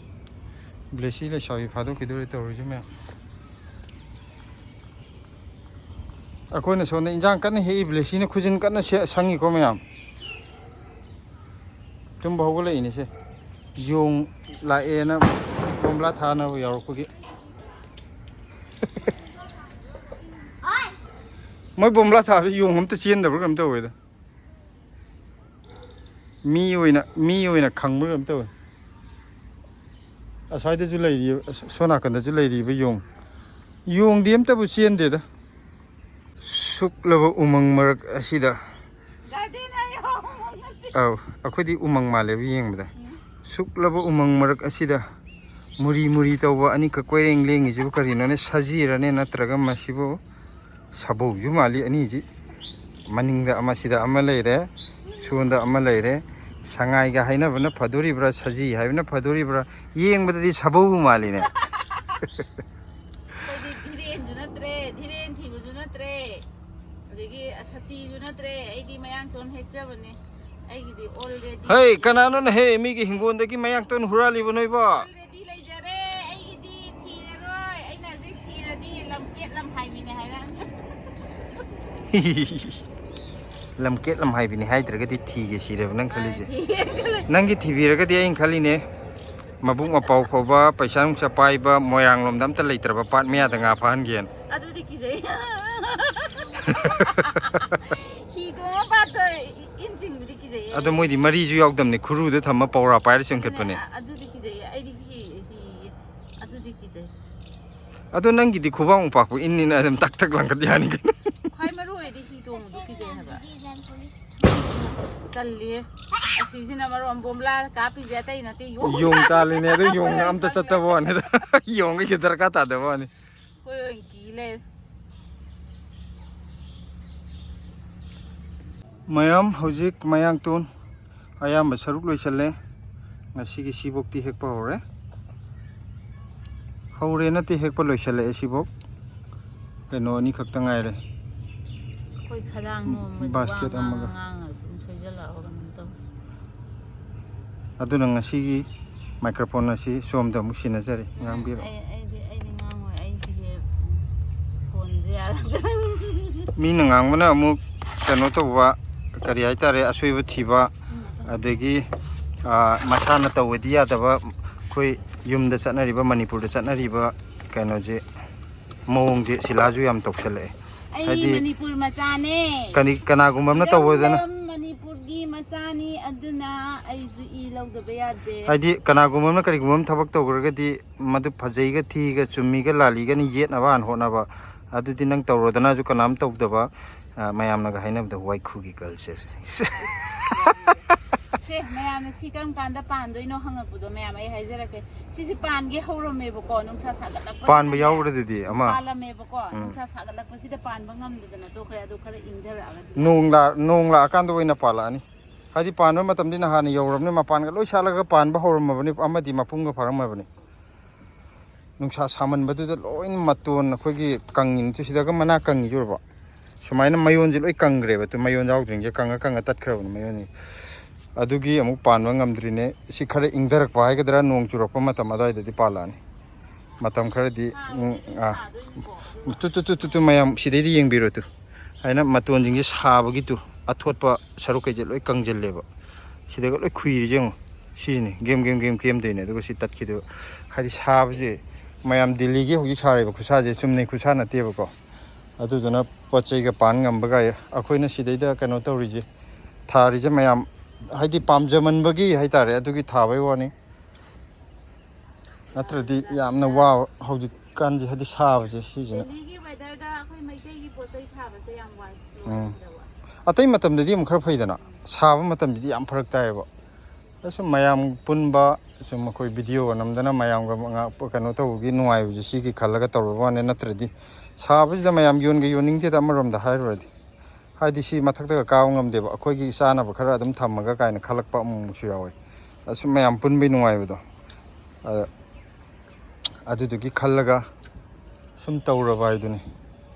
ꯕ꯭ꯂꯦꯁꯤ ꯂꯩꯁꯥꯕꯤ ꯐꯥꯗꯣꯛꯈꯤꯗꯣꯔꯦ ꯇꯧꯔꯤꯁꯦ ꯃꯌꯥꯝ꯫ ꯑꯩꯈꯣꯏꯅ ꯁꯣꯝꯗ ꯏꯟꯖꯥꯡ ꯀꯟꯅ ꯍꯦꯛꯏ, ꯕ꯭ꯂꯦꯁꯤꯅ ꯈꯨꯖꯤꯟ ꯀꯟꯅ ꯁꯦ-, ꯁꯪꯉꯤꯀꯣ ꯃꯌꯥꯝ꯫ ꯇꯨꯝꯕ ꯍꯧꯒꯠꯂꯛꯏꯅꯦ ꯁꯦ꯫ ꯌꯣꯡ ꯂꯥꯛꯑꯦꯅ ꯕꯣꯝꯕ꯭ꯂꯥ ꯊꯥꯅꯕ ꯌꯥꯎꯔꯛꯄꯒꯤ꯫ ꯃꯣꯏ ꯕꯣꯝꯕ꯭ꯂꯥ ꯊꯥꯕꯁꯤ ꯌꯣꯡ ꯑꯝꯇ ꯆꯦꯟꯗꯕ꯭ꯔꯥ ꯀꯩꯅꯣꯝ ꯇꯧꯋꯦꯗ꯫ ꯃꯤ ꯑꯣꯏꯅ, ꯃꯤ ꯑꯣꯏꯅ ꯈꯪꯕ꯭ꯔꯥ ꯀꯩꯅꯣꯝ ꯇꯧꯋꯦ꯫ ꯑꯁ꯭ꯋꯥꯏꯗꯁꯨ ꯂꯩꯔꯤ, ꯑꯁ-, ꯁꯣꯝ ꯅꯥꯀꯟꯗꯁꯨ ꯂꯩꯔꯤꯕ ꯌꯣꯡ꯫ ꯌꯣꯡꯗꯤ ꯑꯝꯇꯕꯨ ꯆꯦꯟꯗꯦꯗ꯫ ꯁꯨꯛꯂꯕ ꯎꯃꯪ ꯃꯔꯛ ꯑꯁꯤꯗ꯫ ꯒꯥꯔꯗꯦꯟ ꯍꯥꯏꯌꯣ, ꯎꯃꯪ ꯅꯠꯇꯦ꯫ ꯑꯧ, ꯑꯩꯈꯣꯏꯗꯤ ꯎꯃꯪ ꯃꯥꯜꯂꯦꯕ ꯌꯦꯡꯕꯗ꯫ ꯎꯝ꯫ ꯁꯨꯛꯂꯕ ꯎꯃꯪ ꯃꯔꯛ ꯑꯁꯤꯗ ꯃꯨꯔꯤ ꯃꯨꯔꯤ ꯇꯧꯕ ꯑꯅꯤꯈꯛ ꯀꯣꯏꯔꯦꯡ ꯂꯦꯡꯉꯤꯁꯤꯕꯨ ꯀꯔꯤꯅꯣꯅꯦ? ꯁꯖꯤꯔꯅꯦ, ꯅꯠꯇ꯭ꯔꯒ ꯃꯁꯤꯕꯨ ꯁꯥꯕꯧꯁꯨ ꯃꯥꯜꯂꯤ ꯑꯅꯤꯁꯤ꯫ ꯃꯅꯤꯡꯗ ꯑꯃ, ꯁꯤꯗ ꯑꯃ ꯂꯩꯔꯦ, ꯁꯣꯝꯗ ꯑꯃ ꯂꯩꯔꯦ꯫ ꯁꯉꯥꯏꯒ ꯍꯥꯏꯅꯕꯅ ꯐꯗꯣꯔꯤꯕ꯭ꯔꯥ, ꯁꯖꯤ ꯍꯥꯏꯕꯅ ꯐꯗꯣꯔꯤꯕ꯭ꯔꯥ? ꯌꯦꯡꯕꯗꯗꯤ ꯁꯥꯕꯧꯕꯨ ꯃꯥꯜꯂꯤꯅꯦ꯫ ꯑꯩꯈꯣꯏꯗꯤ ꯙꯤꯔꯦꯟꯁꯨ ꯅꯠꯇ꯭ꯔꯦ, ꯙꯤꯔꯦꯟ ꯊꯤꯕꯁꯨ ꯅꯠꯇ꯭ꯔꯦ, ꯑꯗꯒꯤ ꯁꯆꯤꯁꯨ ꯅꯠꯇ꯭ꯔꯦ꯫ ꯑꯩꯗꯤ ꯃꯌꯥꯡꯇꯣꯟ ꯍꯦꯛꯆꯕꯅꯦ꯫ ꯑꯩꯒꯤꯗꯤ already ꯍꯩ, ꯀꯅꯥꯅꯣꯅ ꯍꯦ ꯃꯤꯒꯤ ꯍꯤꯡꯒꯣꯜꯗꯒꯤ ꯃꯌꯥꯡꯇꯣꯟ ꯍꯨꯔꯥꯜꯂꯤꯕ ꯅꯣꯏꯕꯣ? Already ꯂꯩꯖꯔꯦ꯫ ꯑꯩꯒꯤꯗꯤ ꯊꯤꯔꯔꯣꯏ꯫ ꯑꯩꯅ ꯍꯧꯖꯤꯛ ꯊꯤꯔꯗꯤ ꯂꯝꯀꯦꯠ ꯂꯝꯍꯥꯏꯕꯤꯅꯦ ꯍꯥꯏꯔꯛꯑꯅꯤ꯫ ꯂꯝꯀꯦꯠ ꯂꯝꯍꯥꯏꯕꯤꯅꯤ ꯍꯥꯏꯗ꯭ꯔꯒꯗꯤ ꯊꯤꯒꯦ ꯁꯤꯔꯦꯕ ꯅꯪ ꯈꯜꯂꯤꯁꯦ? ꯅꯪꯒꯤ ꯊꯤꯕꯤꯔꯒꯗꯤ ꯑꯩꯅ ꯈꯜꯂꯤꯅꯦ, ꯃꯕꯨꯛ ꯃꯄꯥꯎ ꯐꯕ, ꯄꯩꯁꯥ ꯅꯨꯡꯁꯥ ꯄꯥꯏꯕ, ꯃꯣꯏꯔꯥꯡ ꯂꯣꯝꯗ ꯑꯝꯇ ꯂꯩꯇ꯭ꯔꯕ ꯄꯥꯠ ꯃꯌꯥꯗ ꯉꯥ ꯐꯥꯍꯟꯒꯦꯅ꯫ ꯑꯗꯨꯗꯤ ꯀꯤꯖꯩ꯫ ꯍꯤ ꯇꯣꯡꯉ ꯄꯥꯠꯇ ꯏꯟ ꯆꯤꯡꯕꯗꯤ ꯀꯤꯖꯩ꯫ ꯑꯗꯣ ꯃꯣꯏꯗꯤ ꯃꯔꯤꯁꯨ ꯌꯥꯎꯗꯕꯅꯤ, ꯈꯨꯔꯨꯗ ꯊꯝꯃ ꯄꯧꯔꯥ ꯄꯥꯏꯔ ꯆꯦꯟꯈꯠꯄꯅꯦ꯫ ꯑꯗꯨꯗꯤ ꯀꯤꯖꯩ꯫ ꯑꯩꯗꯤ ꯍꯤ, ꯍꯤ, ꯑꯗꯨꯗꯤ ꯀꯤꯖꯩ꯫ ꯑꯗꯣ ꯅꯪꯒꯤꯗꯤ ꯈꯨꯕꯥꯛ ꯃꯨꯛ ꯄꯥꯛꯄ ꯏꯟꯅꯤꯅ ꯑꯗꯨꯝ ꯇꯛ ꯇꯛ ꯂꯪꯈꯠ ꯌꯥꯅꯤ ꯀꯩꯅꯣ꯫ ꯈ꯭ꯋꯥꯏ ꯃꯔꯨ ꯑꯣꯏꯗꯤ ꯍꯤ ꯇꯣꯡꯕꯗꯣ ꯀꯤꯖꯩ ꯍꯥꯏꯕ꯫ ꯇꯜꯂꯤꯌꯦ꯫ ꯑꯁꯤꯁꯤꯅ ꯃꯔꯣꯟ ꯕꯣꯝꯕ꯭ꯂꯥ ꯀꯥꯞꯄꯤꯁꯦ ꯑꯇꯩ ꯅꯠꯇꯦ, ꯌꯣꯡ ꯌꯣꯡ ꯇꯥꯜꯂꯤꯅꯦ ꯑꯗꯨ, ꯌꯣꯡꯅ ꯑꯝꯇ ꯆꯠꯇꯕ ꯋꯥꯅꯤꯗ꯫ ꯌꯣꯡꯒ ꯗꯔꯀꯥꯔ ꯇꯥꯗꯕ ꯋꯥꯅꯤ꯫ ꯑꯩꯈꯣꯏ ꯑꯣꯏꯅ ꯀꯤ ꯂꯩꯔꯦ꯫ ꯃꯌꯥꯝ, ꯍꯧꯖꯤꯛ ꯃꯌꯥꯡꯇꯣꯟ ꯑꯌꯥꯝꯕ ꯁꯔꯨꯛ ꯂꯣꯏꯁꯤꯜꯂꯦ꯫ ꯉꯁꯤꯒꯤ ꯁꯤꯕꯣꯛꯇꯤ ꯍꯦꯛꯄ ꯍꯧꯔꯦ꯫ ꯍꯧꯔꯦ ꯅꯠꯇꯦ, ꯍꯦꯛꯄ ꯂꯣꯏꯁꯤꯜꯂꯛꯑꯦ ꯁꯤꯕꯣꯛ꯫ ꯀꯩꯅꯣ ꯑꯅꯤꯈꯛꯇ ꯉꯥꯏꯔꯦ꯫ ꯑꯩꯈꯣꯏ ꯈꯗꯥꯡ ꯅꯣꯝꯕꯗ ꯋꯥ Basket ꯉꯥꯡ ꯑꯃꯒ꯫ ꯉꯥꯡꯉ ꯁꯨꯝ ꯁꯣꯏꯖꯜꯂꯛꯑꯕ ꯀꯩꯅꯣꯝ ꯇꯧ꯫ ꯑꯗꯨꯅ ꯉꯁꯤꯒꯤ microphone ꯑꯁꯤ ꯁꯣꯝꯗ ꯑꯃꯨꯛ ꯁꯤꯟꯅꯖꯔꯤ, ꯉꯥꯡꯕꯤꯔꯛꯑꯣ꯫ ꯑꯩ ꯑꯩꯗꯤ ꯑꯩꯗꯤ ꯉꯥꯡꯉꯣꯏ, ꯑꯩꯒꯤ ꯐꯣꯟꯁꯦ ꯌꯥꯔꯛꯇ꯭ꯔꯦ꯫ ꯃꯤꯅ ꯉꯥꯡꯕꯅ ꯑꯃꯨꯛ ꯀꯩꯅꯣ ꯇꯧꯕ, ꯀꯔꯤ ꯍꯥꯏꯇꯥꯔꯦ, ꯑꯁꯣꯏꯕ ꯊꯤꯕ, ꯑꯗꯒꯤ ꯑꯥ, ꯃꯁꯥꯅ ꯇꯧꯕꯗꯤ ꯌꯥꯗꯕ, ꯑꯩꯈꯣꯏ ꯌꯨꯝꯗ ꯆꯠꯅꯔꯤꯕ, ꯃꯅꯤꯄꯨꯔꯗ ꯆꯠꯅꯔꯤꯕ ꯀꯩꯅꯣꯁꯦ, ꯃꯑꯣꯡꯁꯦ ꯁꯤꯂꯥꯁꯨ ꯌꯥꯝ ꯇꯧꯁꯜꯂꯛꯑꯦ꯫ ꯑꯩ ꯍꯥꯏꯗꯤ ꯃꯅꯤꯄꯨꯔ ꯃꯆꯥꯅꯦ꯫ ꯀꯅꯤ-, ꯀꯅꯥꯒꯨꯝꯕ ꯑꯃꯅ ꯇꯧꯕꯗꯅ ꯏꯔꯝꯗꯝ ꯃꯅꯤꯄꯨꯔꯒꯤ ꯃꯆꯥꯅꯤ, ꯑꯗꯨꯅ ꯑꯩꯁꯨ ꯏ ꯂꯧꯗꯕ ꯌꯥꯗꯦ꯫ ꯍꯥꯏꯗꯤ ꯀꯅꯥꯒꯨꯝꯕ ꯑꯃꯅ ꯀꯔꯤꯒꯨꯝꯕ ꯑꯃ ꯊꯕꯛ ꯇꯧꯈ꯭ꯔꯒꯗꯤ ꯃꯗꯨ ꯐꯖꯩꯒ ꯊꯤꯒ ꯆꯨꯝꯃꯤꯒ ꯂꯥꯜꯂꯤꯒꯅ ꯌꯦꯠꯅꯕ ꯍꯥꯟꯅ ꯍꯣꯠꯅꯕ, ꯑꯗꯨꯗꯤ ꯅꯪ ꯇꯧꯔꯣꯗꯅꯁꯨ ꯀꯅꯥꯝ ꯇꯧꯗꯕ, ꯑ, ꯃꯌꯥꯝꯅꯒ ꯍꯥꯏꯅꯕꯗꯣ ꯋꯥꯏꯈꯨꯒꯤ culture꯫ ꯁꯦ, ꯃꯌꯥꯝꯅ ꯁꯤ ꯀꯔꯝ ꯀꯥꯟꯗ ꯄꯥꯟꯗꯣꯏꯅꯣ ꯍꯪꯉꯛꯄꯗꯣ, ꯃꯌꯥꯝ ꯑꯩ ꯍꯥꯏꯖꯔꯛꯀꯦ꯫ ꯁꯤꯁꯦ ꯄꯥꯟꯒꯦ ꯍꯧꯔꯝꯃꯦꯕꯀꯣ, ꯅꯨꯡꯁꯥ ꯁꯥꯒꯠꯂꯛꯄ ꯄꯥꯟꯕ ꯌꯥꯎꯈ꯭ꯔꯦ ꯑꯗꯨꯗꯤ ꯑꯃ꯫ ꯄꯥꯜꯂꯝꯃꯦꯕꯀꯣ꯫ ꯎꯝ꯫ ꯅꯨꯡꯁꯥ ꯁꯥꯒꯠꯂꯛꯄꯁꯤꯗ ꯄꯥꯟꯕ ꯉꯝꯗꯗꯅ ꯇꯣꯛꯈ꯭ꯔꯦ꯫ ꯑꯗꯨ ꯈꯔ ꯏꯪꯊꯔꯛꯑꯒꯗꯤ ꯅꯣꯡ ꯂꯥ-, ꯅꯣꯡ ꯂꯥꯛꯑꯀꯥꯟꯗ ꯑꯣꯏꯅ ꯄꯥꯜꯂꯛꯑꯅꯤ꯫ ꯍꯥꯏꯗꯤ ꯄꯥꯟꯕ ꯃꯇꯝꯗꯤ ꯅꯍꯥꯟꯅ ꯌꯧꯔꯕꯅꯤ, ꯃꯄꯥꯟꯒ ꯂꯣꯏ ꯁꯥꯠꯂꯒ ꯄꯥꯟꯕ ꯍꯧꯔꯝꯃꯕꯅꯤ, ꯑꯃꯗꯤ ꯃꯄꯨꯡꯒ ꯐꯥꯔꯝꯃꯕꯅꯤ꯫ ꯅꯨꯡꯁꯥ ꯁꯥꯃꯟꯕꯗꯨꯗ ꯂꯣꯏꯅ ꯃꯇꯣꯟ ꯑꯩꯈꯣꯏꯒꯤ ꯀꯪꯉꯤꯅꯤ꯫ ꯁꯤꯗꯒ ꯃꯅꯥ ꯀꯪꯉꯤꯁꯦ ꯎꯔꯕꯣ? ꯁꯨꯃꯥꯏꯅ ꯃꯌꯣꯟꯁꯦ ꯂꯣꯏ ꯀꯪꯈ꯭ꯔꯦꯕ꯫ ꯇꯨ ꯃꯌꯣꯟ ꯌꯥꯎꯗ꯭ꯔꯤꯉꯩ ꯀꯪꯉ ꯀꯪꯉ ꯇꯠꯈ꯭ꯔꯕꯅꯤ ꯃꯌꯣꯟꯁꯦ꯫ ꯑꯗꯨꯒꯤ ꯑꯃꯨꯛ ꯄꯥꯟꯕ ꯉꯝꯗ꯭ꯔꯤꯅꯦ꯫ ꯁꯤ ꯈꯔ ꯏꯪꯊꯔꯛꯄ ꯍꯥꯏꯒꯗ꯭ꯔꯥ, ꯅꯣꯡ ꯆꯨꯔꯛꯄ ꯃꯇꯝ ꯑꯗꯨꯋꯥꯏꯗꯗꯤ ꯄꯥꯜꯂꯛꯑꯅꯤ꯫ ꯃꯇꯝ ꯈꯔꯗꯤ um, ah. Two two two two two ꯃꯌꯥꯝ ꯁꯤꯗꯩꯗ ꯌꯦꯡꯕꯤꯔꯣ ꯇꯨ꯫ ꯍꯥꯏꯅ ꯃꯇꯣꯟꯁꯤꯡꯁꯦ ꯁꯥꯕꯒꯤ ꯇꯨ ꯑꯊꯣꯠꯄ ꯁꯔꯨꯛꯈꯩꯁꯦ ꯂꯣꯏ ꯀꯪꯁꯤꯜꯂꯦꯕ꯫ ꯁꯤꯗꯒ ꯂꯣꯏ ꯈꯨꯏꯔꯤꯁꯦ ꯌꯦꯡꯉꯣ꯫ ꯁꯤꯁꯤꯅꯤ ꯒꯦꯝ ꯒꯦꯝ ꯒꯦꯝ ꯀꯦꯝꯗꯣꯏꯅꯦ꯫ ꯑꯗꯨꯒ ꯁꯤ ꯇꯠꯈꯤꯗꯣꯏꯕ꯫ ꯍꯥꯏꯗꯤ ꯁꯥꯕꯁꯦ ꯃꯌꯥꯝ ꯗꯤꯜꯂꯤꯒꯤ ꯍꯧꯖꯤꯛ ꯁꯥꯔꯤꯕ ꯈꯨꯠꯁꯥꯁꯦ ꯆꯨꯝꯅꯩ ꯈꯨꯠꯁꯥ ꯅꯠꯇꯦꯕꯀꯣ꯫ ꯑꯗꯨꯗꯨꯅ ꯄꯣꯠ ꯆꯩꯒ ꯄꯥꯟ ꯉꯝꯕꯒꯥꯏ꯫ ꯑꯩꯈꯣꯏꯅ ꯁꯤꯗꯩꯗ ꯀꯩꯅꯣ ꯇꯧꯔꯤꯁꯦ, ꯊꯥꯔꯤꯁꯦ ꯃꯌꯥꯝ ꯍꯥꯏꯗꯤ ꯄꯥꯝꯖꯃꯟꯕꯒꯤ ꯍꯥꯏꯇꯥꯔꯦ, ꯑꯗꯨꯒꯤ ꯊꯥꯕꯩ ꯋꯥꯅꯤ꯫ ꯅꯠꯇ꯭ꯔꯗꯤ ꯌꯥꯝꯅ ꯋꯥꯕ ꯍꯧꯖꯤꯛꯀꯥꯟꯁꯦ, ꯍꯥꯏꯗꯤ ꯁꯥꯕꯁꯦ ꯁꯤꯁꯤꯅ꯫ ꯗꯦꯜꯂꯤꯒꯤ ꯋꯦꯗꯔꯗ ꯑꯩꯈꯣꯏ ꯃꯩꯇꯩꯒꯤ ꯄꯣꯠ ꯆꯩ ꯊꯥꯕꯁꯦ ꯌꯥꯝ ꯋꯥꯏ꯫ ꯎꯝ꯫ ꯂꯣꯏꯔꯝꯗꯕ꯫ ꯑꯇꯩ ꯃꯇꯝꯗꯗꯤ ꯑꯃꯨꯛ ꯈꯔ ꯐꯩꯗꯅ, ꯁꯥꯕ ꯃꯇꯝꯗꯗꯤ ꯌꯥꯝ ꯐꯔꯛ ꯇꯥꯏꯌꯦꯕ꯫ ꯑꯁꯨꯝ ꯃꯌꯥꯝ ꯄꯨꯟꯕ, ꯁꯨꯝ ꯑꯩꯈꯣꯏ ꯚꯤꯗꯤꯑꯣꯒ ꯅꯝꯗꯅ ꯃꯌꯥꯝꯒ ꯉꯥꯛ ꯀꯩꯅꯣ ꯇꯧꯕꯒꯤ ꯅꯨꯡꯉꯥꯏꯕꯁꯦ ꯁꯤꯒꯤ ꯈꯜꯂꯒ ꯇꯧꯔꯕ ꯋꯥꯅꯤ꯫ ꯅꯠꯇ꯭ꯔꯗꯤ ꯁꯥꯕꯁꯤꯗ ꯃꯌꯥꯝ ꯌꯣꯟꯒ ꯌꯣꯟꯅꯤꯡꯗꯦꯗ, ꯑꯃꯔꯣꯝꯗ ꯍꯥꯏꯔꯨꯔꯗꯤ꯫ ꯍꯥꯏꯗꯤ ꯁꯤ ꯃꯊꯛꯇꯒ ꯀꯥꯕ ꯉꯝꯗꯦꯕ, ꯑꯩꯈꯣꯏꯒꯤ ꯆꯥꯅꯕ ꯈꯔ ꯑꯗꯨꯝ ꯊꯝꯃꯒ ꯀꯥꯏꯅ ꯈꯜꯂꯛꯄ ꯑꯃꯨꯛ ꯑꯃꯨꯛꯁꯨ ꯌꯥꯎꯋꯦ꯫ ꯑꯁꯨꯝ ꯃꯌꯥꯝ ꯄꯨꯟꯕꯩ ꯅꯨꯡꯉꯥꯏꯕꯗꯣ꯫ ꯑꯗ ꯑꯗꯨꯗꯨꯒꯤ ꯈꯜꯂꯒ ꯁꯨꯝ ꯇꯧꯔꯕ ꯍꯥꯏꯗꯨꯅꯤ꯫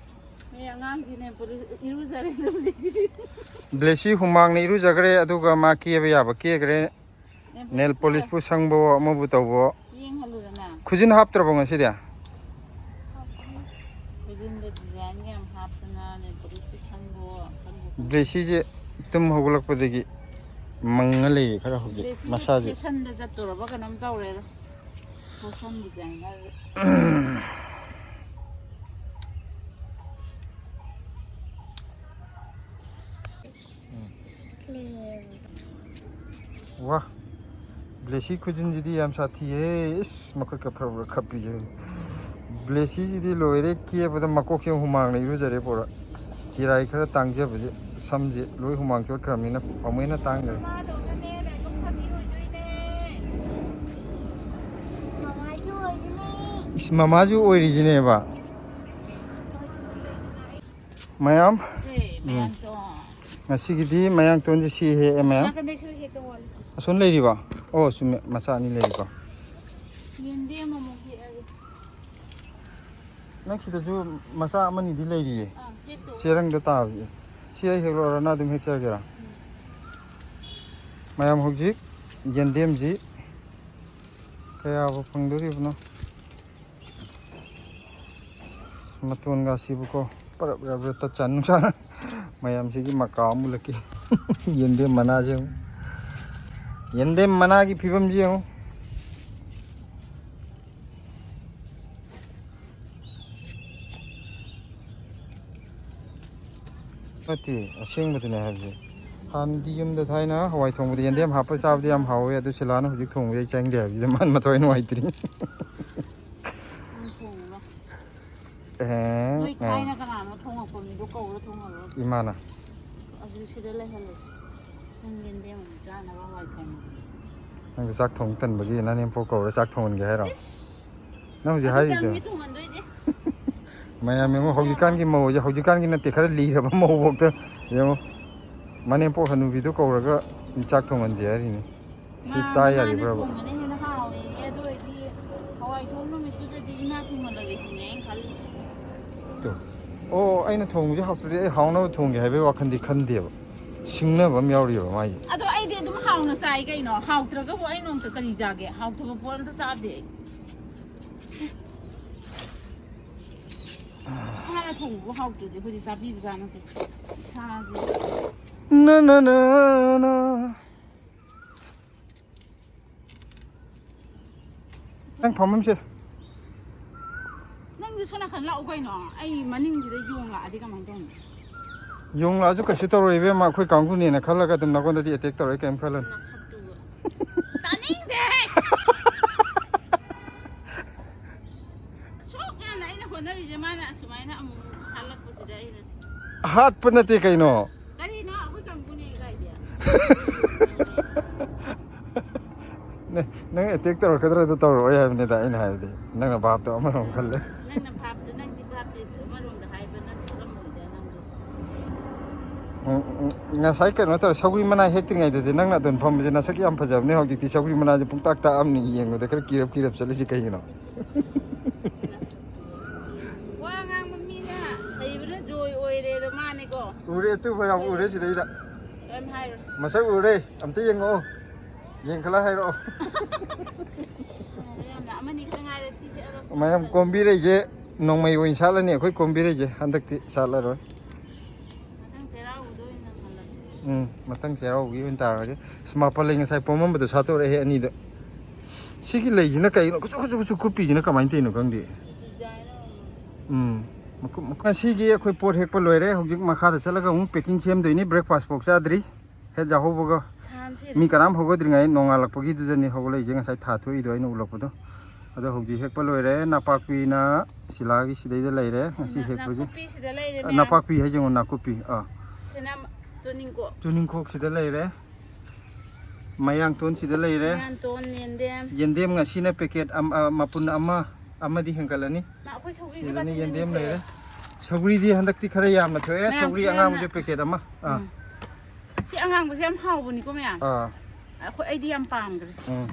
ꯑꯩ ꯑꯉꯥꯡꯁꯤꯅꯦ ꯄꯨꯂꯤ-, ꯏꯔꯨꯖꯔꯦ ꯑꯗꯨꯕꯨꯗꯤ꯫ ꯕ꯭ꯂꯦꯁꯤ ꯍꯨꯃꯥꯡꯅ ꯏꯔꯨꯖꯈ꯭ꯔꯦ, ꯑꯗꯨꯒ ꯃꯥ ꯀꯦꯕ ꯌꯥꯕ ꯀꯦꯈ꯭ꯔꯦ꯫ ꯅꯦꯜ ꯄꯣꯂꯤꯁꯄꯨ ꯁꯪꯕꯋꯣ ꯑꯃꯕꯨ ꯇꯧꯕꯋꯣ꯫ ꯌꯦꯡꯍꯜꯂꯨꯗꯅ꯫ ꯈꯨꯖꯤꯟ ꯍꯥꯞꯇ꯭ꯔꯕꯣ ꯉꯁꯤꯗꯤ? ꯈꯨꯖꯤꯟꯗ ꯗꯤꯖꯥꯏꯟ ꯌꯥꯝ ꯍꯥꯞꯇꯅ ꯅꯦꯜ ꯄꯣꯂꯤꯁꯄꯨ ꯁꯪꯕꯋꯣ꯫ ꯕ꯭ꯂꯦꯁꯤꯁꯦ ꯇꯨꯝ ꯍꯧꯒꯠꯂꯛꯄꯗꯒꯤ ꯃꯪꯉ ꯂꯩꯌꯦ ꯈꯔ ꯍꯧꯖꯤꯛ ꯕ꯭ꯂꯦꯁꯤꯁꯦ ꯃꯁꯥꯁꯦ꯫ ꯐꯦꯁꯟꯗ ꯆꯠꯇꯣꯔꯕ ꯀꯩꯅꯣꯝ ꯇꯧꯔꯦꯗ꯫ Fashion designer. ꯋꯥ, ꯕ꯭ꯂꯦꯁꯤ ꯈꯨꯖꯤꯟꯁꯤꯗꯤ ꯌꯥꯝ ꯁꯥꯊꯤꯌꯦ꯫ ꯏꯁ, ꯃꯈꯨꯠꯀ ꯐꯔ ꯐꯔ ꯈꯞꯄꯤꯁꯦ꯫ ꯕ꯭ꯂꯦꯁꯤꯁꯤꯗꯤ ꯂꯣꯏꯔꯦ, ꯀꯦꯕꯗ ꯃꯀꯣꯛꯁꯦ ꯍꯨꯃꯥꯡꯅ ꯏꯔꯨꯖꯔꯦ ꯄꯨꯔꯥ꯫ ꯆꯤꯔꯥꯏ ꯈꯔ ꯇꯥꯡꯖꯕꯁꯦ, ꯁꯝꯁꯦ ꯂꯣꯏ ꯍꯨꯃꯥꯡ ꯆꯣꯠꯈ꯭ꯔꯕꯅꯤꯅ ꯑꯃꯨꯛ ꯍꯦꯟꯅ ꯇꯥꯡꯈ꯭ꯔꯦ꯫ ꯃꯃꯥꯗꯧꯅꯅꯦ ꯂꯥꯏꯕꯛ ꯐꯕꯤ ꯑꯣꯏꯗꯣꯏꯅꯦ꯫ ꯃꯃꯥꯁꯨ ꯑꯣꯏꯗꯣꯏꯅꯦ꯫ ꯏꯁ, ꯃꯃꯥꯁꯨ ꯑꯣꯏꯔꯤꯁꯤꯅꯦꯕ꯫ ꯃꯌꯥꯝ꯫ ꯁꯦ, ꯎꯝ꯫ ꯃꯌꯥꯡꯇꯣꯟ꯫ ꯉꯁꯤꯒꯤꯗꯤ ꯃꯌꯥꯡꯇꯣꯟꯁꯦ ꯁꯤ ꯍꯦꯛꯑꯦ ꯃꯌꯥꯝ꯫ ꯅꯥꯀꯟꯗꯩ ꯈꯔ ꯍꯦꯛꯇ ꯋꯥꯂꯤ꯫ ꯑꯁꯣꯝ ꯂꯩꯔꯤꯕ? ꯑꯣ, ꯆꯨꯝꯃꯦ, ꯃꯆꯥ ꯑꯅꯤ ꯂꯩꯔꯤꯀꯣ꯫ ꯌꯦꯟꯗꯦꯝ ꯑꯃꯨꯛ ꯍꯦꯛꯑꯒꯦ꯫ ꯅꯪ ꯁꯤꯗꯁꯨ ꯃꯆꯥ ꯑꯃꯅꯤꯗꯤ ꯂꯩꯔꯤꯌꯦ꯫ ꯑꯥ꯫ ꯆꯦꯔꯪꯗ ꯇꯥꯕꯁꯦ꯫ ꯁꯤ ꯑꯩ ꯍꯦꯛꯂꯛꯑꯣꯔ ꯅꯪ ꯑꯗꯨꯝ ꯍꯦꯛꯆꯒꯦꯔꯥ? ꯃꯌꯥꯝ ꯍꯧꯖꯤꯛ ꯌꯦꯟꯗꯦꯝꯁꯤ ꯀꯌꯥꯕꯨ ꯐꯪꯗꯣꯔꯤꯕꯅꯣ? ꯃꯇꯣꯟꯒꯁꯤꯕꯨꯀꯣ ꯄꯔꯞ ꯄꯔꯞ ꯄꯔꯞ ꯇꯠ ꯆꯥꯅꯤ ꯅꯨꯡꯁꯥꯅ꯫ ꯃꯌꯥꯝꯁꯤꯒꯤ ꯃꯀꯥ ꯑꯃ ꯎꯠꯂꯛꯀꯦ꯫ ꯌꯦꯟꯗꯦꯝ ꯃꯅꯥꯁꯦ ꯌꯦꯡꯉꯨ꯫ ꯌꯦꯟꯗꯦꯝ ꯃꯅꯥꯒꯤ ꯐꯤꯕꯝꯁꯤ ꯌꯦꯡꯉꯨ꯫ ꯅꯠꯇꯦ, ꯑꯁꯦꯡꯕꯗꯨꯅꯦ ꯍꯥꯏꯕꯁꯦ꯫ ꯍꯥꯟꯅꯗꯤ ꯌꯨꯝꯗ ꯊꯥꯏꯅ ꯍꯋꯥꯏ ꯊꯣꯡꯕꯗ ꯌꯦꯟꯗꯦꯝ ꯍꯥꯞꯄ ꯆꯥꯕꯗꯤ ꯌꯥꯝ ꯍꯥꯎꯋꯦ, ꯑꯗꯨ ꯁꯤꯂꯥꯅ ꯍꯧꯖꯤꯛ ꯊꯣꯡꯕꯗꯤ ꯑꯩ ꯆꯪꯗꯦ ꯍꯥꯏꯕꯁꯤꯗ ꯃꯥꯅ ꯃꯊ꯭ꯋꯥꯏ ꯅꯨꯡꯉꯥꯏꯇ꯭ꯔꯤ꯫ ꯅꯪ ꯊꯣꯡꯉꯨꯔꯣ꯫ ꯑꯦ, ꯅꯣꯏ ꯑꯦ꯫ ꯊꯥꯏꯅ ꯀꯅꯥꯅꯣ ꯊꯣꯡꯉꯛꯄ ꯃꯤꯗꯣ ꯀꯧꯔ ꯊꯣꯡꯍꯜꯂꯣ꯫ ꯏꯃꯥꯅ꯫ ꯑꯗꯨ ꯁꯤꯗ ꯂꯩꯍꯜꯂꯁꯤ꯫ ꯅꯪ ꯌꯦꯟꯗꯦꯝ ꯑꯃꯨꯛ ꯆꯥꯅꯕ ꯍꯋꯥꯏ ꯊꯣꯡꯕ꯫ ꯅꯪꯁꯨ ꯆꯥꯛ ꯊꯣꯡ ꯇꯟꯕꯒꯤ ꯅꯅꯦꯝꯄꯣꯛ ꯀꯧꯔ ꯆꯥꯛ ꯊꯣꯡꯍꯟꯒꯦ ꯍꯥꯏꯔꯣ? ꯏꯁ! ꯅꯪ ꯍꯧꯖꯤꯛ ꯑꯗꯨ ꯍꯥꯏꯔꯤꯗꯣ꯫ ꯇꯪꯗꯤ ꯊꯣꯡꯍꯟꯗꯣꯏꯅꯦ꯫ ꯃꯌꯥꯝ ꯌꯦꯡꯉꯣ, ꯍꯧꯖꯤꯛꯀꯥꯟꯒꯤ ꯃꯧꯁꯦ, ꯍꯧꯖꯤꯛꯀꯥꯟꯒꯤ ꯅꯠꯇꯦ, ꯈꯔ ꯂꯤꯔꯕ ꯃꯧ ꯐꯥꯎꯗ ꯌꯦꯡꯉꯣ, ꯃꯅꯦꯝꯄꯣꯛ ꯍꯅꯨꯕꯤꯗꯣ ꯀꯧꯔꯒ ꯆꯥꯛ ꯊꯣꯡꯍꯟꯁꯦ ꯍꯥꯏꯔꯤꯅꯦ꯫ ꯁꯤ ꯃꯥ-, ꯇꯥ ꯃꯥꯅ ꯌꯥꯔꯤꯕ꯭ꯔꯕ? ꯊꯣꯡꯕꯅ ꯍꯦꯟꯅ ꯍꯥꯎꯋꯦꯌꯦ꯫ ꯑꯗꯨ ꯑꯣꯏꯔꯗꯤ ꯍꯋꯥꯏ ꯊꯣꯡ ꯅꯨꯃꯤꯠꯇꯨꯗꯗꯤ ꯏꯃꯥ ꯊꯣꯡꯍꯜꯂꯒꯦ ꯁꯤꯅꯦ ꯑꯩꯅ ꯈꯜꯂꯤꯁꯦ꯫ ꯇꯣ꯫ ꯑꯣ, ꯑꯩꯅ ꯊꯣꯡꯕꯁꯦ ꯍꯥꯎꯇ꯭ꯔꯗꯤ ꯑꯩ ꯍꯥꯎꯅꯕ ꯊꯣꯡꯒꯦ ꯍꯥꯏꯕꯒꯤ ꯋꯥꯈꯜꯗꯤ ꯈꯟꯗꯦꯕ꯫ ꯁꯤꯡꯅꯕ ꯑꯃ ꯌꯥꯎꯔꯤꯑꯕ ꯃꯥꯒꯤ꯫ ꯑꯗꯣ ꯑꯩꯗꯤ ꯑꯗꯨꯝ ꯍꯥꯎꯅ ꯆꯥꯏ ꯀꯩꯅꯣ꯫ ꯍꯥꯎꯇ꯭ꯔꯒꯕꯨ ꯑꯩ ꯅꯣꯡꯃꯇ ꯀꯔꯤ ꯆꯥꯒꯦ? ꯍꯥꯎꯇꯕ ꯄꯣꯠ ꯑꯝꯇ ꯆꯥꯗꯦ ꯑꯩ꯫ ꯏꯁꯥꯅ ꯊꯣꯡꯕꯕꯨ ꯍꯥꯎꯇ꯭ꯔꯗꯤ ꯑꯩꯈꯣꯏꯗꯤ ꯆꯥꯕꯤꯕꯖꯥꯠ ꯅꯠꯇꯦ꯫ ꯏꯁꯥꯁꯦ ꯅ, ꯅ, ꯅ, ꯅ꯫ ꯅꯪ ꯐꯝꯐꯝꯁꯦ꯫ ꯅꯪꯁꯨ ꯁꯣꯝ ꯅꯥꯀꯟ ꯂꯥꯛꯎ ꯀꯩꯅꯣ꯫ ꯑꯩ ꯃꯅꯤꯡꯁꯤꯗ ꯌꯣꯡ ꯂꯥꯛꯑꯗꯤ ꯀꯃꯥꯏꯅ ꯇꯧꯅꯤ? ꯌꯣꯡ ꯂꯥꯛꯑꯁꯨ ꯀꯩꯁꯨ ꯇꯧꯔꯣꯏ ꯏꯕꯦꯝꯃ, ꯑꯩꯈꯣꯏ ꯀꯥꯡꯕꯨꯅꯦꯅ ꯈꯜꯂꯒ ꯑꯗꯨꯝ ꯅꯉꯣꯟꯗꯗꯤ attack ꯇꯧꯔꯣꯏ, ꯀꯩꯝ ꯈꯜꯂꯨꯅꯨ꯫ ꯅꯁꯛꯇꯨꯒ꯫ ꯇꯥꯅꯤꯡꯗꯦꯍꯦ! ꯑꯁꯨꯛ ꯌꯥꯝꯅ ꯑꯩꯅ ꯍꯣꯠꯅꯔꯤꯁꯦ ꯃꯥꯅ ꯑꯁꯨꯃꯥꯏꯅ ꯑꯃꯨꯛ ꯑꯃꯨꯛ ꯍꯥꯠꯂꯛꯄꯁꯤꯗ ꯑꯩꯅ꯫ ꯍꯥꯠꯄ ꯅꯠꯇꯦ ꯀꯩꯅꯣ꯫ ꯀꯔꯤꯅꯣ ꯑꯩꯈꯣꯏ ꯀꯥꯡꯕꯨꯅꯦ ꯀꯥꯏꯗꯤ? ꯅ-, ꯅꯪ attack ꯇꯧꯔꯛꯀꯗ꯭ꯔꯥ? ꯑꯗꯨ ꯇꯧꯔꯛꯑꯣꯏ ꯍꯥꯏꯕꯅꯤꯗ ꯑꯩꯅ ꯍꯥꯏꯕꯗꯤ꯫ ꯅꯪꯅ ꯚꯥꯞꯇꯣ ꯑꯃꯔꯣꯝ ꯈꯜꯂꯦ꯫ ꯅꯪꯅ ꯚꯥꯞꯇꯣ, ꯅꯪꯗꯤ ꯚꯥꯞꯇꯤ ꯑꯃꯔꯣꯝꯗ ꯍꯥꯏꯕ ꯅꯪ ꯈꯜꯂꯝꯃꯣꯏꯗ ꯅꯪꯗꯣ꯫ ꯎꯝ, ꯎꯝ, ꯉꯁꯥꯏ ꯀꯩꯅꯣ ꯇꯧꯔꯦ, ꯁꯧꯒ꯭ꯔꯤ ꯃꯅꯥ ꯍꯦꯛꯇ꯭ꯔꯤꯉꯩꯗꯗꯤ ꯅꯪꯅ ꯑꯗꯨꯝ ꯐꯝꯕꯁꯦ ꯅꯁꯛ ꯌꯥꯝ ꯐꯖꯕꯅꯦ, ꯍꯧꯖꯤꯛꯇꯤ ꯁꯧꯒ꯭ꯔꯤ ꯃꯅꯥꯁꯦ ꯄꯨꯡꯇꯥꯛ ꯇꯥꯛꯑꯝꯅꯤ, ꯌꯦꯡꯕꯗ ꯈꯔ ꯀꯤꯔꯞ ꯀꯤꯔꯞ ꯆꯠꯂꯤꯁꯦ ꯀꯩꯒꯤꯅꯣ? ꯋꯥ ꯉꯥꯡꯕ ꯃꯤꯅ ꯍꯩꯕꯅ ꯖꯣꯏ ꯑꯣꯏ꯫ ꯑꯇꯨꯕ ꯌꯥꯝ ꯎꯔꯦ ꯁꯤꯗꯩꯗ꯫ ꯀꯩꯝ ꯍꯥꯏꯔꯣꯏ꯫ ꯃꯁꯛ ꯎꯔꯦ꯫ ꯑꯝꯇ ꯌꯦꯡꯉꯛꯑꯣ꯫ ꯌꯦꯡꯈꯠꯂ ꯍꯥꯏꯔꯛꯑꯣ꯫ ꯌꯥꯝꯅ ꯑꯃꯅꯤ ꯈꯛꯇ ꯉꯥꯏꯔꯦ ꯁꯤꯁꯦ ꯑꯗꯣ꯫ ꯃꯌꯥꯝ ꯀꯣꯝꯕꯤꯔꯩꯁꯦ ꯅꯣꯡꯃꯩ ꯑꯣꯏꯅ ꯁꯥꯠꯂꯅꯤ꯫ ꯑꯩꯈꯣꯏ ꯀꯣꯝꯕꯤꯔꯩꯁꯦ ꯍꯟꯗꯛꯇꯤ ꯁꯥꯠꯂꯔꯣꯏ꯫ ꯃꯊꯪ ꯆꯩꯔꯥꯎꯕꯗ ꯑꯣꯏꯅ ꯍꯜꯂꯒꯦ꯫ ꯎꯝ, ꯃꯊꯪ ꯆꯩꯔꯥꯎꯕꯒꯤ ꯑꯣꯏꯅ ꯇꯥꯔꯒꯦ꯫ ꯑꯁ, ꯃꯥꯄꯜꯂꯩ ꯉꯁꯥꯏ ꯄꯣꯝꯃꯝꯕꯗꯣ ꯁꯥꯠꯇꯣꯔꯛꯑꯦ ꯑꯅꯤꯗ꯫ ꯁꯤꯒꯤ ꯂꯩꯁꯤꯅ ꯀꯩꯅꯣ ꯈꯨꯠꯁꯨ ꯈꯨꯠꯁꯨ ꯈꯨꯠꯁꯨ ꯀꯨꯞꯄꯤꯁꯤꯅ ꯀꯃꯥꯏꯅ ꯇꯧꯔꯤꯅꯣ ꯈꯪꯗꯦ꯫ Design ꯑꯃ꯫ ꯎꯝ꯫ ꯃꯀꯨꯞ ꯃꯀꯨꯞ꯫ ꯉꯁꯤꯒꯤ ꯑꯩꯈꯣꯏ ꯄꯣꯠ ꯍꯦꯛꯄ ꯂꯣꯏꯔꯦ꯫ ꯍꯧꯖꯤꯛ ꯃꯈꯥꯗ ꯆꯠꯂꯒ ꯑꯃꯨꯛ packing ꯁꯦꯝꯗꯣꯏꯅꯤ꯫ Breakfast ꯐꯥꯎ ꯆꯥꯗ꯭ꯔꯤ꯫ ꯍꯦꯛ ꯌꯥꯍꯧꯕꯒ ꯁꯥꯝꯁꯦ꯫ ꯃꯤ ꯀꯅꯥꯝ ꯍꯧꯒꯠꯇ꯭ꯔꯤꯉꯩ ꯅꯣꯡꯉꯥꯜꯂꯛꯄꯒꯤꯗꯨꯗꯅꯤ ꯍꯧꯒꯠꯂꯛꯏꯁꯦ꯫ ꯉꯁꯥꯏ ꯊꯥ ꯊꯣꯛꯏꯗꯣ ꯑꯩꯅ ꯎꯠꯂꯛꯄꯗꯣ꯫ ꯑꯗꯣ ꯍꯧꯖꯤꯛ ꯍꯦꯛꯄ ꯂꯣꯏꯔꯦ꯫ ꯅꯥꯄꯥꯛꯄꯤꯅ ꯁꯤꯂꯥꯒꯤ ꯁꯤꯗꯩꯗ ꯂꯩꯔꯦ꯫ ꯉꯁꯤ ꯅꯥ- ꯍꯦꯛꯄꯁꯦ꯫ ꯅꯥꯀꯨꯞꯄꯤ ꯁꯤꯗ ꯂꯩꯔꯦ ꯑ, ꯃꯌꯥꯝ꯫ ꯅꯥꯄꯥꯛꯄꯤ ꯍꯥꯏꯁꯦ ꯌꯦꯡꯉꯣ, ꯅꯥꯀꯨꯞꯄꯤ꯫ ꯑꯥ꯫ ꯁꯤꯅ ꯇꯨꯅꯤꯡꯀꯣꯛ꯫ ꯇꯨꯅꯤꯡꯈꯣꯛꯁꯤꯗ ꯂꯩꯔꯦ꯫ ꯃꯌꯥꯡꯇꯣꯟꯁꯤꯗ ꯂꯩꯔꯦ꯫ ꯃꯌꯥꯡꯇꯣꯟ, ꯌꯦꯟꯗꯦꯝ꯫ ꯌꯦꯟꯗꯦꯝ ꯉꯁꯤꯅ packet ꯑꯃ, ꯑ, ꯃꯄꯨꯟ ꯑꯃ, ꯑꯃꯗꯤ ꯍꯦꯟꯒꯠꯂꯅꯤ꯫ ꯃꯥ, ꯑꯩꯈꯣꯏ ꯁꯧꯒ꯭ꯔꯤꯗꯤ ꯁꯤꯗꯅ ꯕꯥꯇꯤꯟ ꯌꯦꯟꯗꯦꯝ ꯑꯅꯤ ꯂꯩꯔꯦ꯫ ꯊꯣꯛꯑꯦ꯫ ꯁꯧꯒ꯭ꯔꯤꯗꯤ ꯍꯟꯗꯛꯇꯤ ꯈꯔ ꯌꯥꯝꯅ ꯊꯣꯛꯑꯦ꯫ ꯃꯌꯥꯝ ꯁꯧꯒ꯭ꯔꯤ ꯈꯔ ꯑꯉꯥꯡꯕꯁꯦ ꯌꯥꯝꯅ꯫ packet ꯑꯃ꯫ ꯑꯥ꯫ ꯎꯝ꯫ ꯁꯤ ꯑꯉꯥꯡꯕꯁꯦ ꯌꯥꯝ ꯍꯥꯎꯕꯅꯤꯀꯣ ꯃꯌꯥꯝ꯫ ꯑꯥ꯫ ꯑꯩꯈꯣꯏ, ꯑꯩꯗꯤ ꯌꯥꯝ ꯄꯥꯝꯈ꯭ꯔꯦ꯫ ꯎꯝ꯫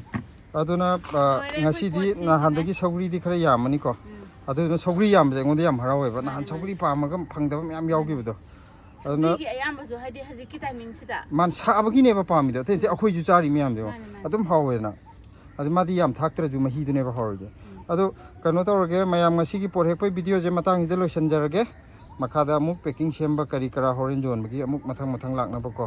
ꯑꯗꯨꯅ, ꯑ, ꯂꯣꯏꯔꯦ ꯑꯩꯈꯣꯏ ꯉꯁꯤꯗꯤ ꯄꯣꯠꯁꯤꯡꯁꯦ꯫ ꯅꯍꯥꯟꯗꯒꯤ ꯁꯧꯒ꯭ꯔꯤꯗꯤ ꯈꯔ ꯌꯥꯝꯃꯅꯤꯀꯣ꯫ ꯎꯝ꯫ ꯑꯗꯨꯗꯨꯅ ꯁꯧꯒ꯭ꯔꯤ ꯌꯥꯝꯕꯁꯦ ꯑꯩꯉꯣꯟꯗ ꯌꯥꯝ ꯍꯔꯥꯎꯋꯦꯕ꯫ ꯃꯥꯅꯦ, ꯅꯍꯥꯟ ꯃꯥꯅꯦ꯫ ꯁꯧꯒ꯭ꯔꯤ ꯄꯥꯝꯃꯒ ꯐꯪꯗꯕ ꯃꯌꯥꯝ ꯌꯥꯎꯈꯤꯕꯗꯣ꯫ ꯑꯗꯨꯅ ꯃꯤꯒꯤ ꯑꯌꯥꯝꯕꯁꯨ ꯍꯥꯏꯗꯤ ꯍꯧꯖꯤꯛꯀꯤ timingꯁꯤꯗ꯫ ꯃꯥꯅ ꯁꯥꯕꯒꯤꯅꯦꯕ ꯄꯥꯝꯃꯤꯗꯣ꯫ ꯑꯇꯩ ꯑꯇꯩ ꯑꯩꯈꯣꯏꯁꯨ ꯆꯥꯔꯤ ꯃꯌꯥꯝꯗꯣ꯫ ꯃꯥꯅꯦ, ꯃꯥꯅꯦ꯫ ꯑꯗꯨꯝ ꯍꯥꯎꯋꯦꯗꯅ꯫ ꯑꯗꯨ ꯃꯥꯗꯤ ꯌꯥꯝ ꯊꯥꯛꯇ꯭ꯔꯁꯨ ꯃꯍꯤꯗꯨꯅꯦꯕ ꯍꯥꯎꯔꯤꯁꯦ꯫ ꯑꯗꯣ ꯀꯩꯅꯣ ꯇꯧꯔꯒꯦ, ꯃꯌꯥꯝ ꯉꯁꯤꯒꯤ ꯄꯣꯠ ꯍꯦꯛꯄꯒꯤ videoꯁꯦ ꯃꯇꯥꯡꯁꯤꯗ ꯂꯣꯏꯁꯤꯟꯖꯔꯒꯦ꯫ ꯃꯈꯥꯗ ꯑꯃꯨꯛ packing ꯁꯦꯝꯕ ꯀꯔꯤ ꯀꯔꯥ ꯍꯣꯔꯦꯟ ꯌꯣꯟꯕꯒꯤ ꯑꯃꯨꯛ ꯃꯊꯪ ꯃꯊꯪ ꯂꯥꯛꯅꯕꯀꯣ꯫